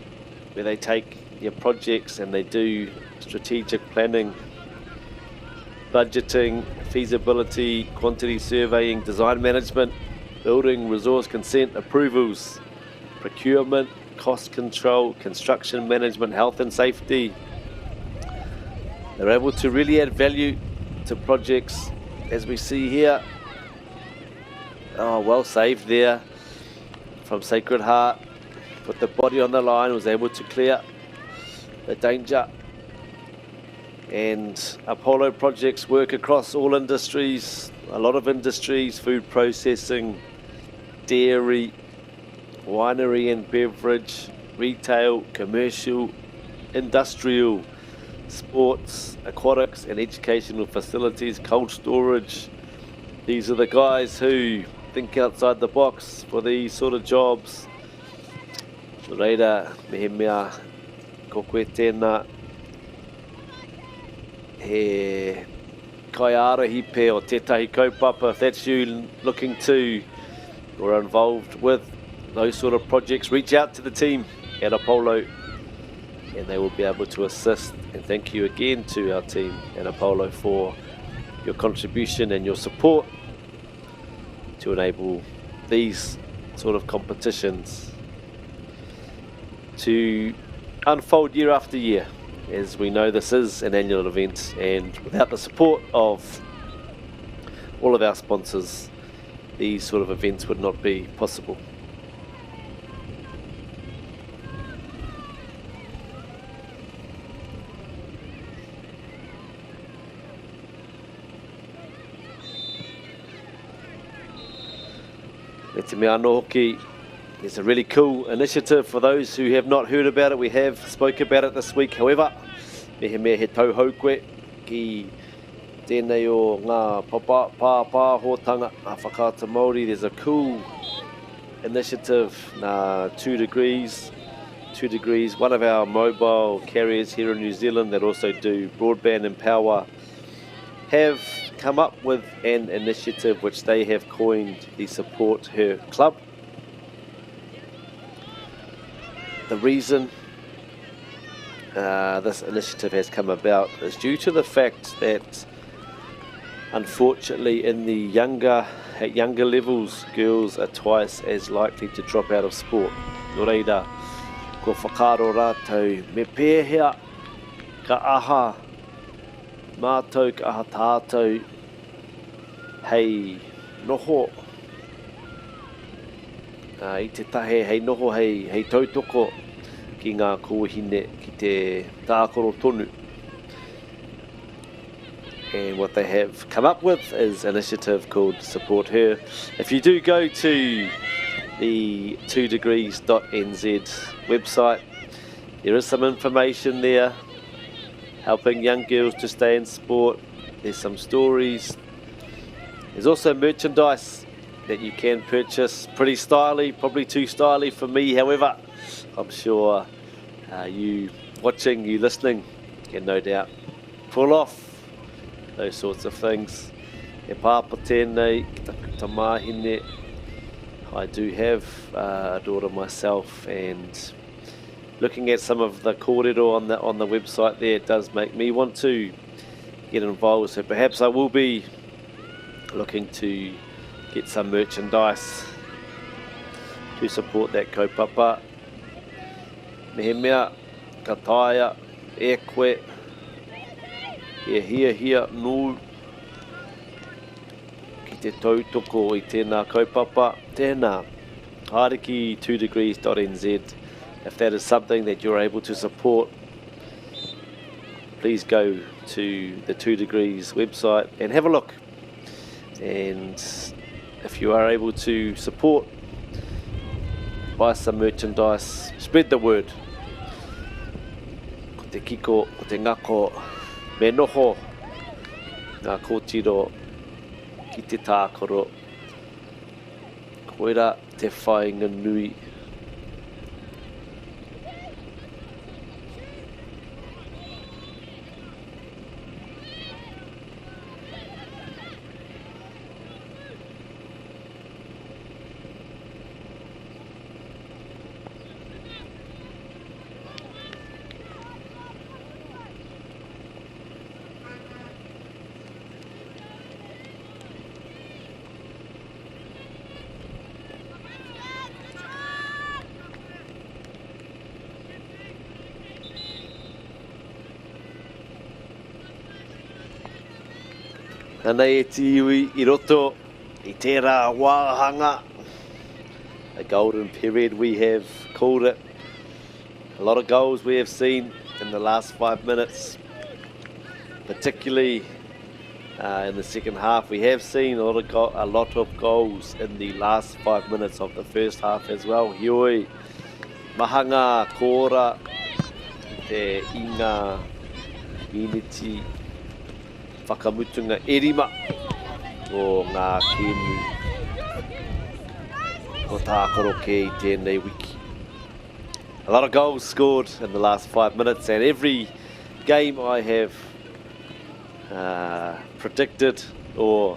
[SPEAKER 3] where they take your projects and they do strategic planning, budgeting, feasibility, quantity surveying, design management, building, resource consent, approvals, procurement, cost control, construction management, health and safety. They're able to really add value to projects, as we see here. Oh, well saved there from Sacred Heart. Put the body on the line, was able to clear the danger. And Apollo projects work across all industries, a lot of industries, food processing, dairy, winery and beverage, retail, commercial, industrial, sports, aquatics and educational facilities, cold storage. These are the guys who think outside the box for these sort of jobs. Nō reira, mehemea ko koe tēnā, he kaiārahi pea o tētahi kaupapa, if that's you looking to or involved with those sort of projects, reach out to the team at Apollo and they will be able to assist. And thank you again to our team at Apollo for your contribution and your support to enable these sort of competitions to unfold year after year. As we know, this is an annual event, and without the support of all of our sponsors, these sort of events would not be possible. Me te mea anō hoki, it's a really cool initiative for those who have not heard about it. We have spoke about it this week. However, mehemea he tauhou koe ki tēnei o ngā pāpāhotanga a Whakaata Māori, there's a cool initiative nā 2degrees, 2degrees, one of our mobile carriers here in New Zealand that also do broadband and power, have come up with an initiative which they have coined the Support Her Club. The reason uh, this initiative has come about is due to the fact that unfortunately in the younger at younger levels girls are twice as likely to drop out of sport. Nō reira, kua whakaaro rātou me pēhea ka aha mātou ka aha tātou hei noho i te tahe hei noho hei, hei tautoko ki ngā kōhine ki te tākaro tonu. And what they have come up with is an initiative called Support Her. If you do go to the 2degrees.nz website, there is some information there helping young girls to stay in sport. There's some stories. There's also merchandise that you can purchase. Pretty styly, probably too styly for me. However, I'm sure uh, you watching, you listening, can no doubt pull off those sorts of things. He pāpā tēnei ki taku tamāhine. I do have uh, a daughter myself and looking at some of the kōrero on the, on the website there, it does make me want to get involved. So perhaps I will be looking to get some merchandise to support that kaupapa. Mehemea ka taea e koe he hiahia nōu ki te tautoko i tēnā kaupapa, tēnā, haere ki 2degrees.nz if that is something that you're able to support please go to the 2degrees website and have a look. And if you are able to support, buy some merchandise, spread the word. Ko te kiko, ko te ngako, me noho ngā kōtiro ki te tākaro. Koira te whāinga nui. Anei e te iwi i roto i tērā wāhanga, a golden period we have called it. A lot of goals we have seen in the last five minutes. particularly in the second half. We have seen a lot of, a lot of goals in the last five minutes of the first half as well. Heoi, maha ngā kōra te i ngā miniti whakamutunga e rima o ngā kēmu o tākaro kē i tēnei wiki. A lot of goals scored in the last five minutes and every game I have uh, predicted or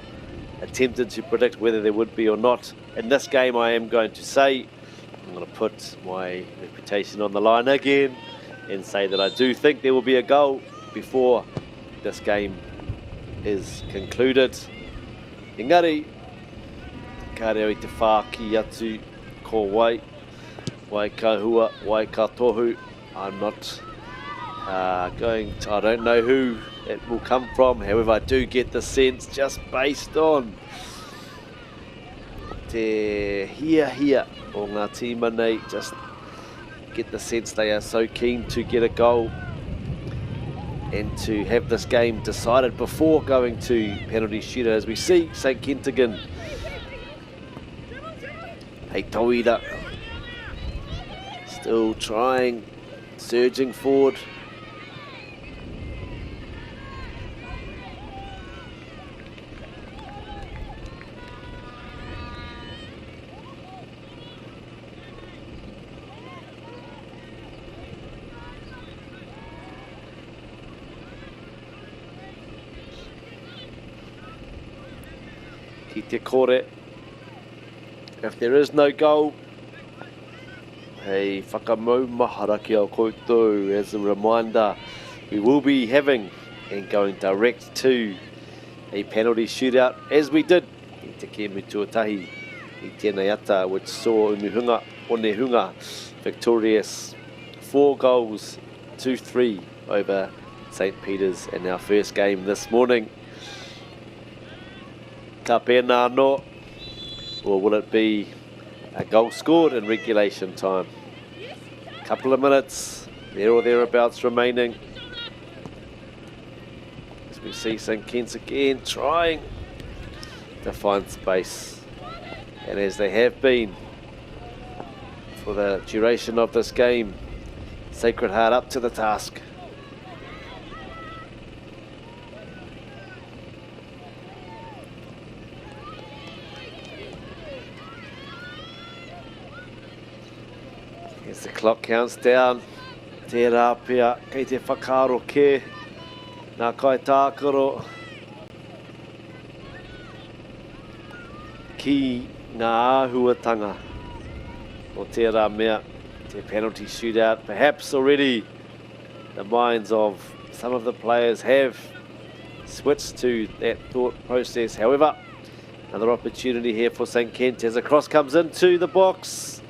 [SPEAKER 3] attempted to predict whether there would be or not. In this game, I am going to say, I'm going to put my reputation on the line again and say that I do think there will be a goal before this game is concluded. Engari, kāre au i te whāki atu ko wai, wai ka hua, wai ka tohu. I'm not uh, going to, I don't know who it will come from. However, I do get the sense just based on te hiahia o ngā tīma nei, just get the sense they are so keen to get a goal and to have this game decided before going to penalty shooter. As we see, St. Kentigern, hei tauira, still trying, surging forward. Ki te kore. If there is no goal, hei whakamaumahara ki a koutou as a reminder, we will be having and going direct to a penalty shootout as we did i te kēmu tuatahi i tēnei ata, which saw Umuhunga Onehunga victorious 4 goals to 3 over St. Peter's in our first game this morning. Ka pēnā anō, or will it be a goal scored in regulation time? Couple of minutes, there or thereabouts remaining. As we see St. Kent's again trying to find space. And as they have been for the duration of this game, Sacred Heart up to the task. As the clock counts down, tērā pea kei te whakaaro kē ngā kaitākaro ki ngā āhuatanga o tērā mea, te penalty shootout. Perhaps already the minds of some of the players have switched to that thought process. However, another opportunity here for St. Kent as a cross comes into the box.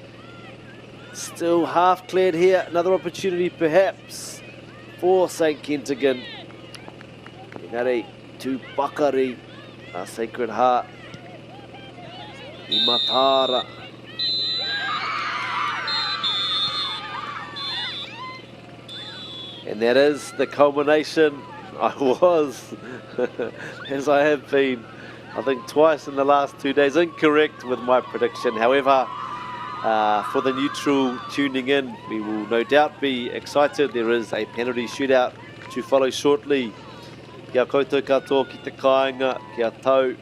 [SPEAKER 3] Still half cleared here. Another opportunity perhaps for St. Kentigern. Engari, tū pakari a Sacred Heart i mataara. And that is the culmination. I was, as I have been, I think twice in the last two days, incorrect with my prediction. However, for the neutral tuning in, we will no doubt be excited. There is a penalty shootout to follow shortly. Kia koutou katoa ki te kāinga, kia tau,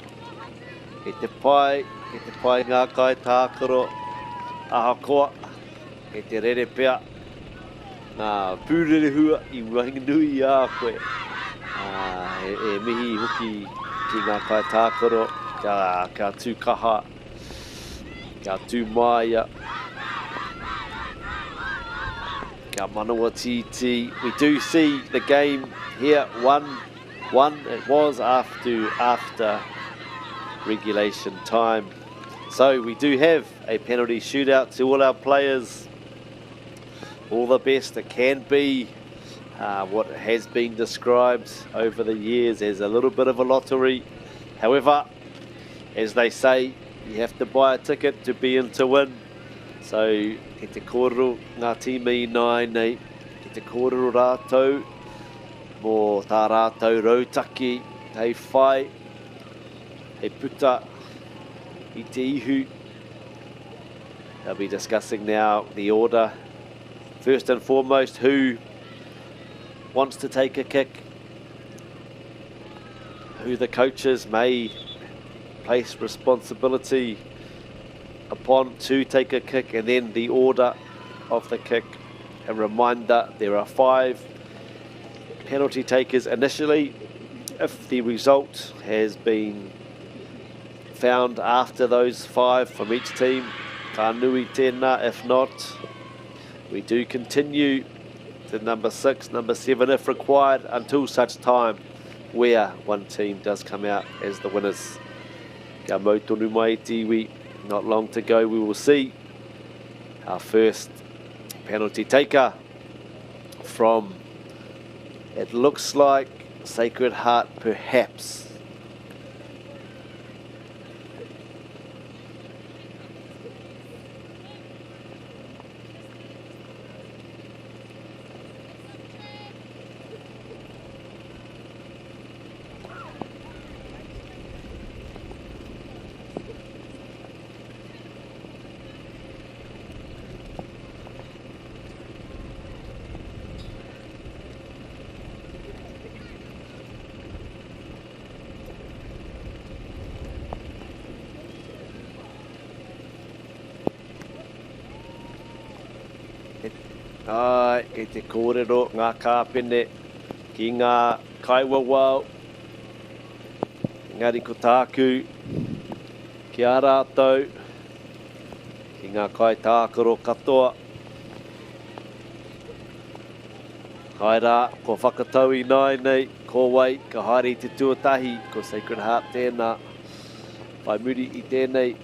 [SPEAKER 3] kei te pai, kei te pai ngā kai tākaro, ahakoa, kei te rere pea ngā pūrerehua i waenganui i a koe. Uh, e, e mihi hoki ki ngā kai tākaro, kia, kia tū kaha, kia tū māia, kia manawa tītī. We do see the game here, 1-1 it was after, after regulation time. So we do have a penalty shootout to all our players. All the best it can be. Uh, what has been described over the years as a little bit of a lottery. However, as they say, you have to buy a ticket to be in to win. So, ki te kōrero ngā tīma ināianei, ki te kōrero rātou mō tā rātou rautaki hei whai, hei puta i te ihu. They'll be discussing now the order. First and foremost, who wants to take a kick, who the coaches may place responsibility upon to take a kick, and then the order of the kick. A reminder, there are 5 penalty takers initially. If the result has been found after those 5 from each team, ka nui tēnā. If not, we do continue to number 6, number 7 if required, until such time where one team does come out as the winners. Ka mau tonu mai te iwi. Not long to go, we will see our first penalty taker from, it looks like, Sacred Heart perhaps. Ai, kei te kōrero ngā kāpene ki ngā kaiwawao. Engari ko tāku ki a rātou, ki ngā kaitākaro katoa. Hai rā, kua whakatau ināianei, ko wai ka haere i te tuatahi, ko Sacred Heart tēnā. Whai muri i tēnei,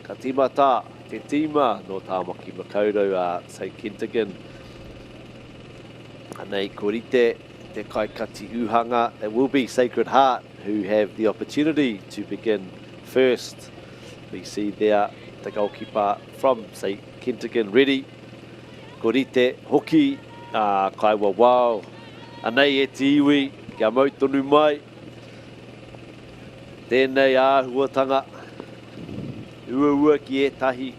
[SPEAKER 3] ka tīmata te tīma nō Tāmaki Makaurau a St Kentigern. Anei, ko rite te kaikati uhanga. It will be Sacred Heart who have the opportunity to begin first. We see there the goalkeeper from St Kentigern ready. Ko rite hoki a Kaiwawao. Anei e te iwi, kia mau tonu mai tēnei āhuatanga. Uaua ki ētahi,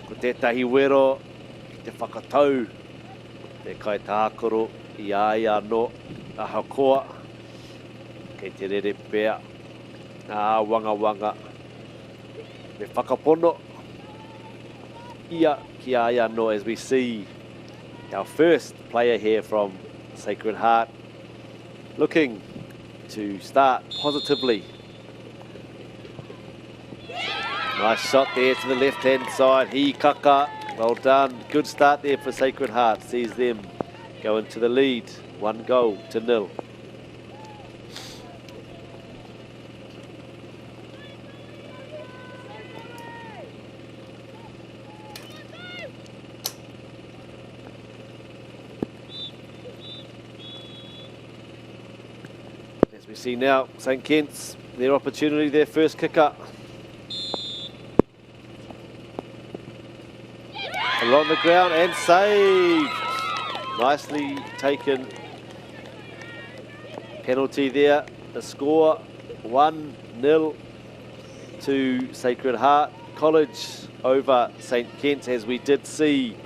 [SPEAKER 3] ko tētahi wero ki te whakatau te kaitākaro i a ia anō, ahakoa kei te rere pea ngā āwangawanga, me whakapono ia ki a ia anō as we see our first player here from Sacred Heart looking to start positively. Nice shot there to the left-hand side. Hikaka, well done. Good start there for Sacred Heart. Sees them go into the lead. 1-0. As we see now, St. Kent's, their opportunity, their first kicker. Along the ground and saved. Nicely taken penalty there. The score 1-0 to Sacred Heart College over St. Kent's, as we did see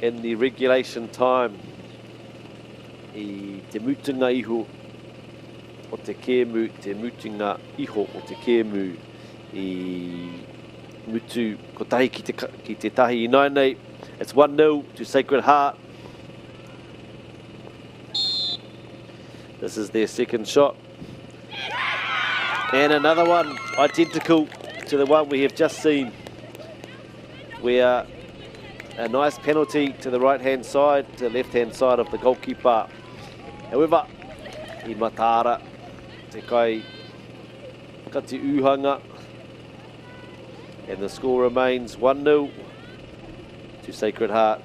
[SPEAKER 3] in the regulation time. I te mutunga iho o te kēmu, te mutunga iho o te kēmu i mutu kotahi ki te, ki te tahi ināianei. It's 1-0 to Sacred Heart. This is their second shot. And another one identical to the one we have just seen, where a nice penalty to the right-hand side, to the left-hand side of the goalkeeper. However, i mataara te kai kati uhanga, and the score remains 1-0 to Sacred Heart.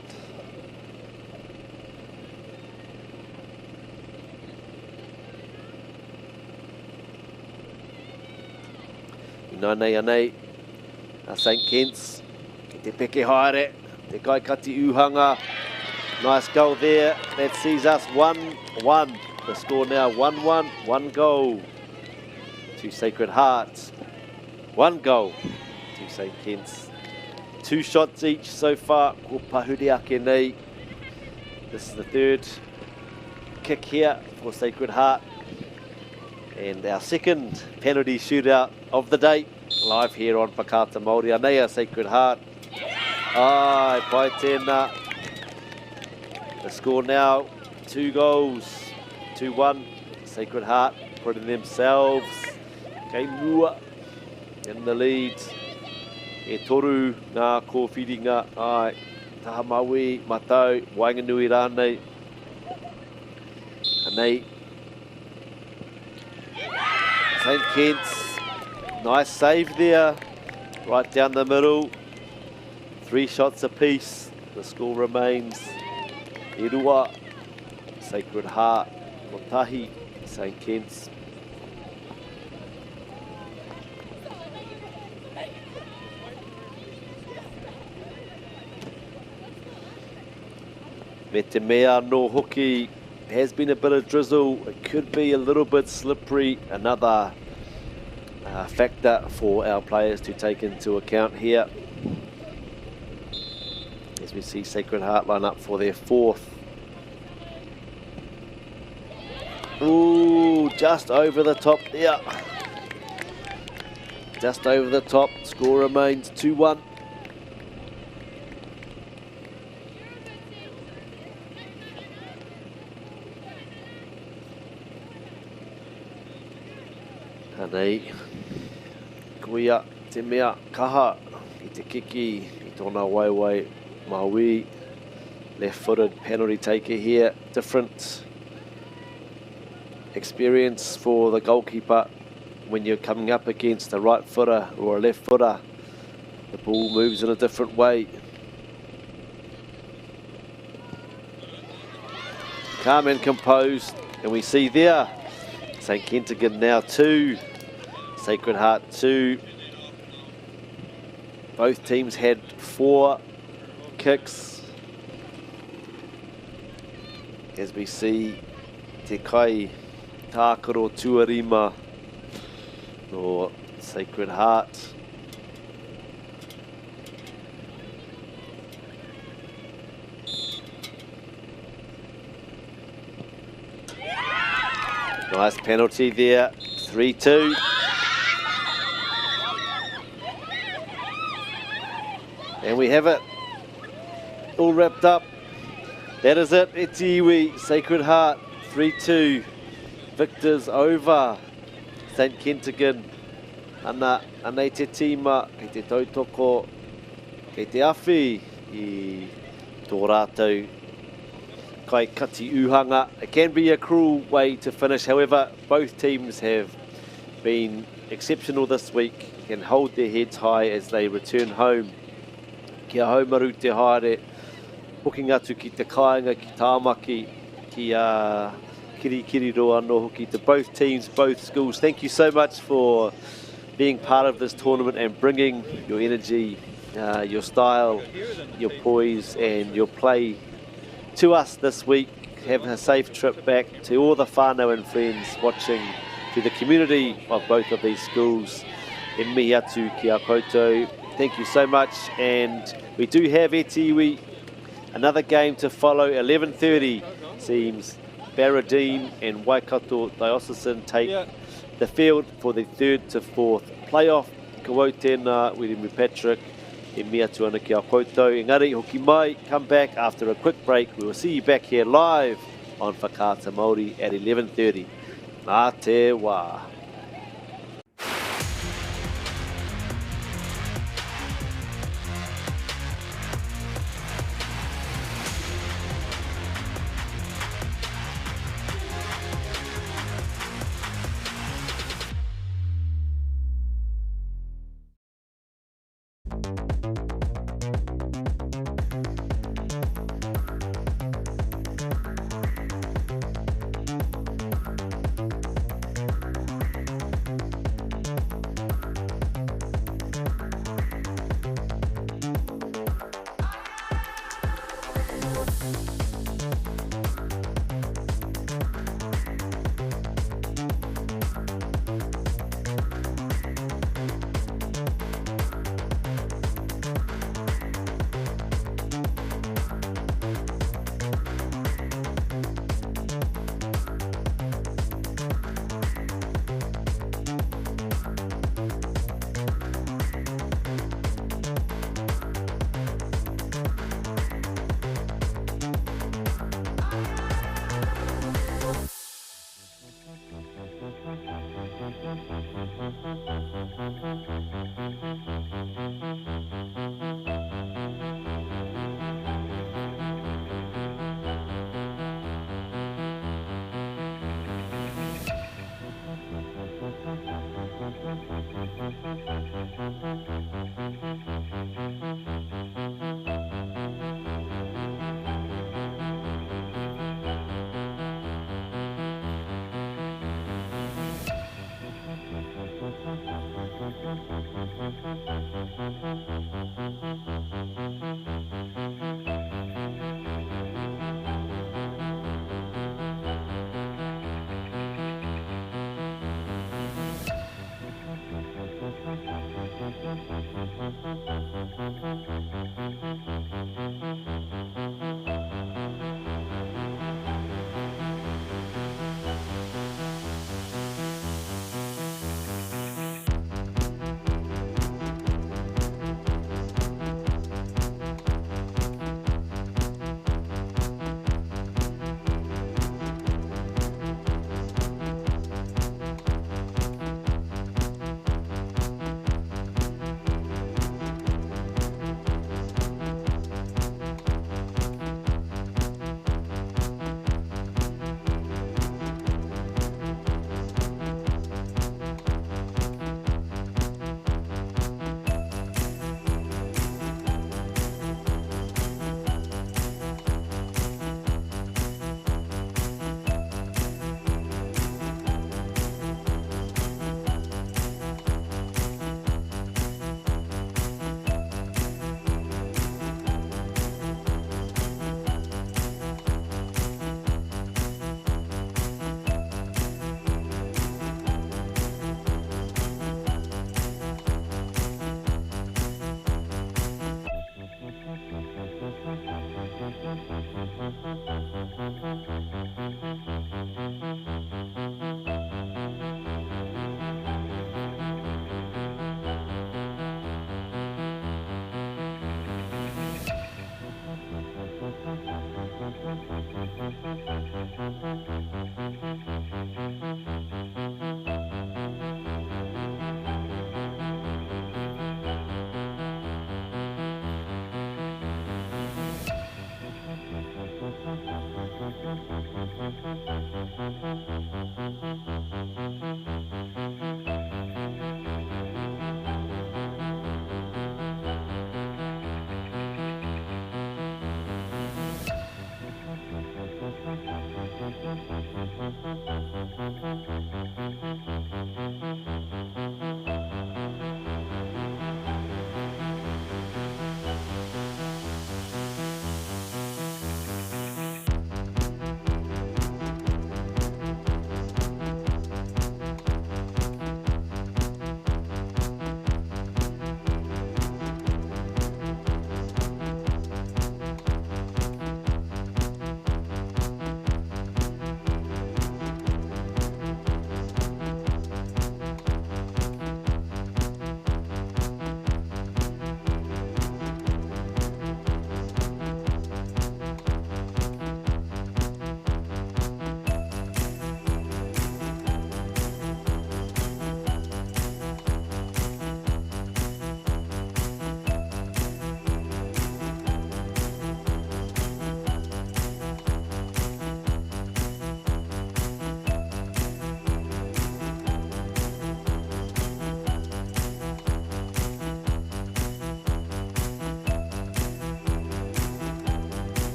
[SPEAKER 3] Inanei anei a St. Kent's ki te peke haere, te kaikati uhanga. Nice goal there. That sees us 1-1. The score now 1-1, 1 goal to Sacred Hearts. 1 goal to St. Kent's. 2 shots each so far. Ko pahuri ake nei. This is the third kick here for Sacred Heart. And our second penalty shootout of the day, live here on Whakaata Māori. Anei a Sacred Heart. Ai, pai tēnā. The score now, 2 goals, 2-1. Sacred Heart putting themselves kei mua in the lead. E toru ngā kōwhiringa, ai, taha maui, matau, waenganui rānei. Anei, St. Kent's, nice save there, right down the middle. 3 shots apiece. The score remains e rua, Sacred Heart, kotahi, St. Kent's. Me te mea anō hoki, has been a bit of drizzle. It could be a little bit slippery. Another factor for our players to take into account here. As we see Sacred Heart line up for their fourth. Ooh, just over the top there. Just over the top. Score remains 2-1. Anei, koia te mea kaha i te kiki i tōna waewae Maui. Left-footed penalty taker here. Different experience for the goalkeeper when you're coming up against a right footer or a left footer. The ball moves in a different way. Calm and composed, and we see there St. Kentigern now 2, Sacred Heart 2. Both teams had 4 kicks. As we see Te Kai Tākaro Tuarima or Sacred Heart. Nice penalty there, 3-2. And we have it all wrapped up. That is it, e te iwi, Sacred Heart, 3-2. Victors over St. Kentigern. Ana, anei te tīma, kei te tautoko, kei te awhi i tō rātou kai kati uhanga. It can be a cruel way to finish. However, both teams have been exceptional this week, can hold their heads high as they return home. Kia haumaru te haere, hokinga atu ki te kāinga, ki Tāmaki, ki Kirikiriroa anō hoki, to both teams, both schools. Thank you so much for being part of this tournament and bringing your energy, your style, your poise and your play to us this week. Have a safe trip back to all the whānau and friends watching, to the community of both of these schools. E mihi atu ki a koutou. Thank you so much. And we do have e te iwi, another game to follow. 11:30 seems Barradine and Waikato Diocesan take the field for the 3rd to 4th playoff. Ko au tēnā, Wiremu Patrick, e mihi atu ana ki a koutou. Engari, hoki mai, come back after a quick break. We will see you back here live on Whakaata Māori at 11:30. Mā te wā.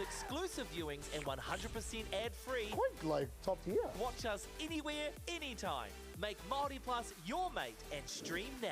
[SPEAKER 2] Exclusive viewings and 100% ad-free.
[SPEAKER 19] Quite like top tier.
[SPEAKER 2] Watch us anywhere, anytime. Make Māori Plus your mate and stream now.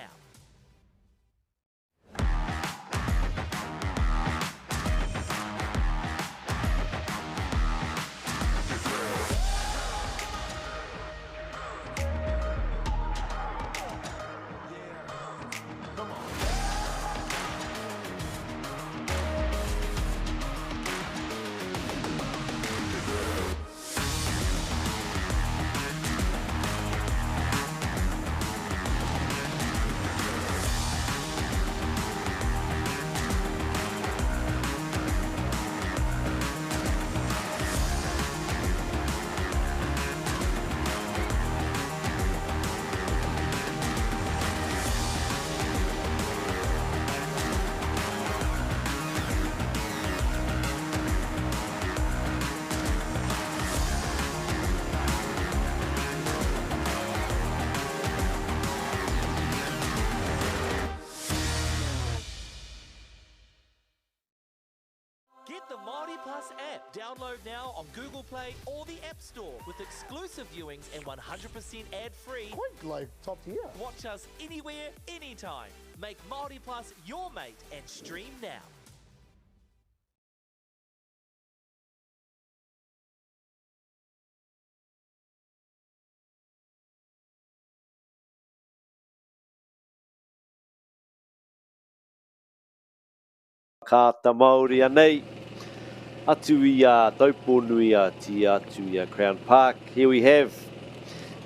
[SPEAKER 2] Get the Māori Plus app. Download now on Google Play or the App Store with exclusive viewings and 100% ad-free.
[SPEAKER 7] Quite like top tier.
[SPEAKER 2] Watch us anywhere, anytime. Make Māori Plus your mate and stream now.
[SPEAKER 3] Kāta Māori anei, atu i a Taupōnui a tia atu i a Crown Park. Here we have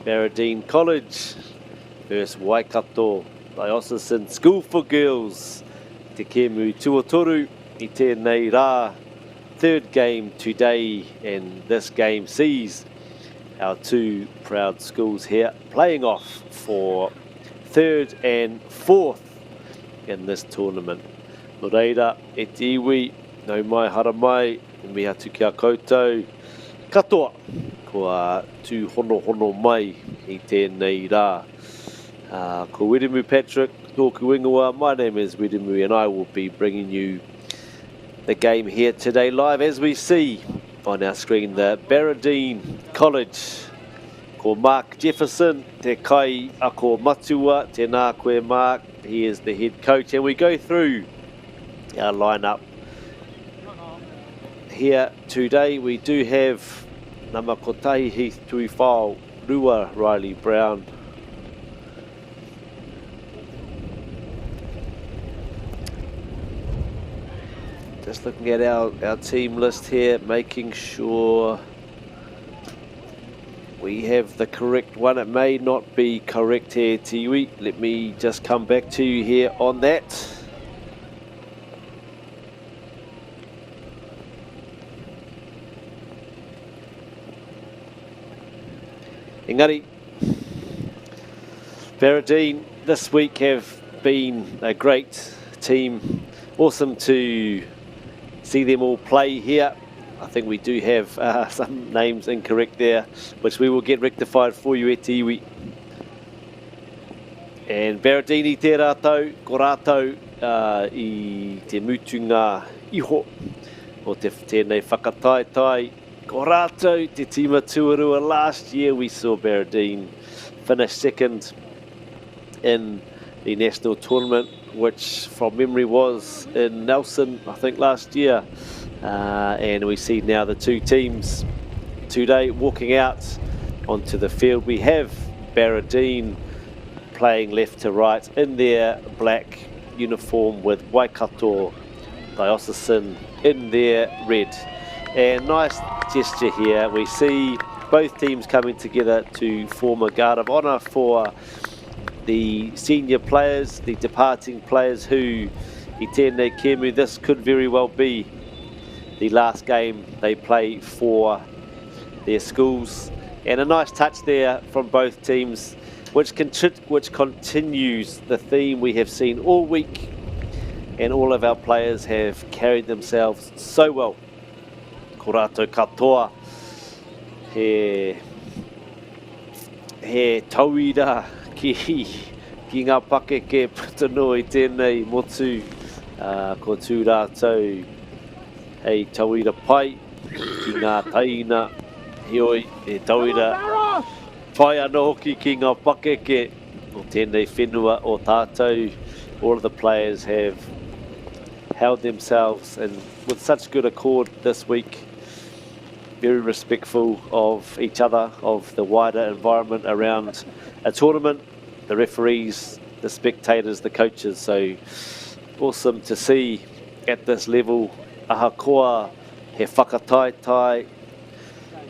[SPEAKER 3] Baradene College versus Waikato Diocesan School for Girls. Te kēmu tuatoru i tēnei rā. Third game today, and this game sees our two proud schools here playing off for third and fourth in this tournament. Nō reira, e te iwi, nau mai, hara mai, e mihi atu ki a koutou katoa kua tūhonohono mai i tēnei rā. Ko Wiremu Patrick tōku ingoa, my name is Wiremu and I will be bringing you the game here today live as we see on our screen the Baradene College. Ko Mark Jefferson te kai ako matua, tēnā koe Mark, he is the head coach, and we go through our lineup here today. We do have nama kotahi Heath Tuifao, Rua Riley Brown, Just looking at our team list here, making sure we have the correct one. It may not be correct here, Tiwi. Let me just come back to you here on that. Engari, Baradene this week have been a great team. Awesome to see them all play here. I think we do have some names incorrect there, which we will get rectified for you e te iwi. And Baradene i tērā tau, ko rātou i te mutunga iho o te tēnei whakataetae. Ko rātou te tīma tuarua. Last year we saw Baradene finish second in the national tournament, which from memory was in Nelson, I think, last year. And we see now the two teams today walking out onto the field. We have Baradene playing left to right in their black uniform with Waikato Diocesan in their red. And nice gesture here. We see both teams coming together to form a guard of honour for the senior players, the departing players who i tēnei kēmu, this could very well be the last game they play for their schools. And a nice touch there from both teams, which continues the theme we have seen all week, and all of our players have carried themselves so well. Ko rātou katoa he tauira ki ngā pakeke puta noa i tēnei motu. Ko tū rātou hei tauira pai ki ngā taina, heoi he tauira Pai anō hoki ki ngā pakeke o tēnei whenua o tātou. All of the players have held themselves and with such good accord this week. Very respectful of each other, of the wider environment around a tournament, the referees, the spectators, the coaches. So awesome to see at this level. Ahakoa he whakataetae,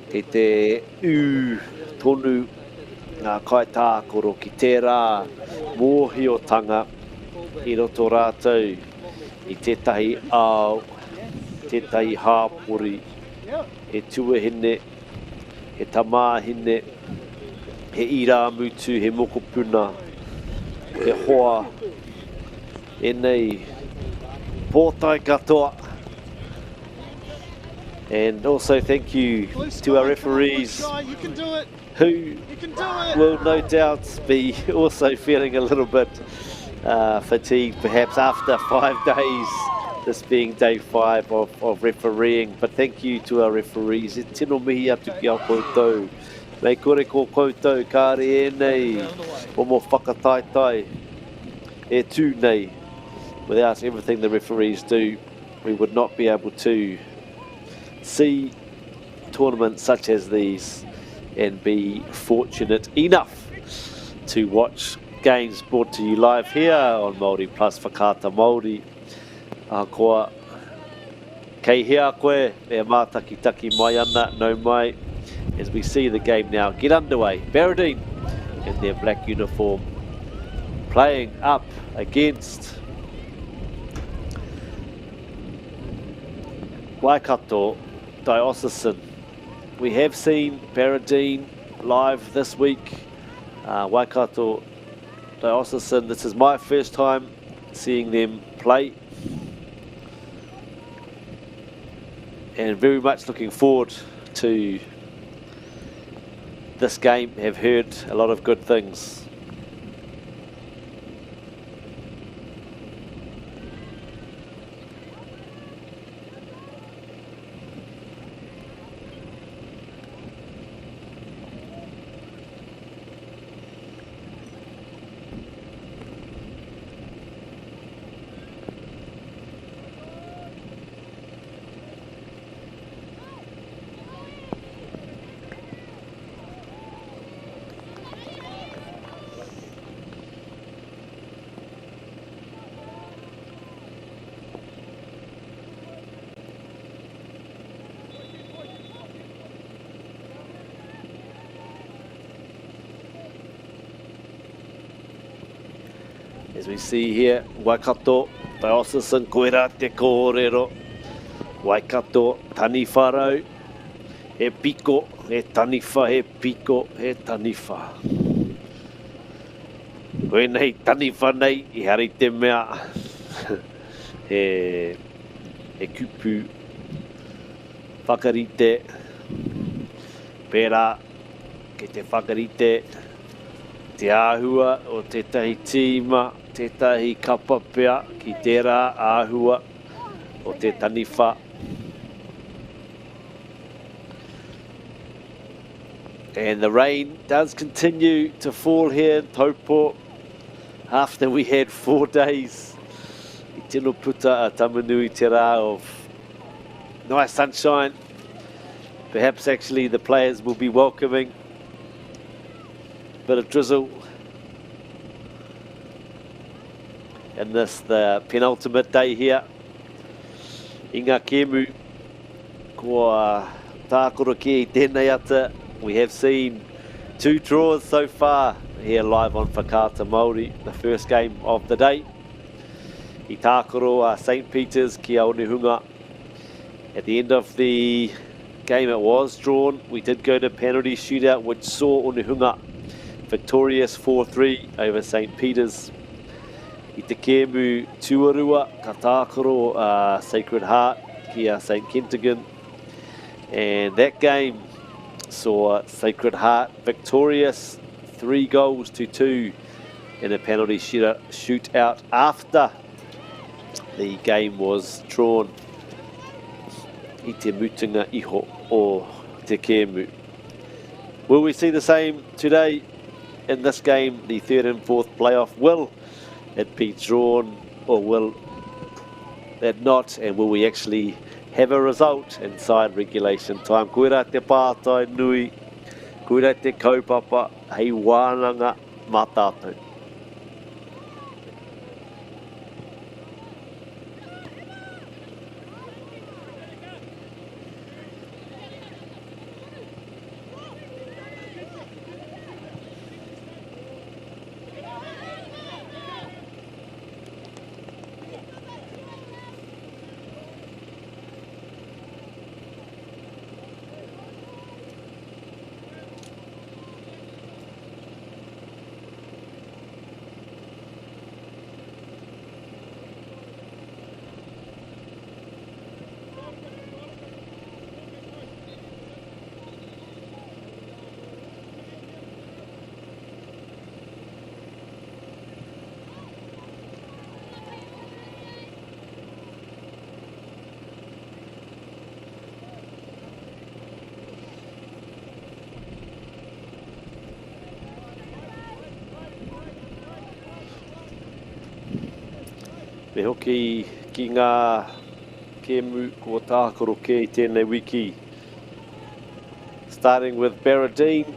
[SPEAKER 3] kei te ū tonu ngā kaitākaro ki tērā mōhiotanga i roto rātou i tētahi ao, tētahi hāpori, he tuahine, he tamāhine, he irāmutu, he mokopuna, he hoa, ēnei pōtae katoa. And also thank you to our referees who will no doubt be also feeling a little bit fatigued perhaps after 5 days, this being day 5 of refereeing. But thank you to our referees. E tino mihi atu ki a koutou. Mei kore ko koutou, kāre ēnei momo whakataetae e tū nei. Without everything the referees do, we would not be able to see tournaments such as these and be fortunate enough to watch games brought to you live here on Māori Plus Whakaata Māori. Ahakoa kei hea koe e mātakitaki mai ana, nau mai, as we see the game now get underway. Barradine in their black uniform playing up against Waikato Diocesan. We have seen Barradine live this week. Waikato Diocesan, this is my first time seeing them play. And very much looking forward to this game. Have heard a lot of good things. As we see here, Waikato, Diocesan, koira te kōrero. Waikato, Taniwharau, he piko, he taniwha, he piko, he taniwha. Koinei taniwha nei, i hari te mea, he kupu whakarite, pērā kei te whakarite te āhua o tētahi tīma, tētahi kapa pea ki tērā āhua o te taniwha. And the rain does continue to fall here in Taupo after we had 4 days. I tino puta a Tamanui te rā of nice sunshine. Perhaps actually the players will be welcoming a bit of drizzle. And this, the penultimate day here. I ngā kēmu kua tākaro kē i tēnei ata, we have seen 2 draws so far here live on Whakaata Māori, the first game of the day. I tākaro a St Peter's ki a Onehunga. At the end of the game it was drawn. We did go to penalty shootout, which saw Onehunga victorious 4-3 over St Peter's. I te kēmu tuarua, ka tākaro a Sacred Heart ki a St Kentigern. And that game saw Sacred Heart victorious 3-2 in a penalty shootout after the game was drawn. I te mutunga iho o te kēmu. Will we see the same today in this game, the third and fourth playoff? Will it be drawn or will it not? And will we actually have a result inside regulation time? Koira te pātai nui, koira te kaupapa, hei wānanga mā tātou. Me hoki ki ngā kēmu kua tākaro kē i tēnei wiki. Starting with Barradine,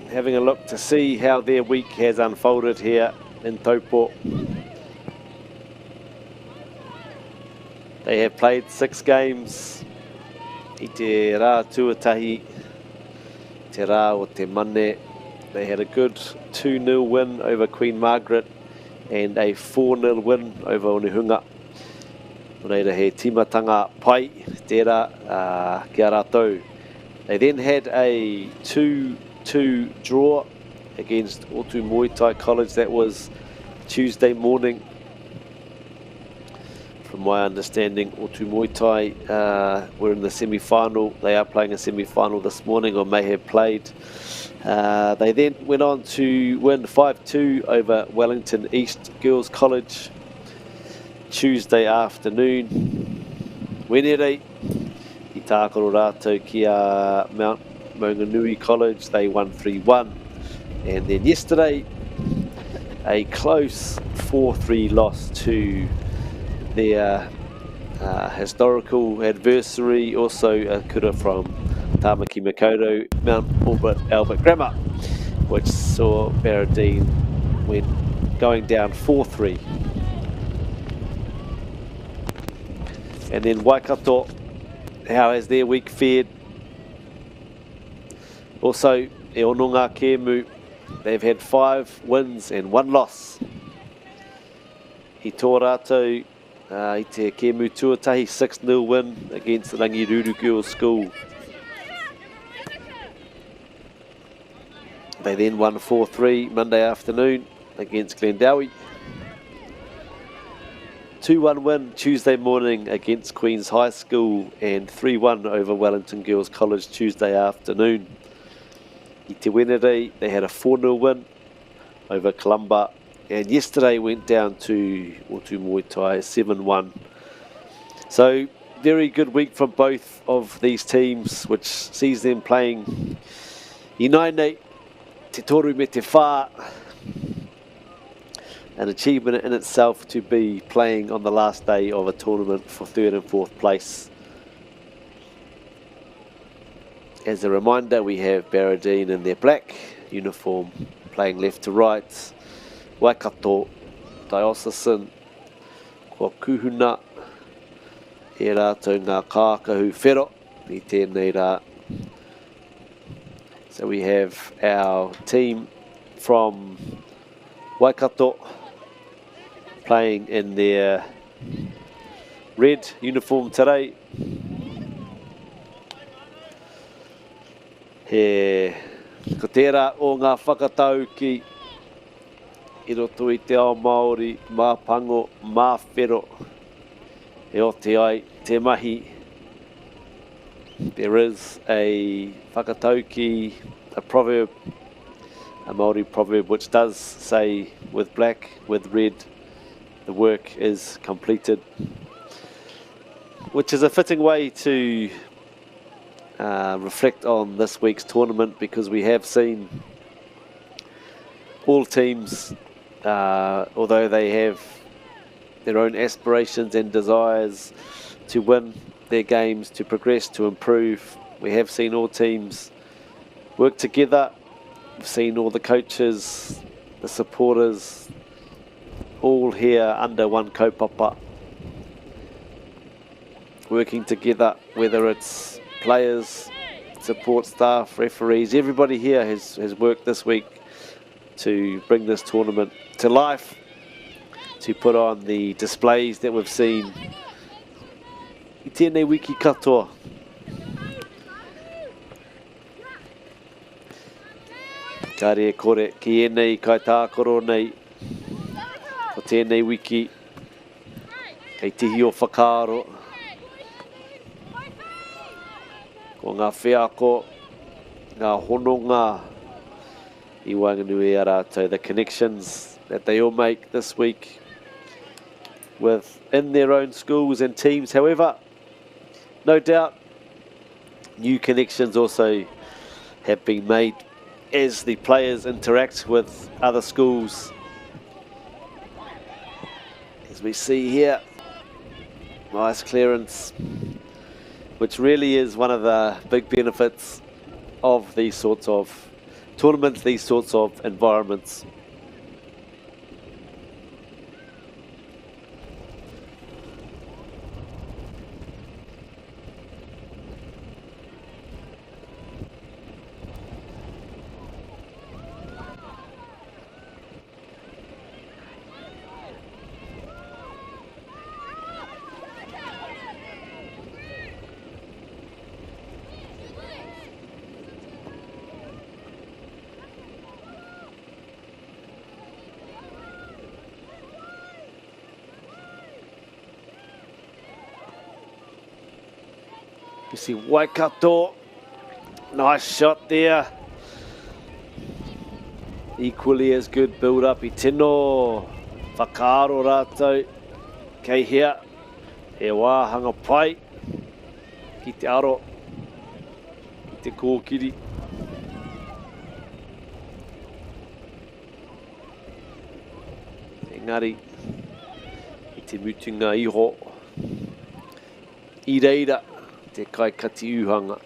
[SPEAKER 3] having a look to see how their week has unfolded here in Taupo. They have played six games i te rā tuatahi, te rā o te Mane. They had a good 2-0 win over Queen Margaret and a 4-0 win over Onehunga. Nō reira he tīmatanga pai tērā uh, ki a rātou. They then had a 2-2 draw against Otumoetai College. That was Tuesday morning. From my understanding, Otumoetai uh, were in the semi-final. They are playing a semi-final this morning or may have played. Uh, they then went on to win 5-2 over Wellington East Girls College Tuesday afternoon. Wenerei, i tākaro rātou ki a Mount Maunganui College, they won 3-1. And then yesterday, a close 4-3 loss to their uh, historical adversary, also a kura from Tāmaki Makaurau, Mount Albert Albert Grammar, which saw Barradine went going down 4-3. And then Waikato, how has their week fared? Also, e ono ngā kēmu, they've had five wins and one loss. I tō rātou uh, i te kēmu tuatahi 6-0 win against Rangiruru Girls School. They then won 4-3 Monday afternoon against Glendowie. 2-1 win Tuesday morning against Queen's High School and 3-1 over Wellington Girls College Tuesday afternoon. I te Wenerei, they had a 4-0 win over Columba and yesterday went down to Otumoetai 7-1. So very good week from both of these teams, which sees them playing Inaine, Te Toru me Te Whā, an achievement in itself to be playing on the last day of a tournament for third and fourth place. As a reminder, we have Barradine in their black uniform playing left to right. Waikato, Diocesan, kua kuhuna e rātou ngā kākahu whero i tēnei rā. So we have our team from Waikato playing in their red uniform today. He, ko tērā o ngā whakatauki i roto i te ao Māori, mā pango, mā whero, e oti ai te mahi. There is a whakatauki, a proverb, a Māori proverb which does say with black, with red, the work is completed. Which is a fitting way to uh, reflect on this week's tournament because we have seen all teams, uh, although they have their own aspirations and desires to win their games, to progress, to improve, we have seen all teams work together. We've seen all the coaches, the supporters, all here under one kaupapa, working together, whether it's players, support staff, referees, everybody here has, has worked this week to bring this tournament to life, to put on the displays that we've seen. I tēnei wiki katoa. Kāre e kore, ki ēnei kaitākaro nei, ko tēnei wiki, kei tihi o whakaaro, ko ngā wheako, ngā hononga i waenganui i a rātou, the connections that they all make this week within their own schools and teams. However, no doubt, new connections also have been made as the players interact with other schools. As we see here, nice clearance, which really is one of the big benefits of these sorts of tournaments, these sorts of environments. You see Waikato. Nice shot there. Equally as good build up i tino whakaaro rātou. Kei hea, he wāhanga pai ki te aro, ki te kōkiri. Engari, i te mutunga iho, i reira te kaikati uhanga.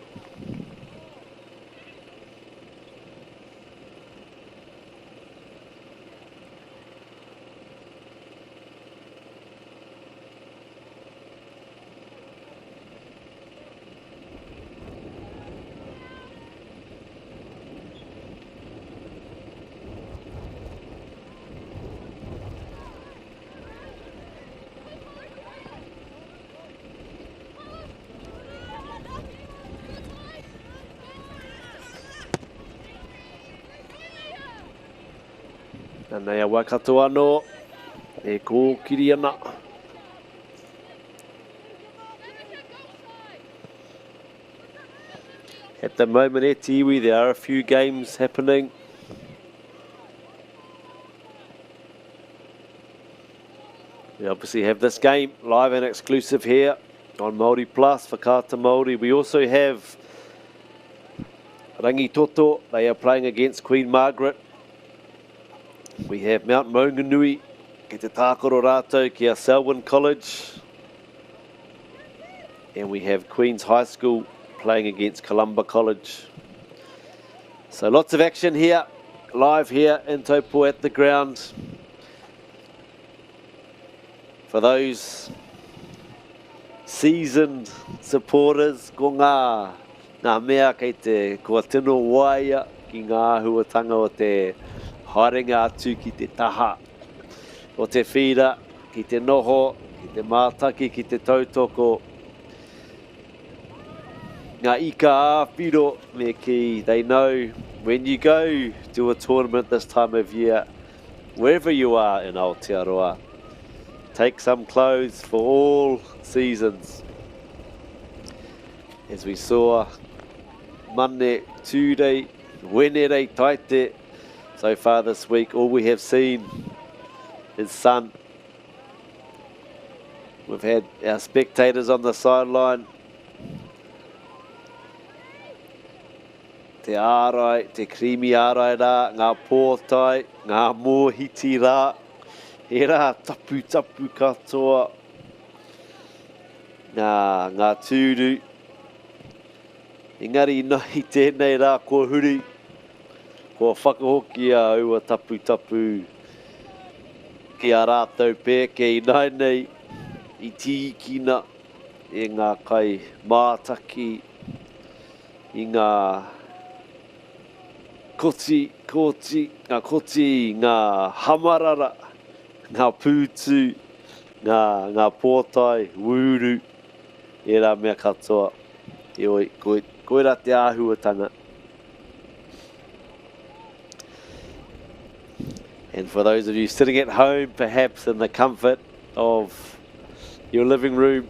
[SPEAKER 3] Anei a Waikato anō e kōkiri ana. At the moment at Iwi, there are a few games happening. We obviously have this game live and exclusive here on Māori Plus, Whakaata Māori. We also have Rangitoto. They are playing against Queen Margaret. We have Mount Maunganui ki te tākaro rātou ki a Selwyn College. And we have Queen's High School playing against Columba College. So lots of action here, live here in Taupo at the ground. For those seasoned supporters, ko ngā, ngā mea kei te, kua tino waia ki ngā āhuatanga o te haerenga atu ki te taha o te whīra, ki te noho, ki te mātaki, ki te tautoko. Ngā ika ā-whiro me kī, they know when you go to a tournament this time of year, wherever you are in Aotearoa, take some clothes for all seasons. As we saw, Mane, Tūrei, Wenerei, Taite, so far this week, all we have seen is sun. We've had our spectators on the sideline. Te ārai, te kirīmi ārai rā, ngā pōtae, ngā mōhiti rā, ērā taputapu katoa, ngā, ngā tūru. Engari i tēnei rā kua huri, kua whakahokia aua taputapu ki ā rātou pēke ināianei i tīkina e ngā kai mātaki i ngā koti, koti, ngā koti, ngā hamarara, ngā pūtu, ngā, ngā pōtae, wūru, ērā mea katoa. Heoi, koirā te āhuatanga. And for those of you sitting at home, perhaps in the comfort of your living room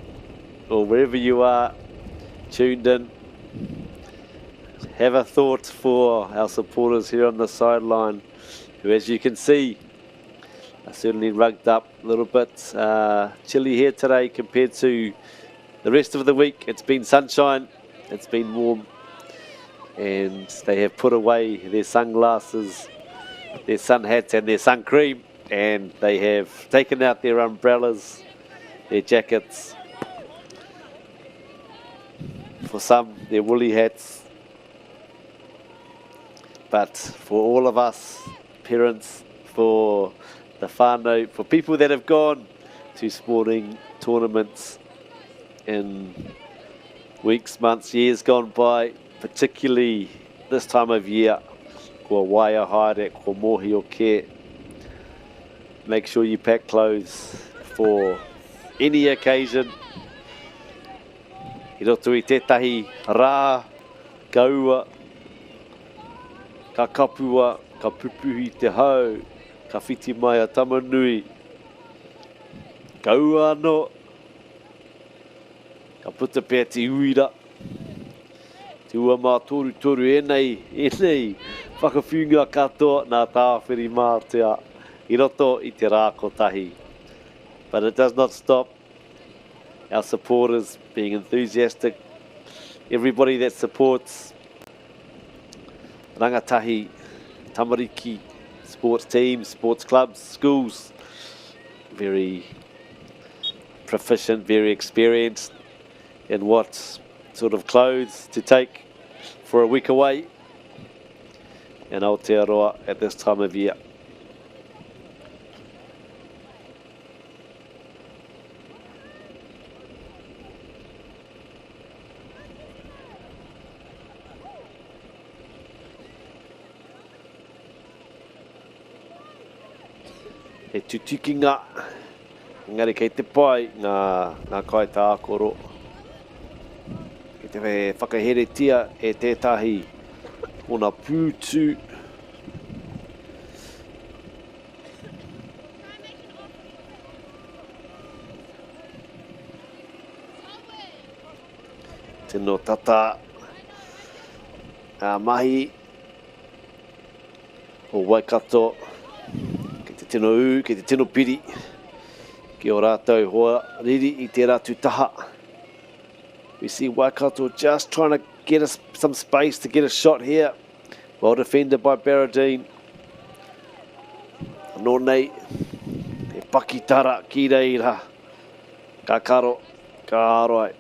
[SPEAKER 3] or wherever you are tuned in, have a thought for our supporters here on the sideline, who, as you can see, are certainly rugged up a little bit chilly here today compared to the rest of the week. It's been sunshine, it's been warm, and they have put away their sunglasses, their sun hats and their sun cream, and they have taken out their umbrellas, their jackets, for some their woolly hats. But for all of us parents, for the whānau, for people that have gone to sporting tournaments in weeks, months, years gone by, particularly this time of year, kua waia haere, kua mōhio kē. Make sure you pack clothes for any occasion. I roto i tētahi rā, ka ua, ka kapua, ka pupuhi te hau, ka whiti mai a Tamanui. Ka ua anō, ka puta pea te uira, te ua mātorutoru, ēnei, ēnei whakawhiunga katoa nā Tāwhirimātea i roto i te rā kotahi. But it does not stop our supporters being enthusiastic. Everybody that supports rangatahi, tamariki, sports teams, sports clubs, schools, very proficient, very experienced in what sort of clothes to take for a week away in Aotearoa at this time of year. He tutukinga, engari kei te pai ngā, ngā kaitākaro. Kei te whakaheretia e tētahi ōna pūtu. Tino tata ngā mahi o Waikato kei te tino ū, kei te tino piri ki ō rātou hoa riri i tērā atu taha. We see Waikato just trying to get us some space to get a shot here. Well defended by Barradine. Anō nei, he pakitara ki reira. Ka karo, ka ārai.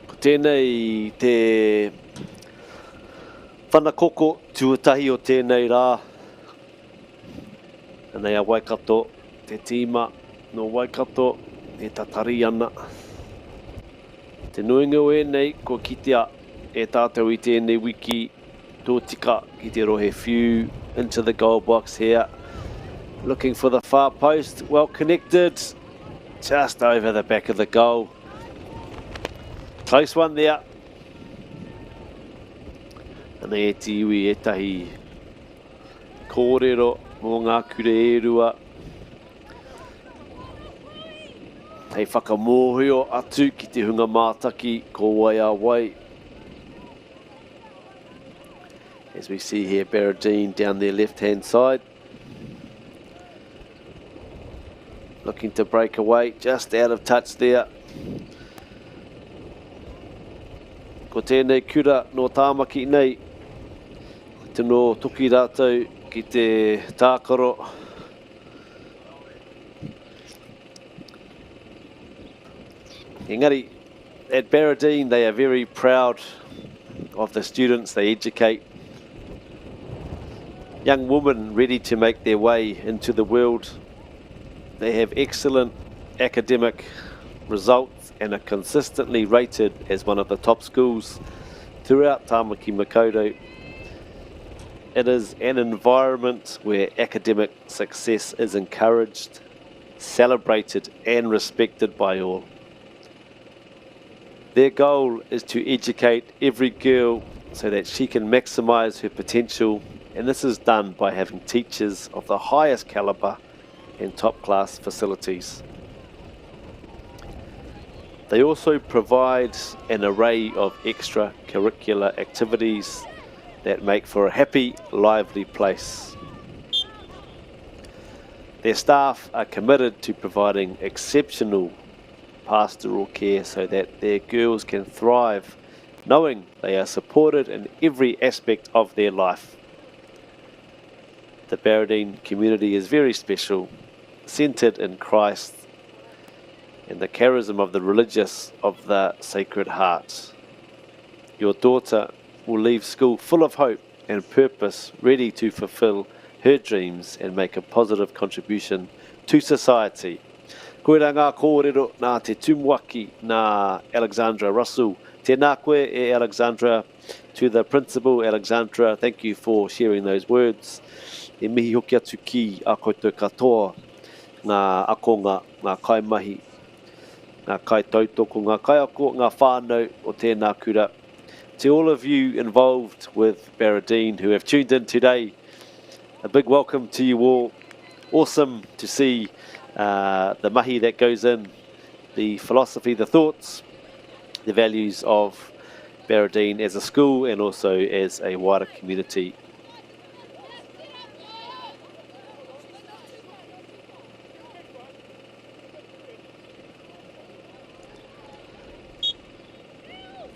[SPEAKER 3] Ko tēnei te whanakoko tuatahi o tēnei rā. Anei a Waikato, te tīma nō Waikato e tatari ana. Te nuinga o ēnei kua kitea e tātou i tēnei wiki tōtika ki te rohe whiu into the goal box here. Looking for the far post, well connected, just over the back of the goal. Close one there. Anei e te iwi ētahi kōrero mō ngā kura e rua. Hei whakamōhio atu ki te hunga mātaki ko wai a wai. As we see here, Baradene down their left-hand side. Looking to break away, just out of touch there. Ko tēnei kura nō Tāmaki nei, tino toki rātou ki te tākaro. Engari, at Baradene, they are very proud of the students they educate. Young women ready to make their way into the world. They have excellent academic results and are consistently rated as one of the top schools throughout Tāmaki Makaurau. It is an environment where academic success is encouraged, celebrated and respected by all. Their goal is to educate every girl so that she can maximize her potential, and this is done by having teachers of the highest caliber and top class facilities. They also provide an array of extracurricular activities that make for a happy, lively place. Their staff are committed to providing exceptional pastoral care so that their girls can thrive, knowing they are supported in every aspect of their life. The Baradene community is very special, centered in Christ and the charism of the religious of the Sacred Heart. Your daughter will leave school full of hope and purpose, ready to fulfill her dreams and make a positive contribution to society. Koirā ngā kōrero nā te tumuaki nā Alexandra Russell. Tēnā koe e Alexandra. To the principal, Alexandra, thank you for sharing those words. E mihi hoki atu ki a koutou katoa, ngā akonga, ngā kaimahi, ngā kaitautoko, ngā kaiako, ngā whānau o tēnā kura. To all of you involved with Baradene who have tuned in today, a big welcome to you all. Awesome to see uh, the mahi that goes in, the philosophy, the thoughts, the values of Baradene as a school and also as a wider community.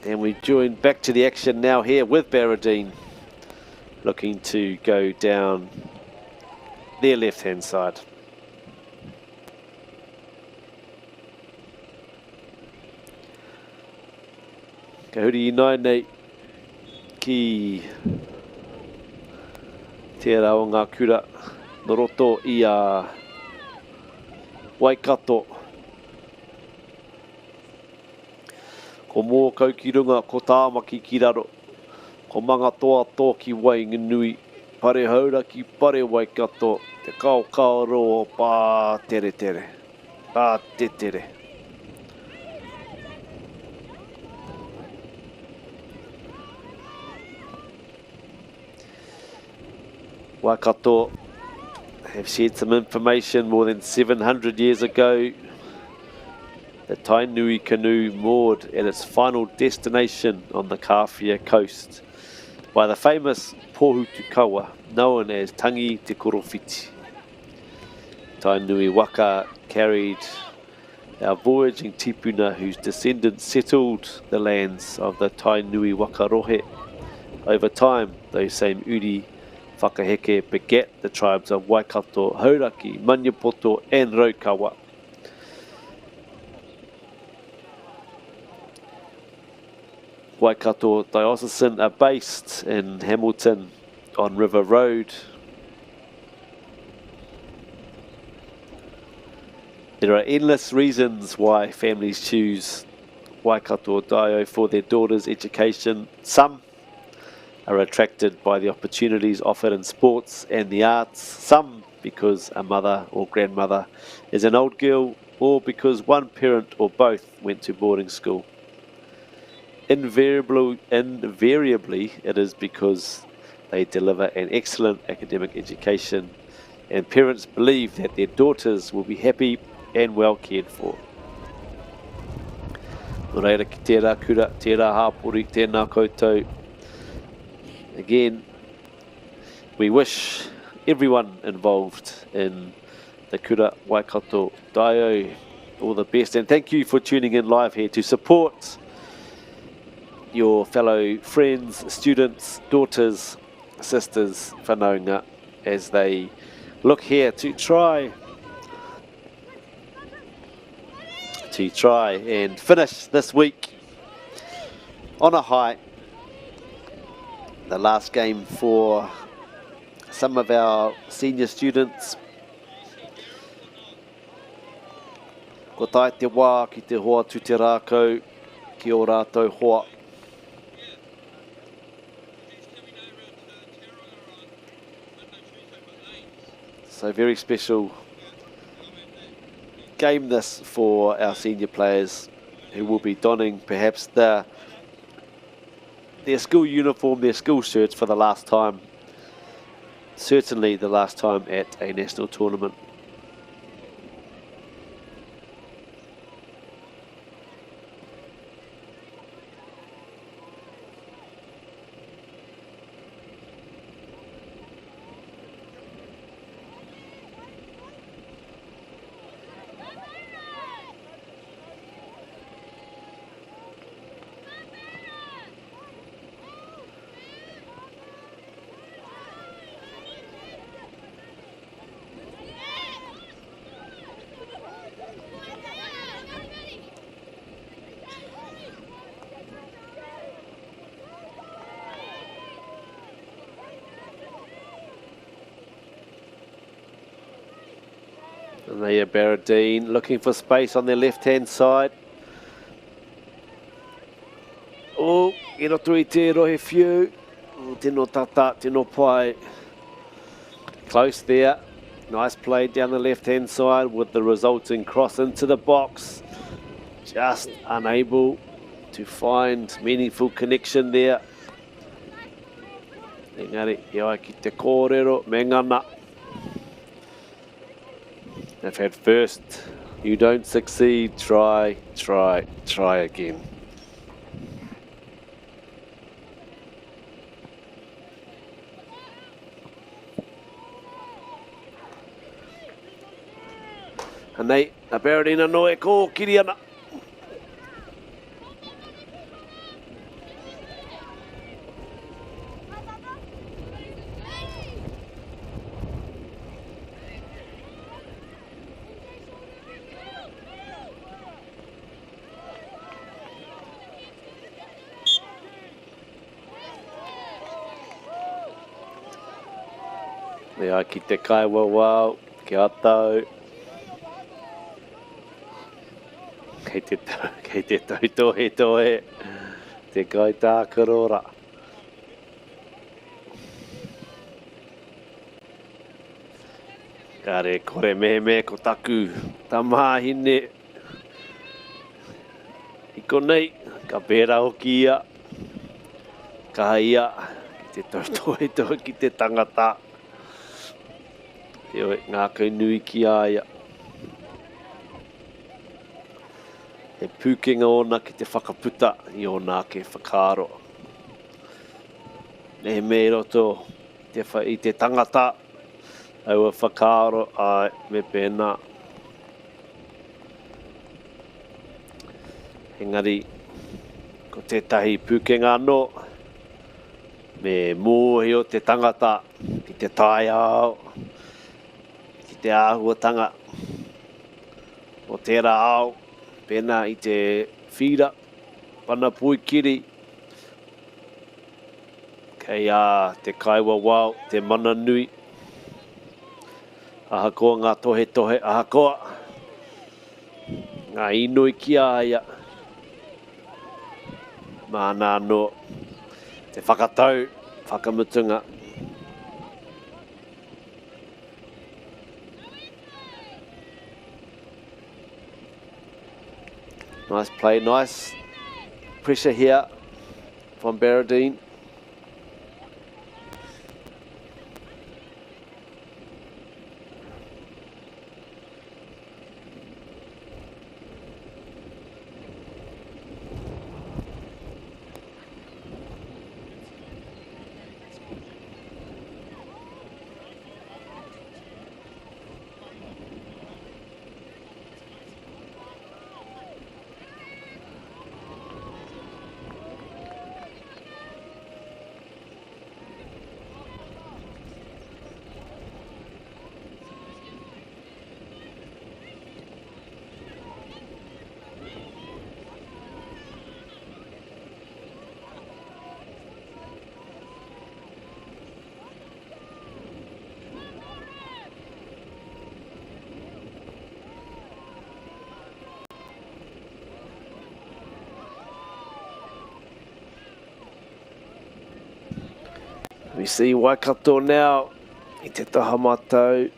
[SPEAKER 3] And we join back to the action now here with Baradene looking to go down their left-hand side. Ka huri ināianei ki tērā o ngā kura no roto i a Waikato. Ko Mōkau ki runga, ko Tāmaki ki raro, ko Mangatoatoa ki Waenganui, Pare Hauraki, Pare Waikato, Te Kaokaoroa o Pāteretere, Pātetere. Waikato have shared some information more than 700 years ago. The Tainui canoe moored at its final destination on the Kāwhia coast by the famous Pohutukawa, known as Tangi Te Korowhiti. Tainui waka carried our voyaging tipuna whose descendants settled the lands of the Tainui waka rohe. Over time, those same uri whakaheke begat the tribes of Waikato, Hauraki, Maniapoto and Raukawa. Waikato Diocesan are based in Hamilton on River Road. There are endless reasons why families choose Waikato Dio for their daughters' education. Some are attracted by the opportunities offered in sports and the arts, some because a mother or grandmother is an old girl, or because one parent or both went to boarding school. Invariably, invariably it is because they deliver an excellent academic education and parents believe that their daughters will be happy and well cared for. Nō reira ki tērā kura, tērā hāpori, tēnā koutou. Again, we wish everyone involved in the Kura Waikato Daio all the best and thank you for tuning in live here to support your fellow friends, students, daughters, sisters, whanaunga as they look here to try to try and finish this week on a high. The last game for some of our senior students. Ko tae te wā ki te hoatu te rākau ki ō rātou hoa. So very special game this for our senior players who will be donning perhaps the their school uniform, their school shirts for the last time. Certainly the last time at a national tournament. And they are Baradene looking for space on their left-hand side. Oh, i roto i te rohe whiu. Tino tata, tino pai. Close there. Nice play down the left-hand side with the resulting cross into the box. Just unable to find meaningful connection there. Engari, e ai ki te kōrero, me ngana. If at first you don't succeed, try, try, try again. Anei, a Baradene anō e kōkiri ana. E ai ki te kaiwawao, kia tau. Kei te, kei te tautohetohe te kaitākaro rā. Kāre kore mehemea ko taku tamāhine i konei, ka pērā hoki ia, kaha ia ki te tautohetohe ki te tangata. Heoi, ngākau nui ki a ia. He pūkenga ōna ki te whakaputa i ōna ake whakaaro. Mehemea i roto te, i te tangata, aua whakaaro, āe, me pēnā. Engari, ko tētahi pūkenga anō, Me mōhio te tangata ki te taiao, ki te āhuatanga o tērā ao, pēnā i te whīra, pana poikiri, kei a te kaiwawao te mana nui, ahakoa ngā tohetohe, ahakoa ngā inoi ki a ia. Māna anō te whakatau whakamutunga. Nice play, nice pressure here from Baradene. We see Waikato now i te taha matau.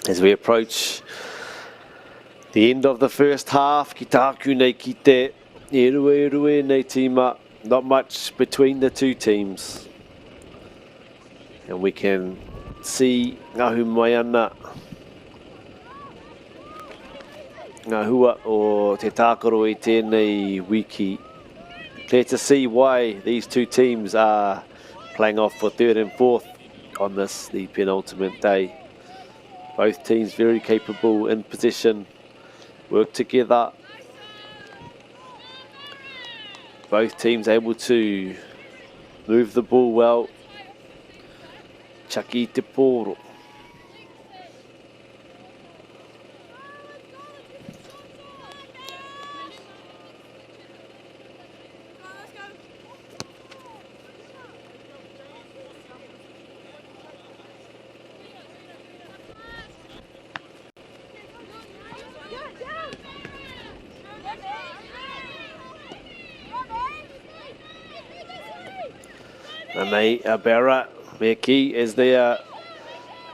[SPEAKER 3] As we approach the end of the first half, ki tāku nei ki te e rua e rua nei tīma, not much between the two teams. And we can see ngahu mai ana ngā hua o te tākaro i tēnei wiki. Clear to see why these two teams are playing off for third and fourth on this, the penultimate day. Both teams very capable in possession, work together. Both teams able to move the ball well. Chucky Te Pōro. Anei a Barra, me ki, as they are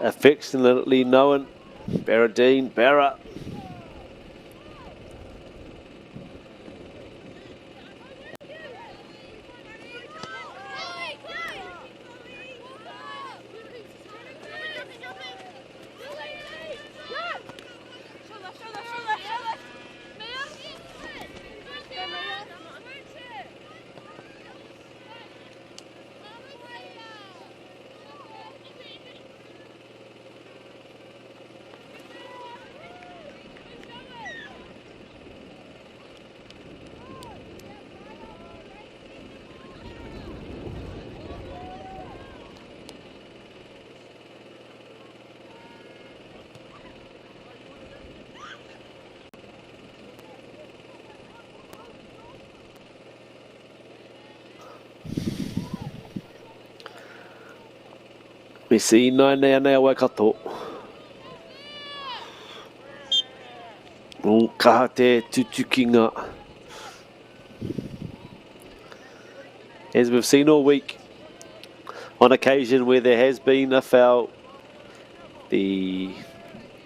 [SPEAKER 3] affectionately known. Barra Dean, Barra. Me see nei anei a Waikato. O kaha te tutukinga. As we've seen all week, on occasion where there has been a foul, the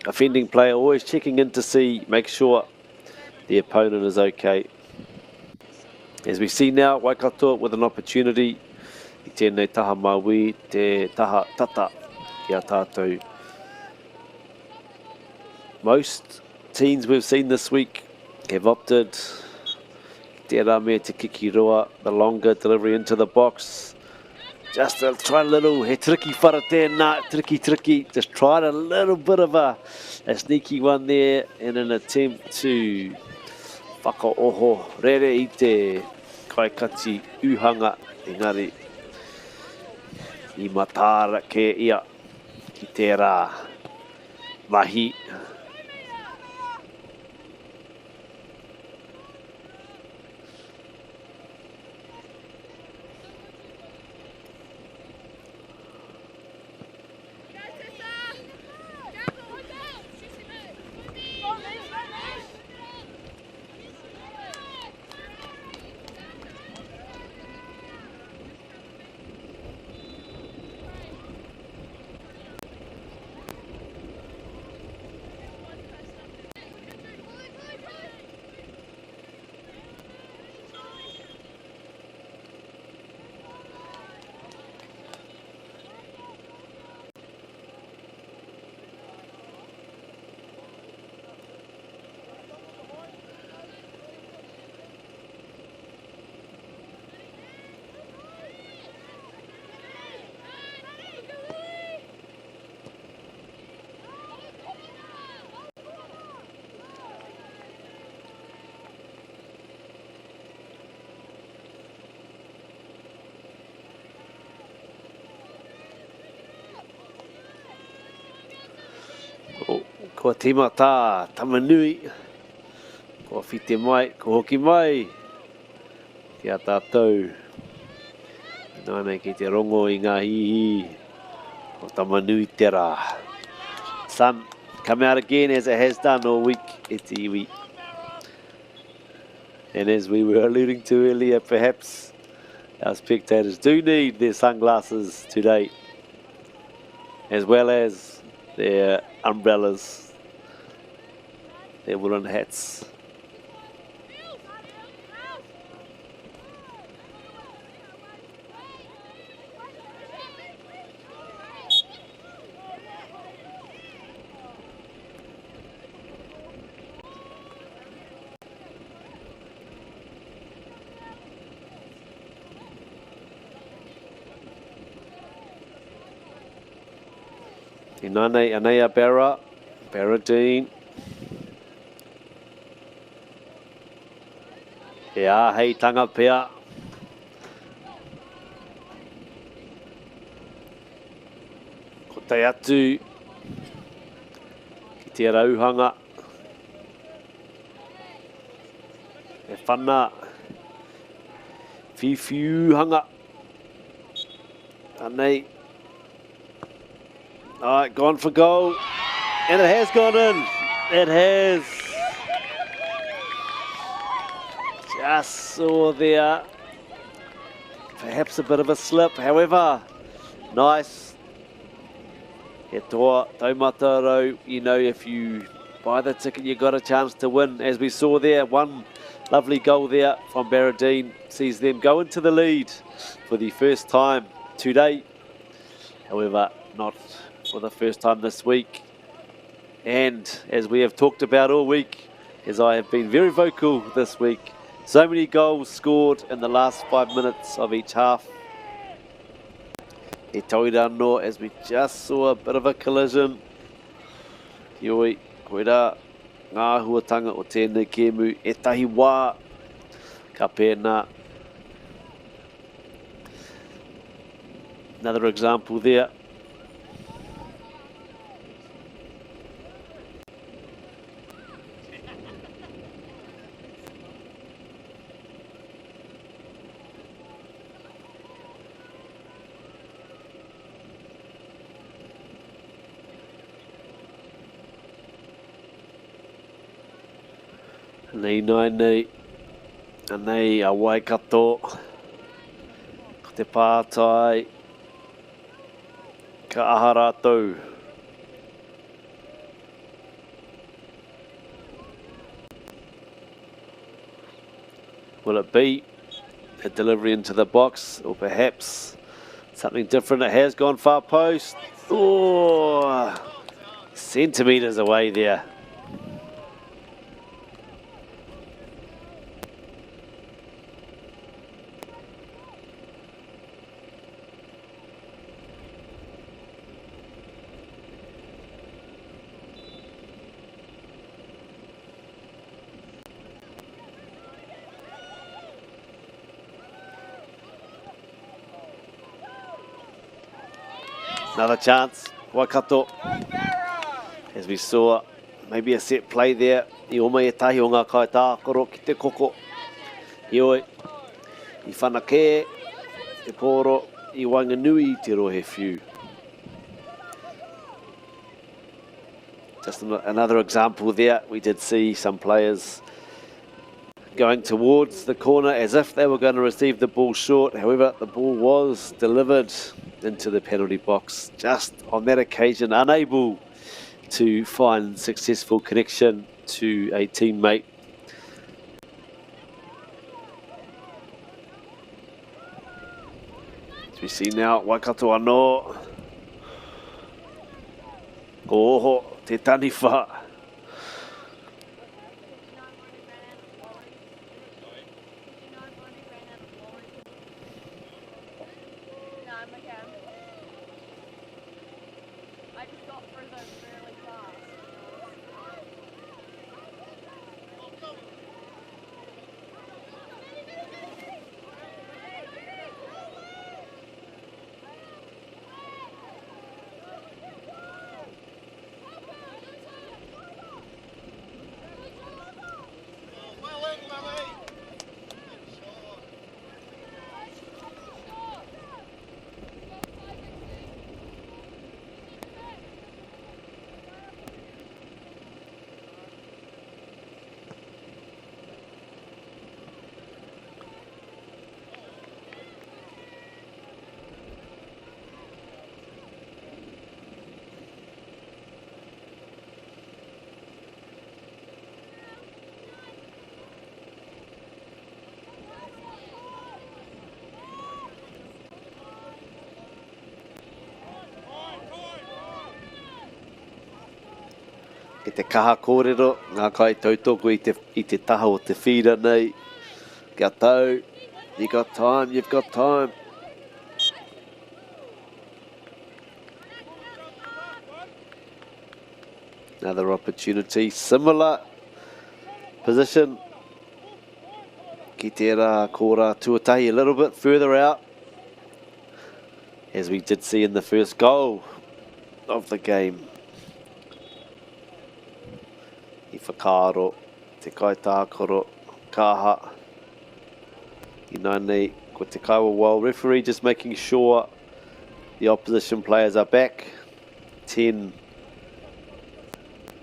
[SPEAKER 3] offending player always checking in to see, make sure the opponent is okay. As we see now, Waikato with an opportunity i tēnei taha maui, te taha tata ki a tātou. Most teams we've seen this week have opted tērā me te kiki roa, the longer delivery into the box. Just to try a little, he tricky whara tēnā, tricky tricky, just tried a little bit of a, a sneaky one there in an attempt to whakaoho rere i te kaikati uhanga, engari i mataara ke ia ki tērā mahi. Kua tīmata Tamanui, kua white mai, kua hoki mai ki a tātou. Ināianei kei te rongo i ngā hīhī o Tamanui te rā. Sun come out again as it has done all week e te iwi. And as we were alluding to earlier, perhaps our spectators do need their sunglasses today, as well as their umbrellas, their woolen hats. Inanei, anei a Barra, Barra Dean. He āheitanga pea. Ko te atu ki te rauhanga. E whana whiwhiuhanga. Anei. All right, gone for goal. And it has gone in. It has. Just saw there. Perhaps a bit of a slip. However, nice. He toa taumata rau, you know, if you buy the ticket, you got a chance to win. As we saw there, one lovely goal there from Barradine sees them go into the lead for the first time today. However, not for the first time this week. And as we have talked about all week, as I have been very vocal this week, so many goals scored in the last 5 minutes of each half. He tauira anō, as we just saw a bit of a collision. Heoi, koirā ngā āhuatanga o tēnei kēmu, ētahi wā ka pēnā. Another example there. Nei nai nei, anei a Waikato, ko te pātai, ka aha rātou? Will it be a delivery into the box, or perhaps something different? It has gone far post. Oh, centimetres away there. Another chance, Waikato. As we saw, maybe a set play there. I oma e tahi o ngā kaitākaro ki te koko. Heoi, i whanake te pōro i waenganui i te rohe whiu. Just another example there, we did see some players going towards the corner as if they were going to receive the ball short. However, the ball was delivered into the penalty box just on that occasion, unable to find successful connection to a teammate. As we see now, Waikato anō. Ko Oho, te taniwha. Ki te kaha kōrero, ngā kai tautoko i te, i te taha o te whīra nei. Kia tau, you got time, you've got time. Another opportunity, similar position. Ki tērā kōrā tuatahi, a little bit further out, as we did see in the first goal of the game. I whakaaro te kaitākaro kaha. Ināianei, ko te kaiwawao referee just making sure the opposition players are back 10,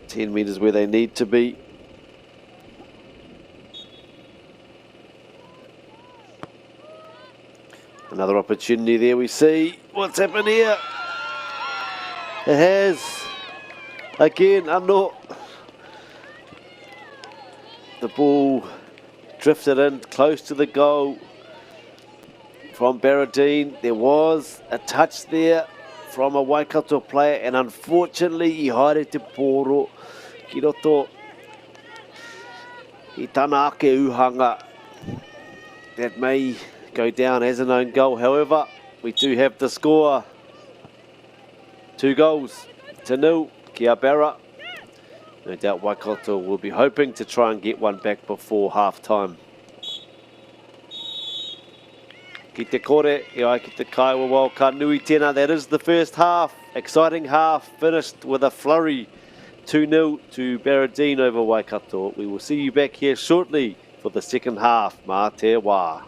[SPEAKER 3] 10 metres where they need to be. Another opportunity there we see. What's happened here? It has. Again, anō. The ball drifted in close to the goal from Barradine. There was a touch there from a Waikato player and unfortunately i haere te pōro ki roto i tana ake uhanga. That may go down as an own goal. However, we do have the score. 2 goals to nil. Kia Barra. No doubt Waikato will be hoping to try and get one back before half time. Ki te kore, e ai ki te kaiwawao ka nui tēnā. That is the first half. Exciting half finished with a flurry. 2-0 to Barradine over Waikato. We will see you back here shortly for the second half. Mā te wā.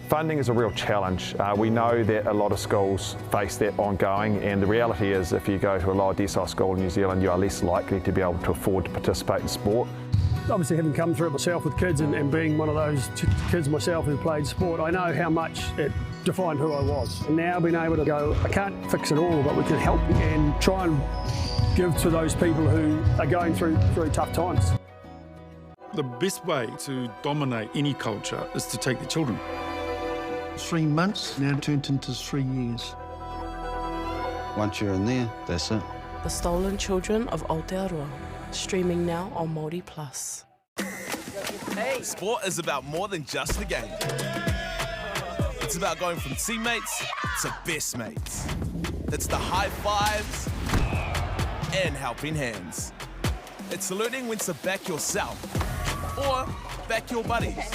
[SPEAKER 4] Funding is a real challenge. We know that a lot of schools face that ongoing, and the reality is if you go to a lower decile school in New Zealand, you are less likely to be able to afford to participate in sport.
[SPEAKER 5] Obviously, having come through it myself with kids and, and being one of those kids myself who played sport, I know how much it defined who I was. And now being able to go, I can't fix it all, but we can help and try and give to those people who are going through, through tough times.
[SPEAKER 6] The best way to dominate any culture is to take the children.
[SPEAKER 7] 3 months now turned into 3 years.
[SPEAKER 8] Once you're in there, that's it.
[SPEAKER 9] The Stolen Children of Aotearoa, streaming now on Māori Plus.
[SPEAKER 10] Hey. Sport is about more than just the game. It's about going from teammates to best mates. It's the high fives and helping hands. It's learning when to back yourself or back your buddies.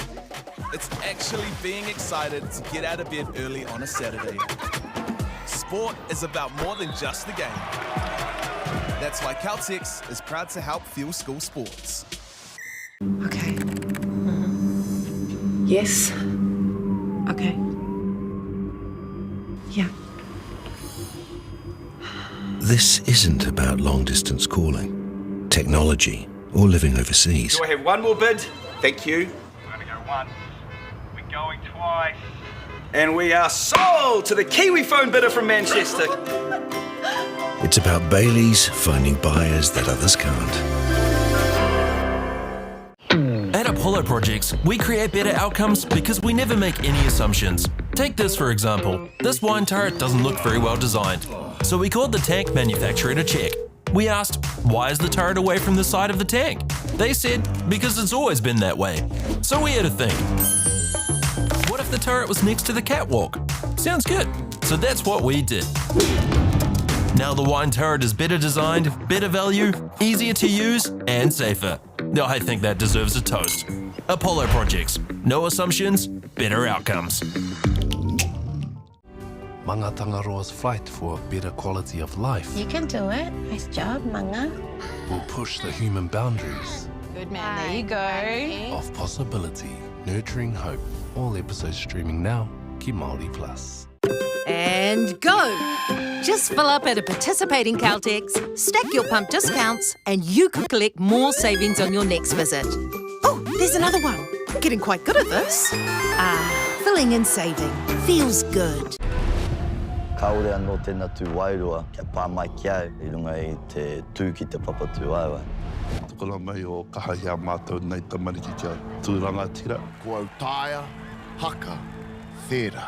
[SPEAKER 10] It's actually being excited to get out of bed early on a Saturday. Sport is about more than just the game. That's why Caltex is proud to help fuel school sports.
[SPEAKER 11] Okay. Mm -hmm. Yes. Okay. Yeah.
[SPEAKER 12] This isn't about long distance calling, technology, or living overseas.
[SPEAKER 13] Do I have one more bid? Thank you.
[SPEAKER 14] We're going to go once. We're going twice.
[SPEAKER 13] And we are sold to the Kiwi phone bidder from Manchester.
[SPEAKER 12] It's about Bailey's finding buyers that others can't.
[SPEAKER 1] At Apollo Projects, we create better outcomes because we never make any assumptions. Take this for example. This wine turret doesn't look very well designed. So we called the tank manufacturer to check. We asked, why is the turret away from the side of the tank? They said, because it's always been that way. So we had a think. What if the turret was next to the catwalk? Sounds good. So that's what we did. Now the wine turret is better designed, better value, easier to use, and safer. Now I think that deserves a toast. Apollo Projects. No assumptions, better outcomes.
[SPEAKER 15] Manga Tangaroa's fight for a better quality of life.
[SPEAKER 16] You can do it. Nice job, Manga.
[SPEAKER 15] Will push the human boundaries.
[SPEAKER 16] Good man, there you go.
[SPEAKER 15] Of possibility. Nurturing hope. All episodes streaming now. Ki Māori Plus.
[SPEAKER 17] And go! Just fill up at a participating Caltex, stack your pump discounts, and you could collect more savings on your next visit.
[SPEAKER 18] Oh, there's another one. Getting quite good at this.
[SPEAKER 17] Ah, filling and saving. Feels good.
[SPEAKER 8] Kāore anō tēnā tū wairua kia pā mai ki au i runga i te tū ki te papa tūwaewae.
[SPEAKER 19] Tukuna mai ō kaha i a mātou nei tamariki kia tū rangatira. Ko Autaia, haka, tērā.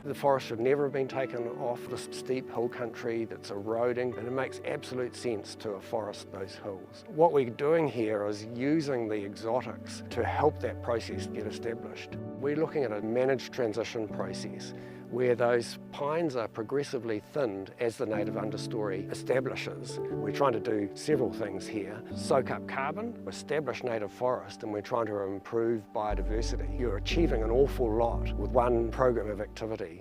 [SPEAKER 20] The forest should never have been taken off this steep hill country that's eroding, and it makes absolute sense to afforest those hills. What we're doing here is using the exotics to help that process get established. We're looking at a managed transition process where those pines are progressively thinned as the native understory establishes. We're trying to do several things here. Soak up carbon, establish native forest, and we're trying to improve biodiversity. You're achieving an awful lot with one program of activity.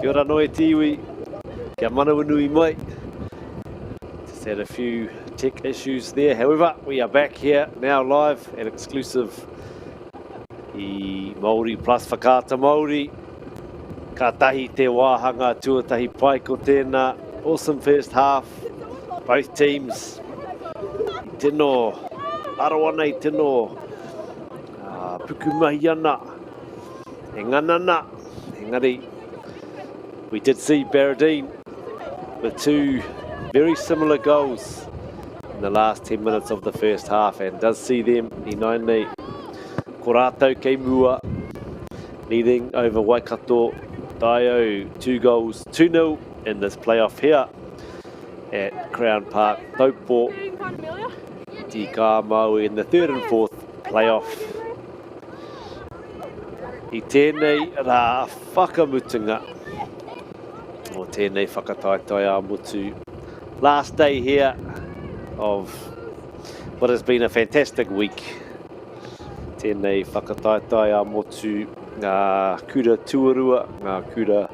[SPEAKER 3] Kia ora noe te iwi, kia manawanui mai. Just had a few tech issues there. However, we are back here now live and exclusive i Māori Plus Whakaata Māori. Ka tahi te wāhanga tuatahi pai ko tēnā. Awesome first half. Both teams i tino aro ana i tino pukumahi ana e ngana ana. Engari, we did see Barradine with two very similar goals in the last 10 minutes of the first half, and does see them i nainei ko rātou kei mua, leading over Waikato Daio 2 goals, 2-0 in this playoff here at Crown Park, Taupo, Te Ika Maui in the third and fourth playoff. I tēnei rā whakamutunga o tēnei whakataetae a motu. Last day here of what has been a fantastic week. Tēnei whakataetae a motu ngā kura tuarua, ngā kura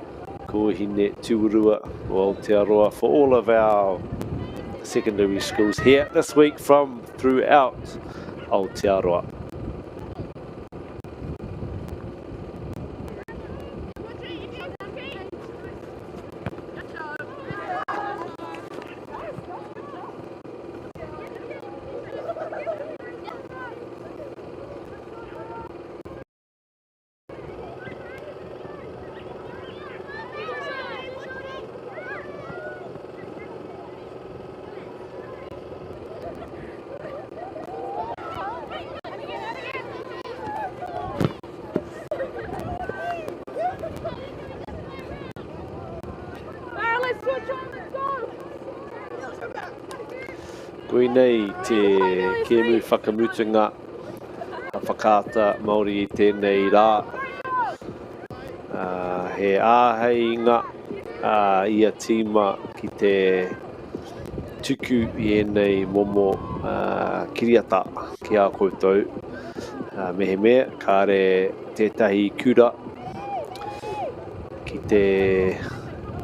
[SPEAKER 3] kōhine tuarua o Aotearoa for all of our secondary schools here this week from throughout Aotearoa. Koinei te kēmu whakamutunga a Whakaata Māori i tēnei rā. He āheinga ia tīma ki te tuku i ēnei momo kiriata ki a koutou. Mehemea kāre tētahi kura ki te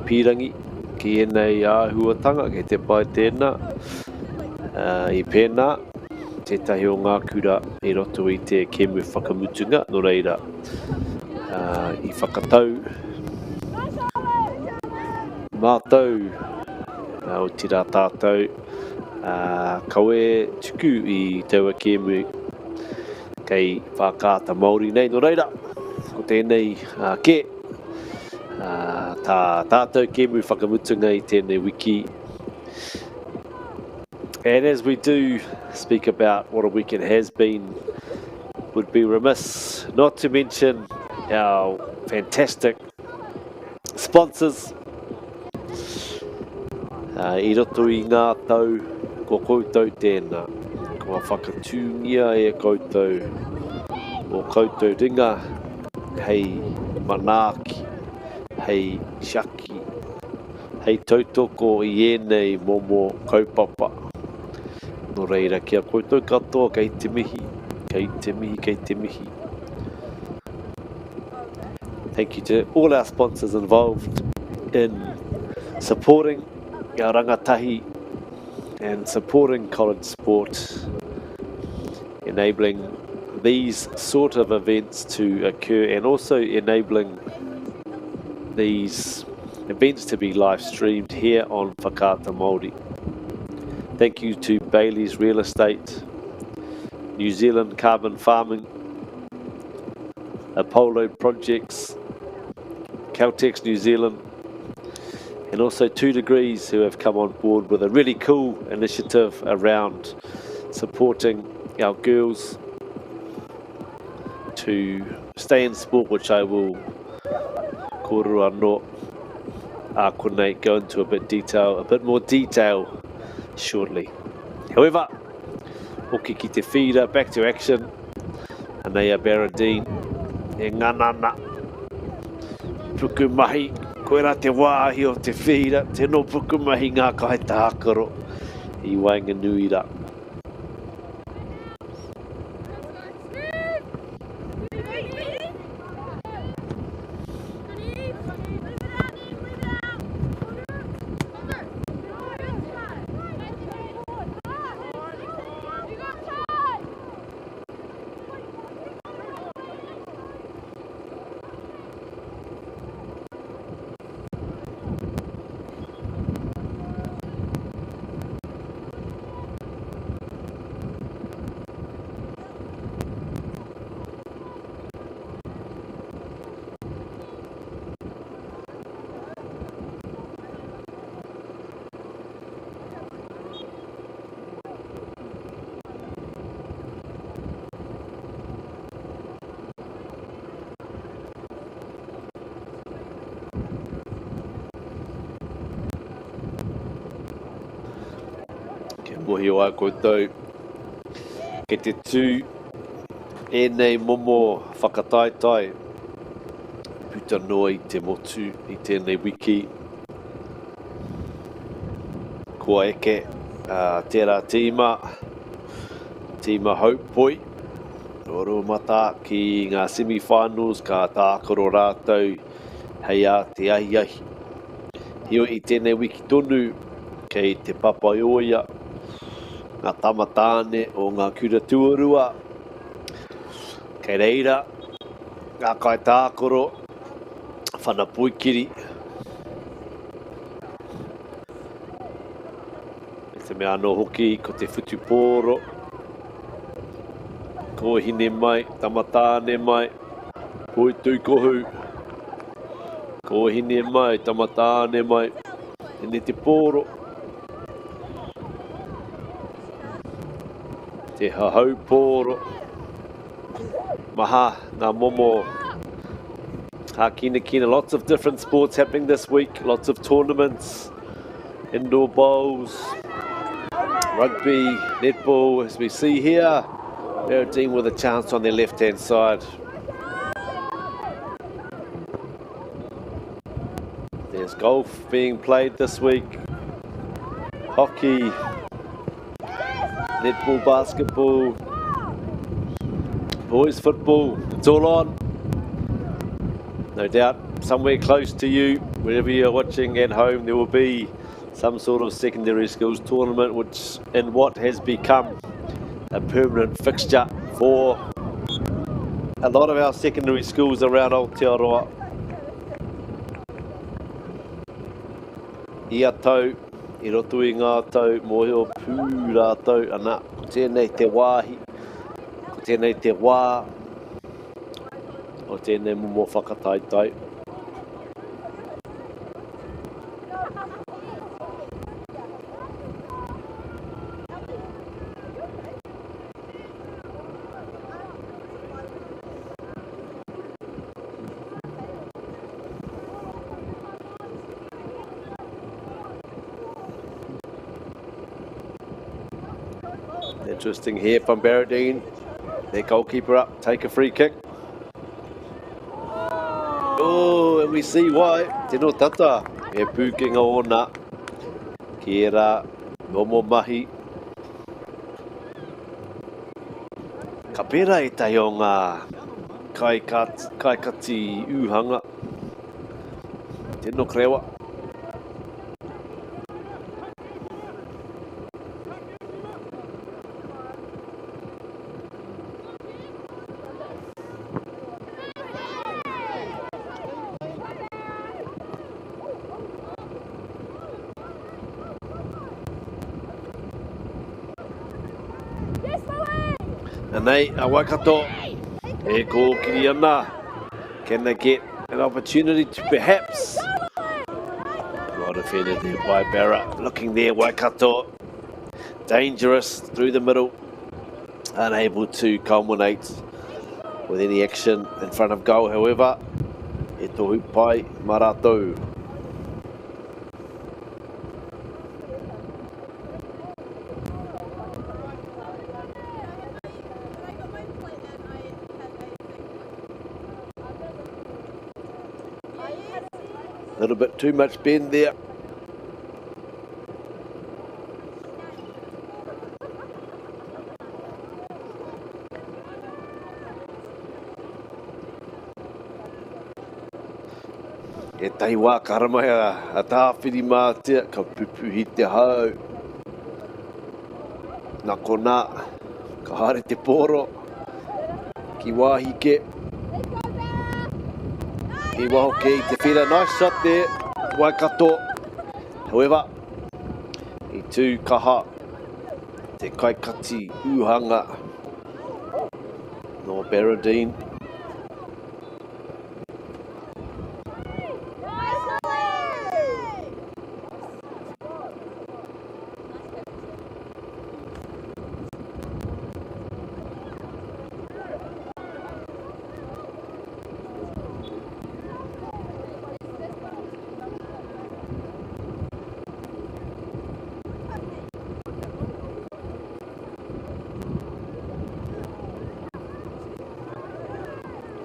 [SPEAKER 3] pīrangi ki ēnei āhuatanga, kei te pai tēnā. I pēnā tētahi o ngā kura i roto i te kēmu whakamutunga, nō reira, i whakatau mātou, otirā tātou, kawe tuku i taua kēmu kei Whakaata Māori nei. Nō reira, ko tēnei kē, tā tātou kēmu whakamutunga i tēnei wiki. And as we do speak about what a week it has been, would be remiss not to mention our fantastic sponsors. I roto i ngā tau, ko koutou tēnā, kua whakatūngia e koutou ō koutou ringa hei manaaki, hei tiaki, hei tautoko i ēnei momo kaupapa. Nō reira, ki a koutou katoa kei te mihi, kei te mihi, kei te mihi. Thank you to all our sponsors involved in supporting our rangatahi and supporting college sport, enabling these sort of events to occur and also enabling these events to be live streamed here on Whakaata Māori. Thank you to Bailey's Real Estate, New Zealand Carbon Farming, Apollo Projects, Caltex New Zealand, and also 2Degrees, who have come on board with a really cool initiative around supporting our girls to stay in sport, which I will kōrero anō a konei go into a bit detail, a bit more detail shortly. However, hoki ki te whira, back to action. Anei a Barradine e ngana ana. Pukumahi, koirā te wāhi o te whira, tino pukumahi ngā kaitākaro i waenganui rā. Kia mōhio ai koutou, kei te tū ēnei momo whakataetae puta noa i te motu i tēnei wiki. Kua eke tērā tīma, tīma Haupoi, o Ruamata ki ngā semi-finals ka tākaro rātou hei ā te ahiahi. Heoi i tēnei wiki tonu kei Te Papaioea ngā tama tāne o ngā kura tuarua. Kei reira ngā kaitākaro Whanapoikiri. Me te mea anō hoki ko te whutupōro, kōhine mai, tama tāne mai, poitūkohu, kōhine mai, tama tāne mai, tēnei te pōro, te hahau pōro. Maha ngā momo hākinakina, lots of different sports happening this week, lots of tournaments, indoor bowls, Rugby, netball, as we see here. Barradine with a chance on their left-hand side. There's golf being played this week. Hockey, netball, basketball, boys football. It's all on. No doubt somewhere close to you, wherever you're watching at home, there will be some sort of secondary schools tournament, which in what has become a permanent fixture for a lot of our secondary schools around Aotearoa. Ia tau, i roto i ngā tau, mōhio pū rātou, ana, ko tēnei te wāhi, ko tēnei te wā o tēnei momo whakataetae. Interesting here from Barradine. Their goalkeeper up, take a free kick. Oh, and we see why. Tino tata, he pūkenga ōna ki ērā momo mahi. Ka pērā ētahi o ngā kaikati ūhanga. Tino krewa. Anei, a Waikato e kōkiri ana. Can they get an opportunity to perhaps? Well defended there by Barra. Looking there, Waikato. Dangerous through the middle. Unable to culminate with any action in front of goal, however. E tohu pai mā rātou. A little bit too much bend there. Ētahi wā ka haramai a Tāwhirimātea, ka pupuhi te hau. Nā konā, ka haere te pōro ki wāhi kē. Ki waho kē i te whira. Nice shot there, Waikato. However, i tū kaha te kaikati ūhanga nō Barradine.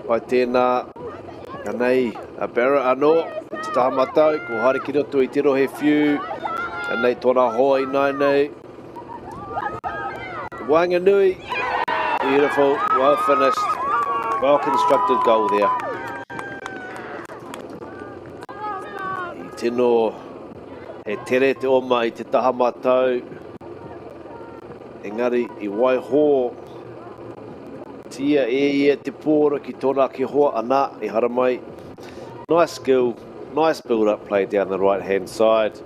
[SPEAKER 3] Pai tēnā, anei a Barra anō, i te taha matau, ko haere ki roto i te rohe whiu, anei tōna hoa ināianei. Waenganui, beautiful, well finished, well constructed goal there. I tino, he tere te oma i te taha matau, engari i waiho tia e ia te pōro ki tōna ake hoa, ana, i haramai. Nice skill, nice build-up play down the right-hand side.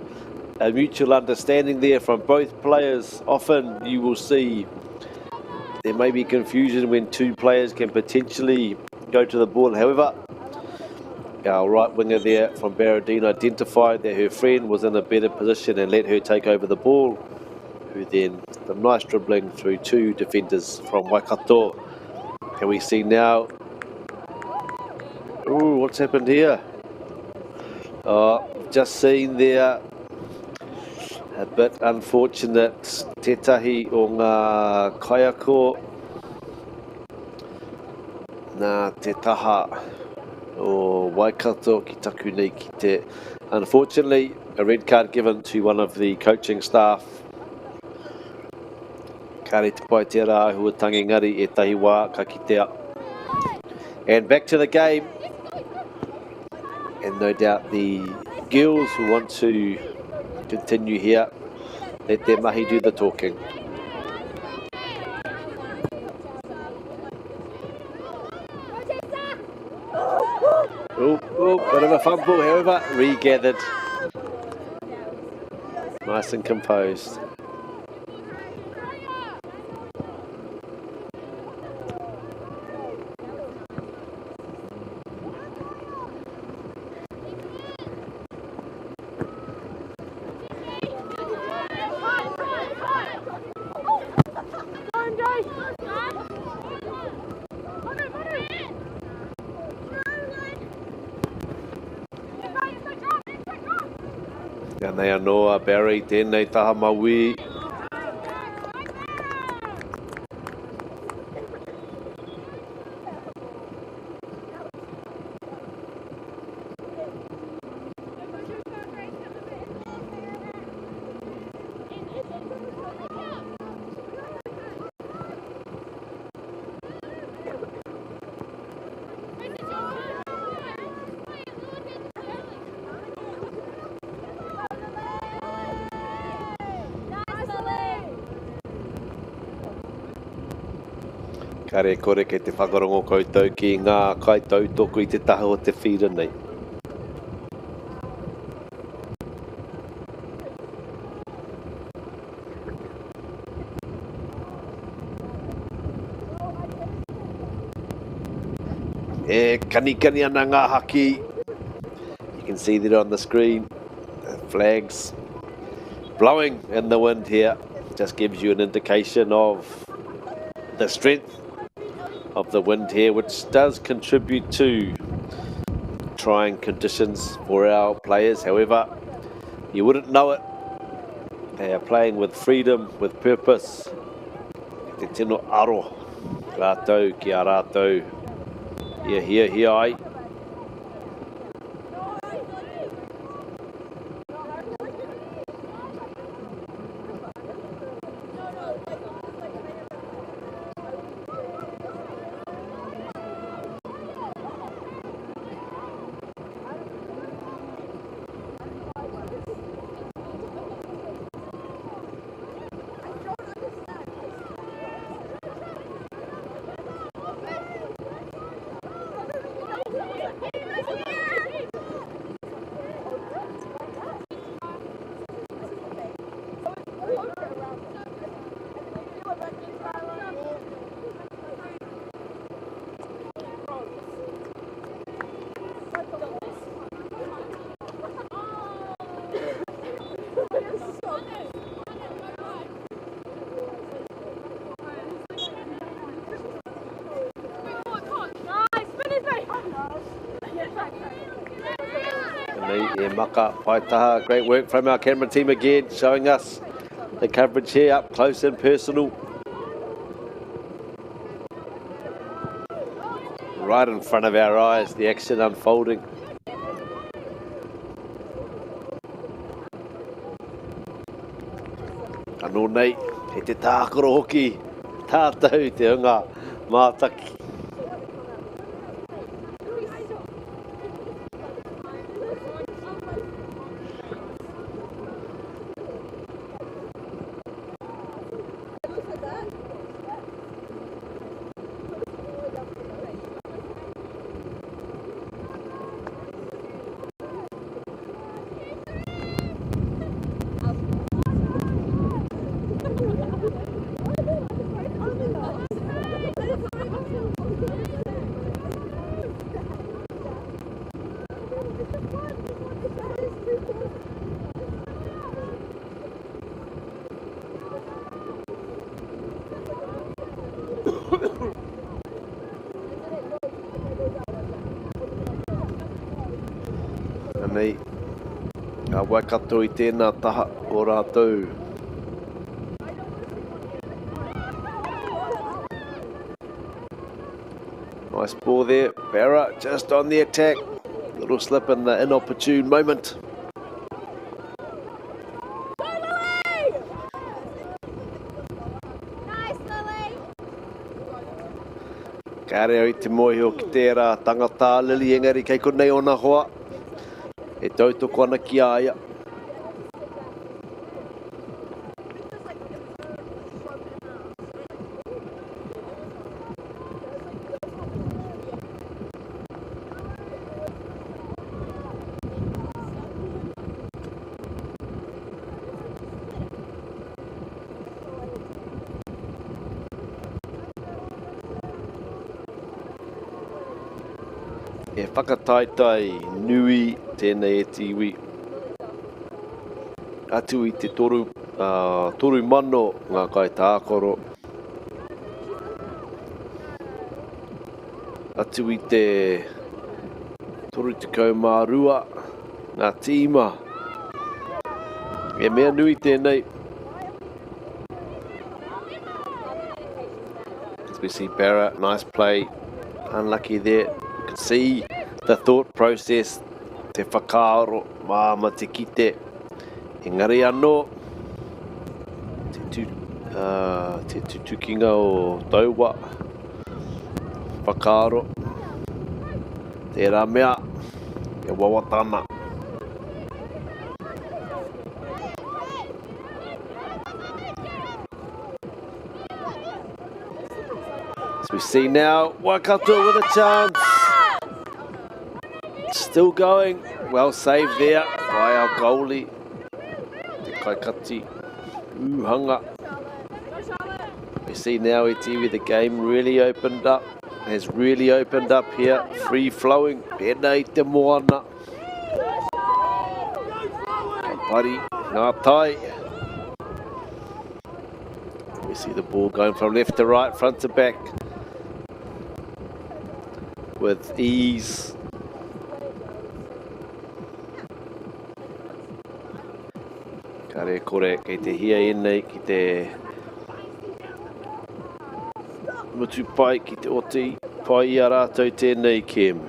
[SPEAKER 3] A mutual understanding there from both players. Often you will see there may be confusion when two players can potentially go to the ball. However, our right winger there from Barradine identified that her friend was in a better position and let her take over the ball, who then the nice dribbling through two defenders from Waikato. Can we see now? Ooh, what's happened here? Just seen there. A bit unfortunate tētahi o ngā kaiako nā te taha o Waikato ki taku nei ki te. Unfortunately, a red card given to one of the coaching staff. Kāre te pai tērā āhuatanga engari ētahi wā ka kitea. And back to the game. And no doubt the girls will want to continue here. Let their mahi do the talking. Oh, oh, bit of a fumble, however, regathered. Nice and composed. Tēnei anō a Barry, tēnei taha mauī. Kare kore kei te whakarongo koutou ki ngā kaitautoko i te taha o te whira nei. E kanikani ana ngā haki. You can see that on the screen. The flags blowing in the wind here. Just gives you an indication of the strength of the wind here, which does contribute to trying conditions for our players. However, you wouldn't know it. They are playing with freedom, with purpose. Te tino aro rātou ki a rātou. Ia hia hia ai. E Maka Paetaha, great work from our camera team again, showing us the coverage here up close and personal. Right in front of our eyes, the action unfolding. Anō nei, hei te tākaro hoki, tātou te hunga mātaki. Anei, a A Waikato i tēnā taha o rātou. Nice ball there. Barra just on the attack. Little slip in the inopportune moment. Kāre au i te mōhio ki tērā tangata a Lily, engari kei konei ōna hoa e tautoko ana ki a ia. He whakataetae nui tēnei e te iwi. Atu i te 3,000 ngā kaitākaro. Atu i te 32 ngā tīma. He mea nui tēnei. As we see Barra, nice play. Unlucky there. You can see the thought process, te whakaaro, māma te kite. Engari anō, te, tu, te tutukinga o taua whakaaro, tērā mea, e wawata ana. As we see now, Waikato with a chance. Still going. Well saved there by our goalie, Te Kaikati Uhanga. We see now Itiwi, the game really opened up. Has really opened up here. Free flowing. Pēnā i te moana. Ka pari ngā tai. We see the ball going from left to right, front to back with ease. Kare kore kei te hia ēnei ki te mutu pai ki te oti pai i a rātou tēnei kēmu.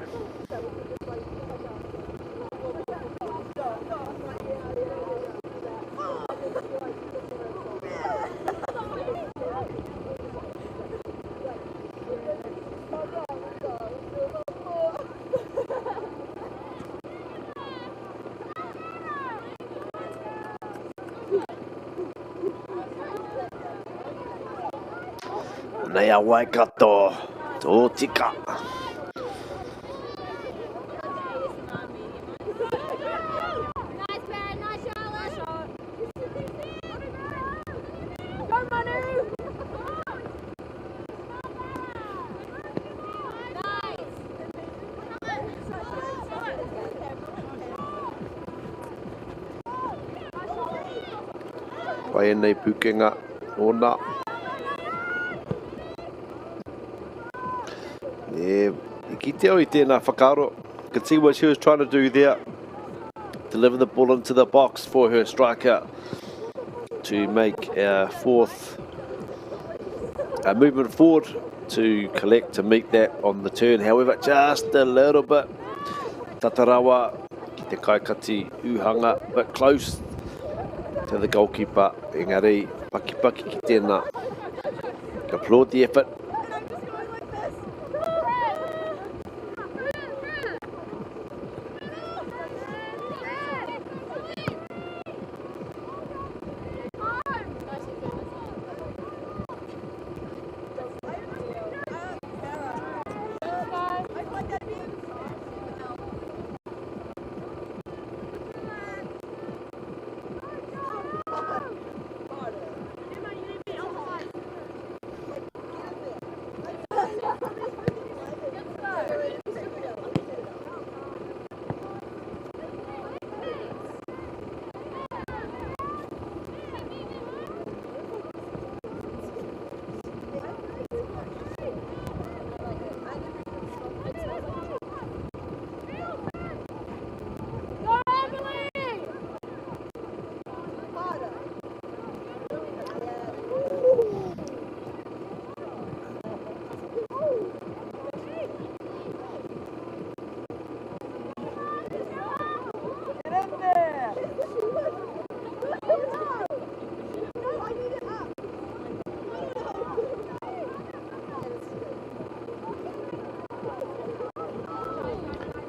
[SPEAKER 3] Nei a Waikato, tō tika. Pai ēnei pūkenga ōna. E, i kite au i tēnā whakaaro. Could see what she was trying to do there. Deliver the ball into the box for her striker to make a fourth a movement forward to collect, to meet that on the turn. However, just a little bit tatarawa ki te kaikati uhanga, but close to the goalkeeper. Engari, pakipaki ki tēnā. Applaud the effort.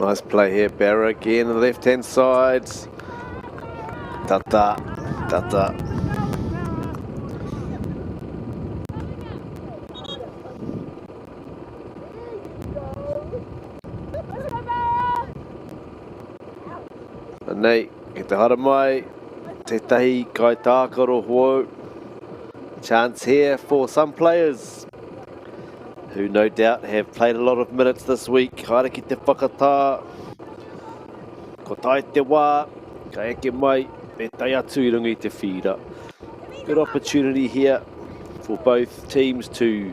[SPEAKER 3] Nice play here, Barra again on the left-hand side. Tata, tata. Anei, ki te haramai, tētahi kaitākaro hou. Chance here for some players who no doubt have played a lot of minutes this week. Haere ki te whakatā, ko tae te wā, ka eke mai, me tae atu i runga i te whīra. Good opportunity here for both teams to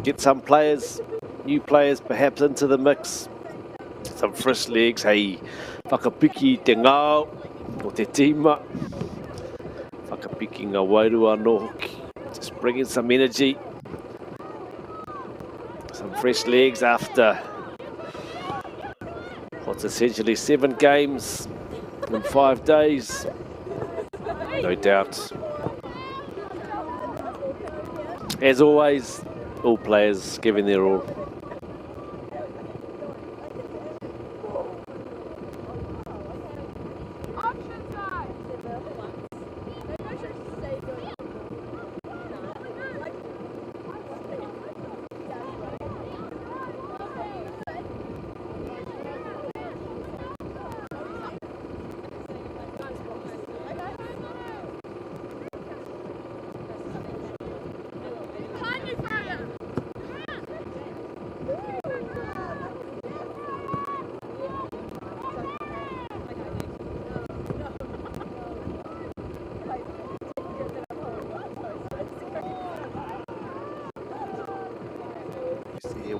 [SPEAKER 3] get some players, new players perhaps into the mix. Some fresh legs, hei whakapiki i te ngao o te tīma. Whakapiki ngā wairua anō hoki. Just bringing some energy. Some fresh legs after what's essentially 7 games in 5 days. No doubt. As always, all players giving their all.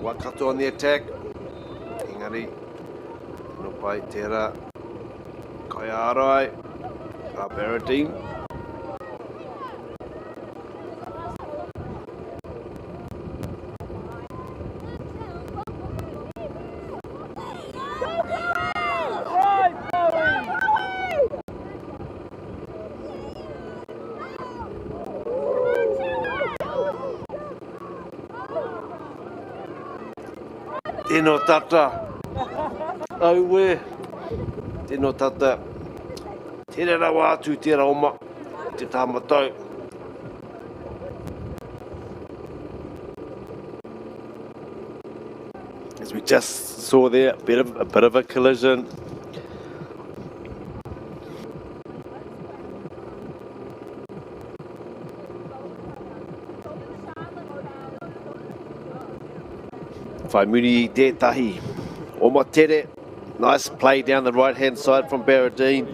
[SPEAKER 3] Waikato on the attack. Engari, no pai tērā. Kai ārai, a Barradine. Tino tata. Aue. Tino tata. Tere rawa atu tērā oma. Te tāmatau. As we just saw there, a bit of a collision. Whai muri i tētahi. Oma tere. Nice play down the right-hand side from Barradine.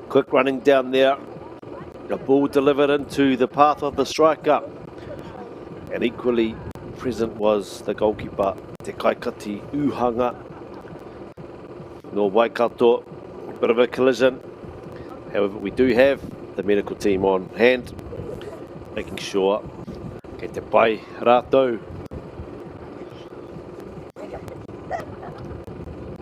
[SPEAKER 3] Quick running down there. The ball delivered into the path of the striker. And equally present was the goalkeeper, Te Kaikati Uhanga. No Waikato. Bit of a collision. However, we do have the medical team on hand, making sure kei te pai rātou.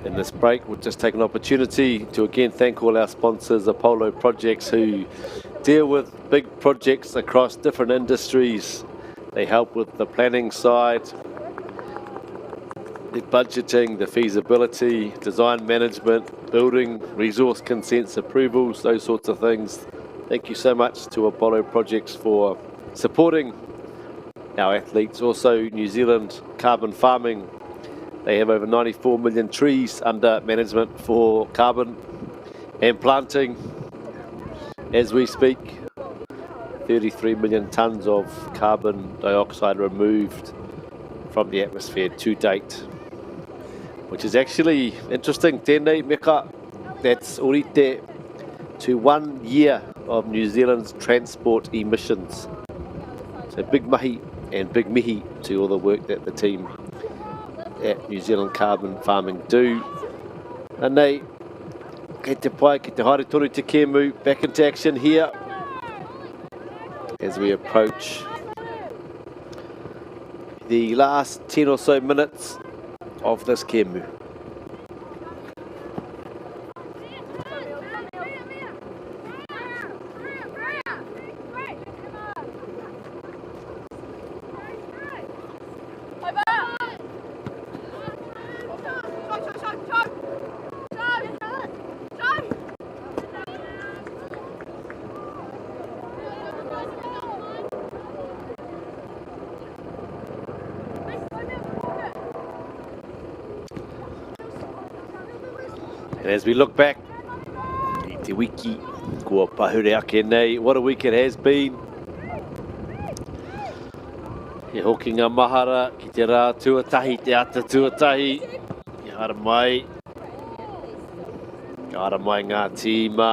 [SPEAKER 3] In this break, we'll just take an opportunity to again thank all our sponsors, Apollo Projects, who deal with big projects across different industries. They help with the planning side, the budgeting, the feasibility, design management, building, resource consents, approvals, those sorts of things. Thank you so much to Apollo Projects for supporting our athletes. Also, New Zealand Carbon Farming. They have over 94 million trees under management for carbon and planting. As we speak, 33 million tonnes of carbon dioxide removed from the atmosphere to date, which is actually interesting. Tēnei meka, that's orite to 1 year of New Zealand's transport emissions. So big mahi and big mihi to all the work that the team at New Zealand Carbon Farming do. Anei, kei te pai, kei te haere tonu te kēmu, back into action here as we approach the last 10 or so minutes of this kēmu. And as we look back, i te wiki kua pahure ake nei, what a week it has been. He hokinga mahara ki te rā tuatahi, te ata tuatahi. I hara mai, ka ara mai ngā tīma,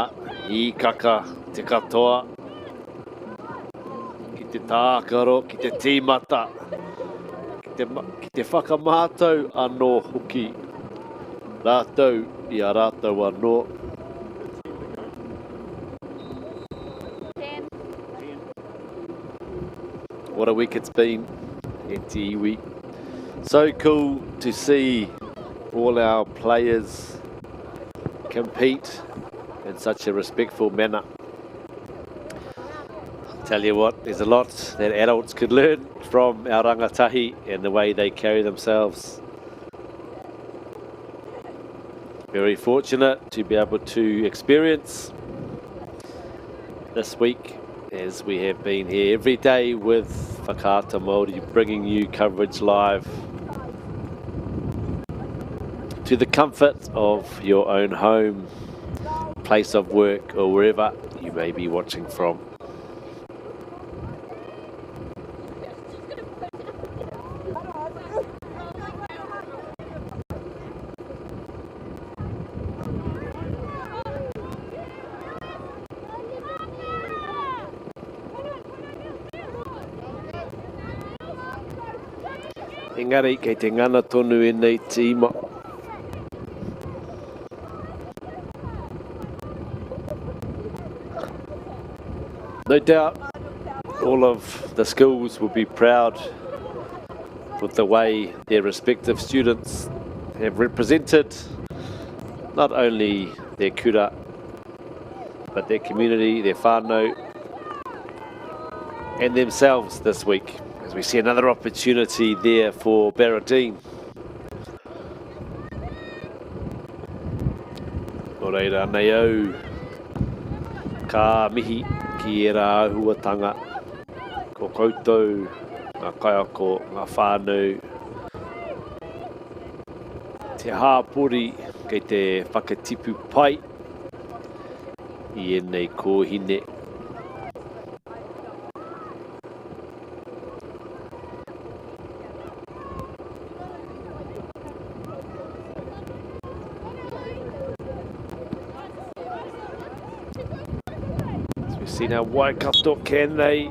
[SPEAKER 3] hīkaka te katoa, ki te tākaro, ki te tīmata, ki te, ki te whakamātau anō hoki rātou i a rātou anō. What a week it's been at Te Iwi. So cool to see all our players compete in such a respectful manner. Tell you what, there's a lot that adults could learn from our rangatahi and the way they carry themselves. Very fortunate to be able to experience this week as we have been here every day with Whakaata Māori bringing you coverage live to the comfort of your own home, place of work or wherever you may be watching from. Engari, kei te ngana tonu ēnei tīma. No doubt all of the schools will be proud with the way their respective students have represented not only their kura, but their community, their whānau, and themselves this week. As we see another opportunity there for Barradine. Nō reira, nei au, ka mihi ki ērā āhuatanga, ko koutou, ngā kaiako, ngā whānau, te hāpori kei te whakatipu pai i ēnei kōhine. As we see now, Waikato, can they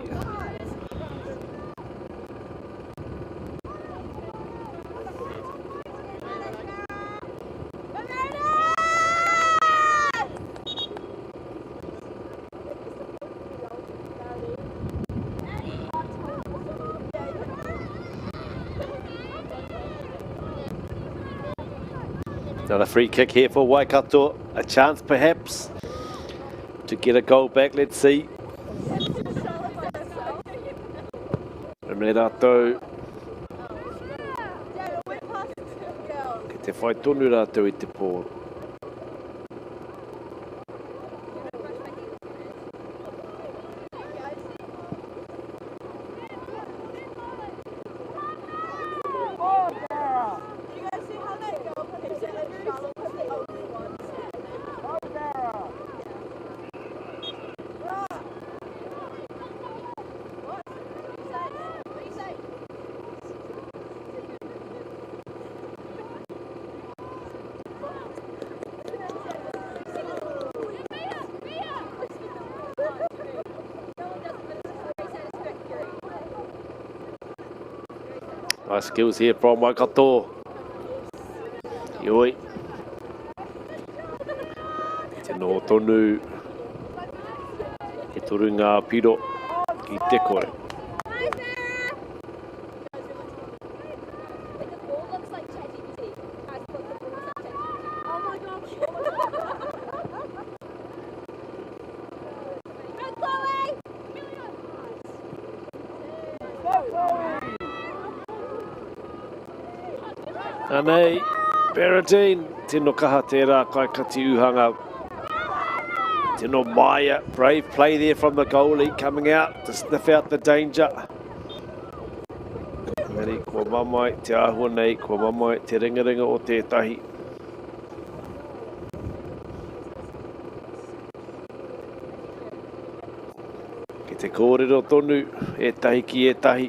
[SPEAKER 3] Another free kick here for Waikato. A chance perhaps to get a goal back. Let's see. Remene rātou. Kei te whai tonu rātou i te pōro. Nice skills here from Waikato. Heoi. Te noho tonu. E toru ngā piro ki te kore. Anei, Barradine, tino kaha tērā kaikati uhanga. Tino māia, brave play there from the goalie coming out to sniff out the danger. Engari, kua mamae te āhua nei, kua mamae te ringaringa o tētahi. Te kōrero tonu ētahi ki ētahi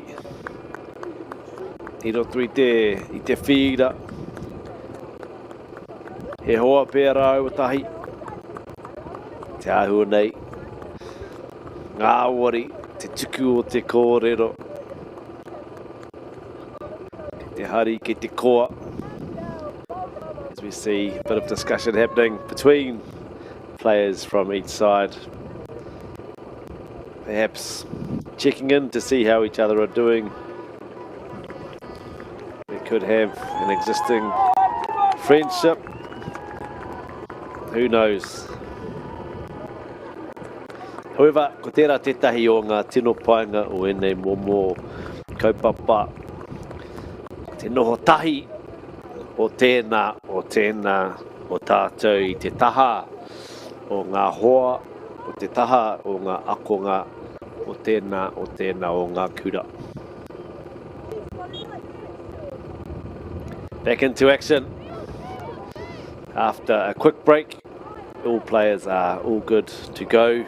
[SPEAKER 3] i roto i te, i te whīra. He hoa pea rāua tahi. Te āhua nei, ngāwari te tuku o te kōrero. Kei te hari, kei te koa. As we see a bit of discussion happening between players from each side. Perhaps checking in to see how each other are doing. They could have an existing friendship. Who knows? However, ko tērā tētahi o ngā tino painga o ēnei momo kaupapa, te noho tahi o tēnā, o tēnā, o tātou i te taha o ngā hoa, o te taha o ngā akonga, o tēnā, o tēnā o ngā kura. Back into action after a quick break. All players are all good to go.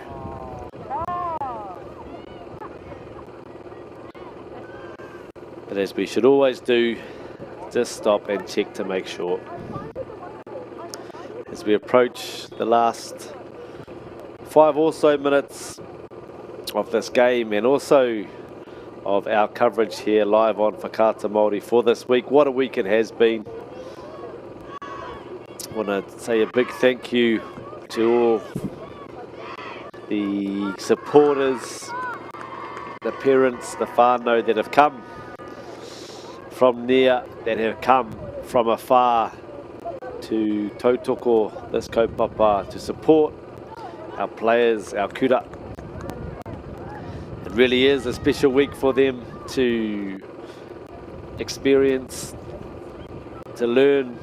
[SPEAKER 3] But as we should always do, just stop and check to make sure. As we approach the last five or so minutes of this game and also of our coverage here live on Whakaata Māori for this week. What a week it has been. I want to say a big thank you to all the supporters, the parents, the whānau that have come from near, that have come from afar to tautoko this kaupapa, to support our players, our kura. It really is a special week for them to experience, to learn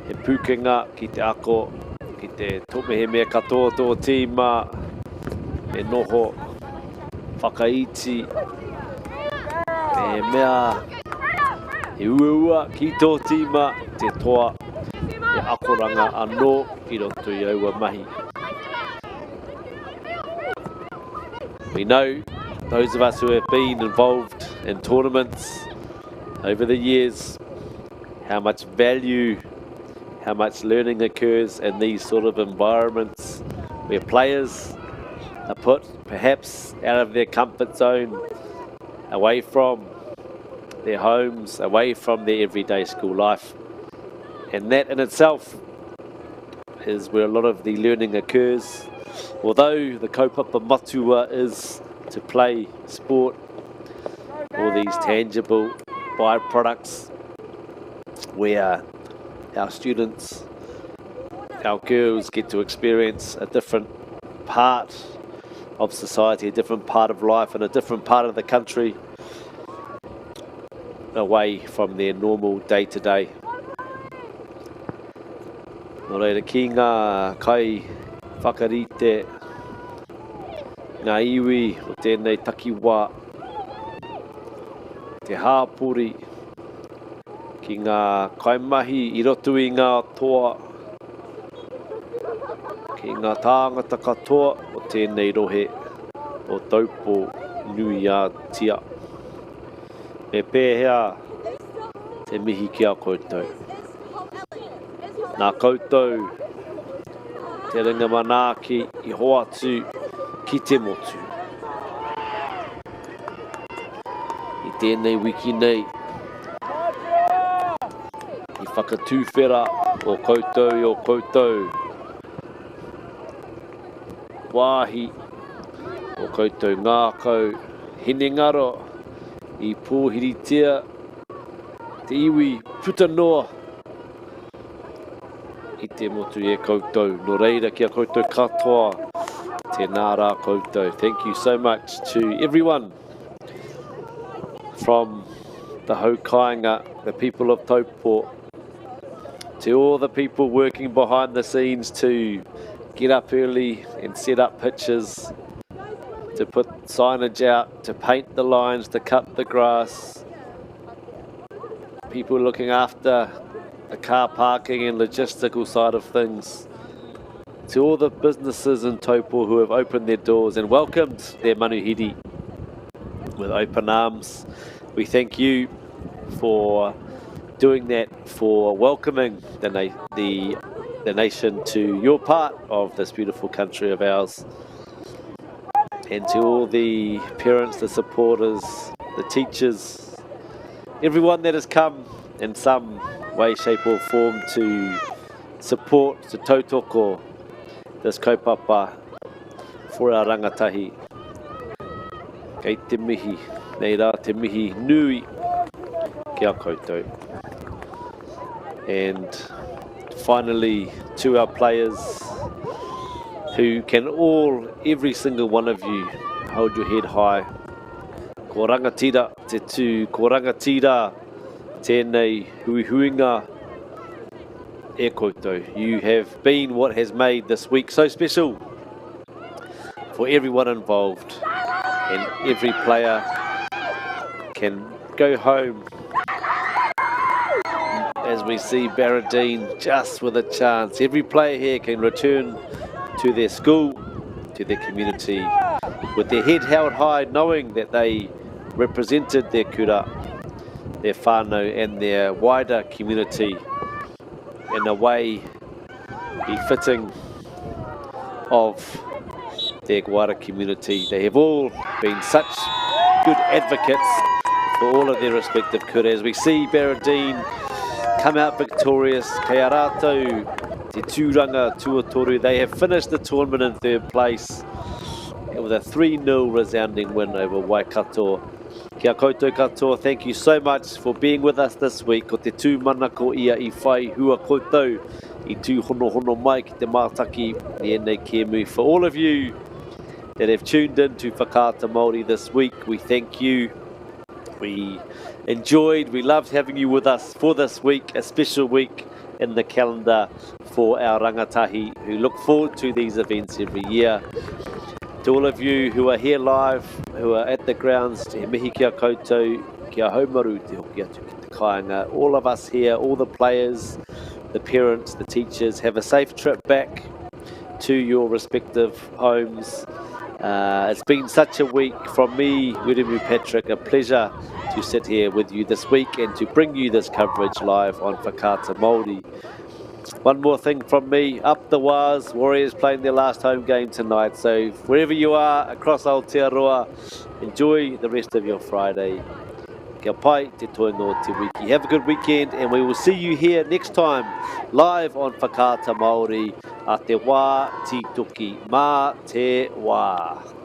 [SPEAKER 3] he pūkenga ki te ako, ki te mehemea katoa tō tīma e noho whakaiti, mehemea he uaua ki tō tīma te toa he akoranga anō i roto i aua mahi. We know those of us who have been involved in tournaments over the years how much value, how much learning occurs in these sort of environments where players are put perhaps out of their comfort zone, away from their homes, away from their everyday school life. And that in itself is where a lot of the learning occurs. Although the kaupapa matua is to play sport, all these tangible byproducts where our students, our girls get to experience a different part of society, a different part of life, and a different part of the country away from their normal day-to-day. Nō reira, ki ngā kai whakarite, ngā iwi o tēnei takiwā, te hāpori, ki ngā kaimahi i roto i ngā toa, ki ngā tāngata katoa o tēnei rohe o Taupō nui-ā-tia. Me pēhea te mihi ki a koutou? Nā koutou te ringa manaaki i hoatu ki te motu. I tēnei wiki nei, i whakatuwhera o koutou i o koutou wāhi, o koutou ngākau hinengaro i pōhiritia te iwi puta noa i te motu e koutou. Nō reira ki a koutou katoa, tēnā rā koutou. Thank you so much to everyone from the Haukainga, the people of Taupo, to all the people working behind the scenes to get up early and set up pitches, to put signage out, to paint the lines, to cut the grass, people looking after the car parking and logistical side of things, To all the businesses in Taupo who have opened their doors and welcomed their manuhiri with open arms, we thank you for doing that, for welcoming the, na the, the nation to your part of this beautiful country of ours. And to all the parents, the supporters, the teachers, everyone that has come in some way, shape or form to support, to tautoko this kaupapa for our rangatahi. Kei te mihi, nei rā te mihi nui ki a koutou. And finally, to our players who can all, every single one of you, hold your head high. Ko rangatira te tū, ko rangatira tēnei huihuinga e koutou. You have been what has made this week so special for everyone involved and every player can go home as we see Baradene just with a chance. Every player here can return to their school, to their community, with their head held high, knowing that they represented their kura, their whānau and their wider community in a way befitting of their wider community. They have all been such good advocates for all of their respective kura. As we see Baradene come out victorious, kei a rātou te tūranga tuatoru. They have finished the tournament in third place with a 3-0 resounding win over Waikato. Kia koutou katoa, thank you so much for being with us this week. Ko te tūmanako ia i whai hua koutou i tūhonohono mai ki te mātaki i ēnei kēmu. For all of you that have tuned in to Whakaata Māori this week, we thank you. We enjoyed, we loved having you with us for this week, a special week in the calendar for our rangatahi who look forward to these events every year. To all of you who are here live, who are at the grounds, he mihi kia koutou, kia haumaru te hoki atu ki te kāinga. All of us here, all the players, the parents, the teachers, have a safe trip back to your respective homes. Uh, it's been such a week from me, Wiremu Patrick, a pleasure to sit here with you this week and to bring you this coverage live on Whakaata Māori. One more thing from me, up the Wars, Warriors playing their last home game tonight. So wherever you are across Aotearoa, enjoy the rest of your Friday. Kia pai te toenga o te wiki. Have a good weekend and we will see you here next time live on Whakaata Māori a te wā tītoki. Mā te wā.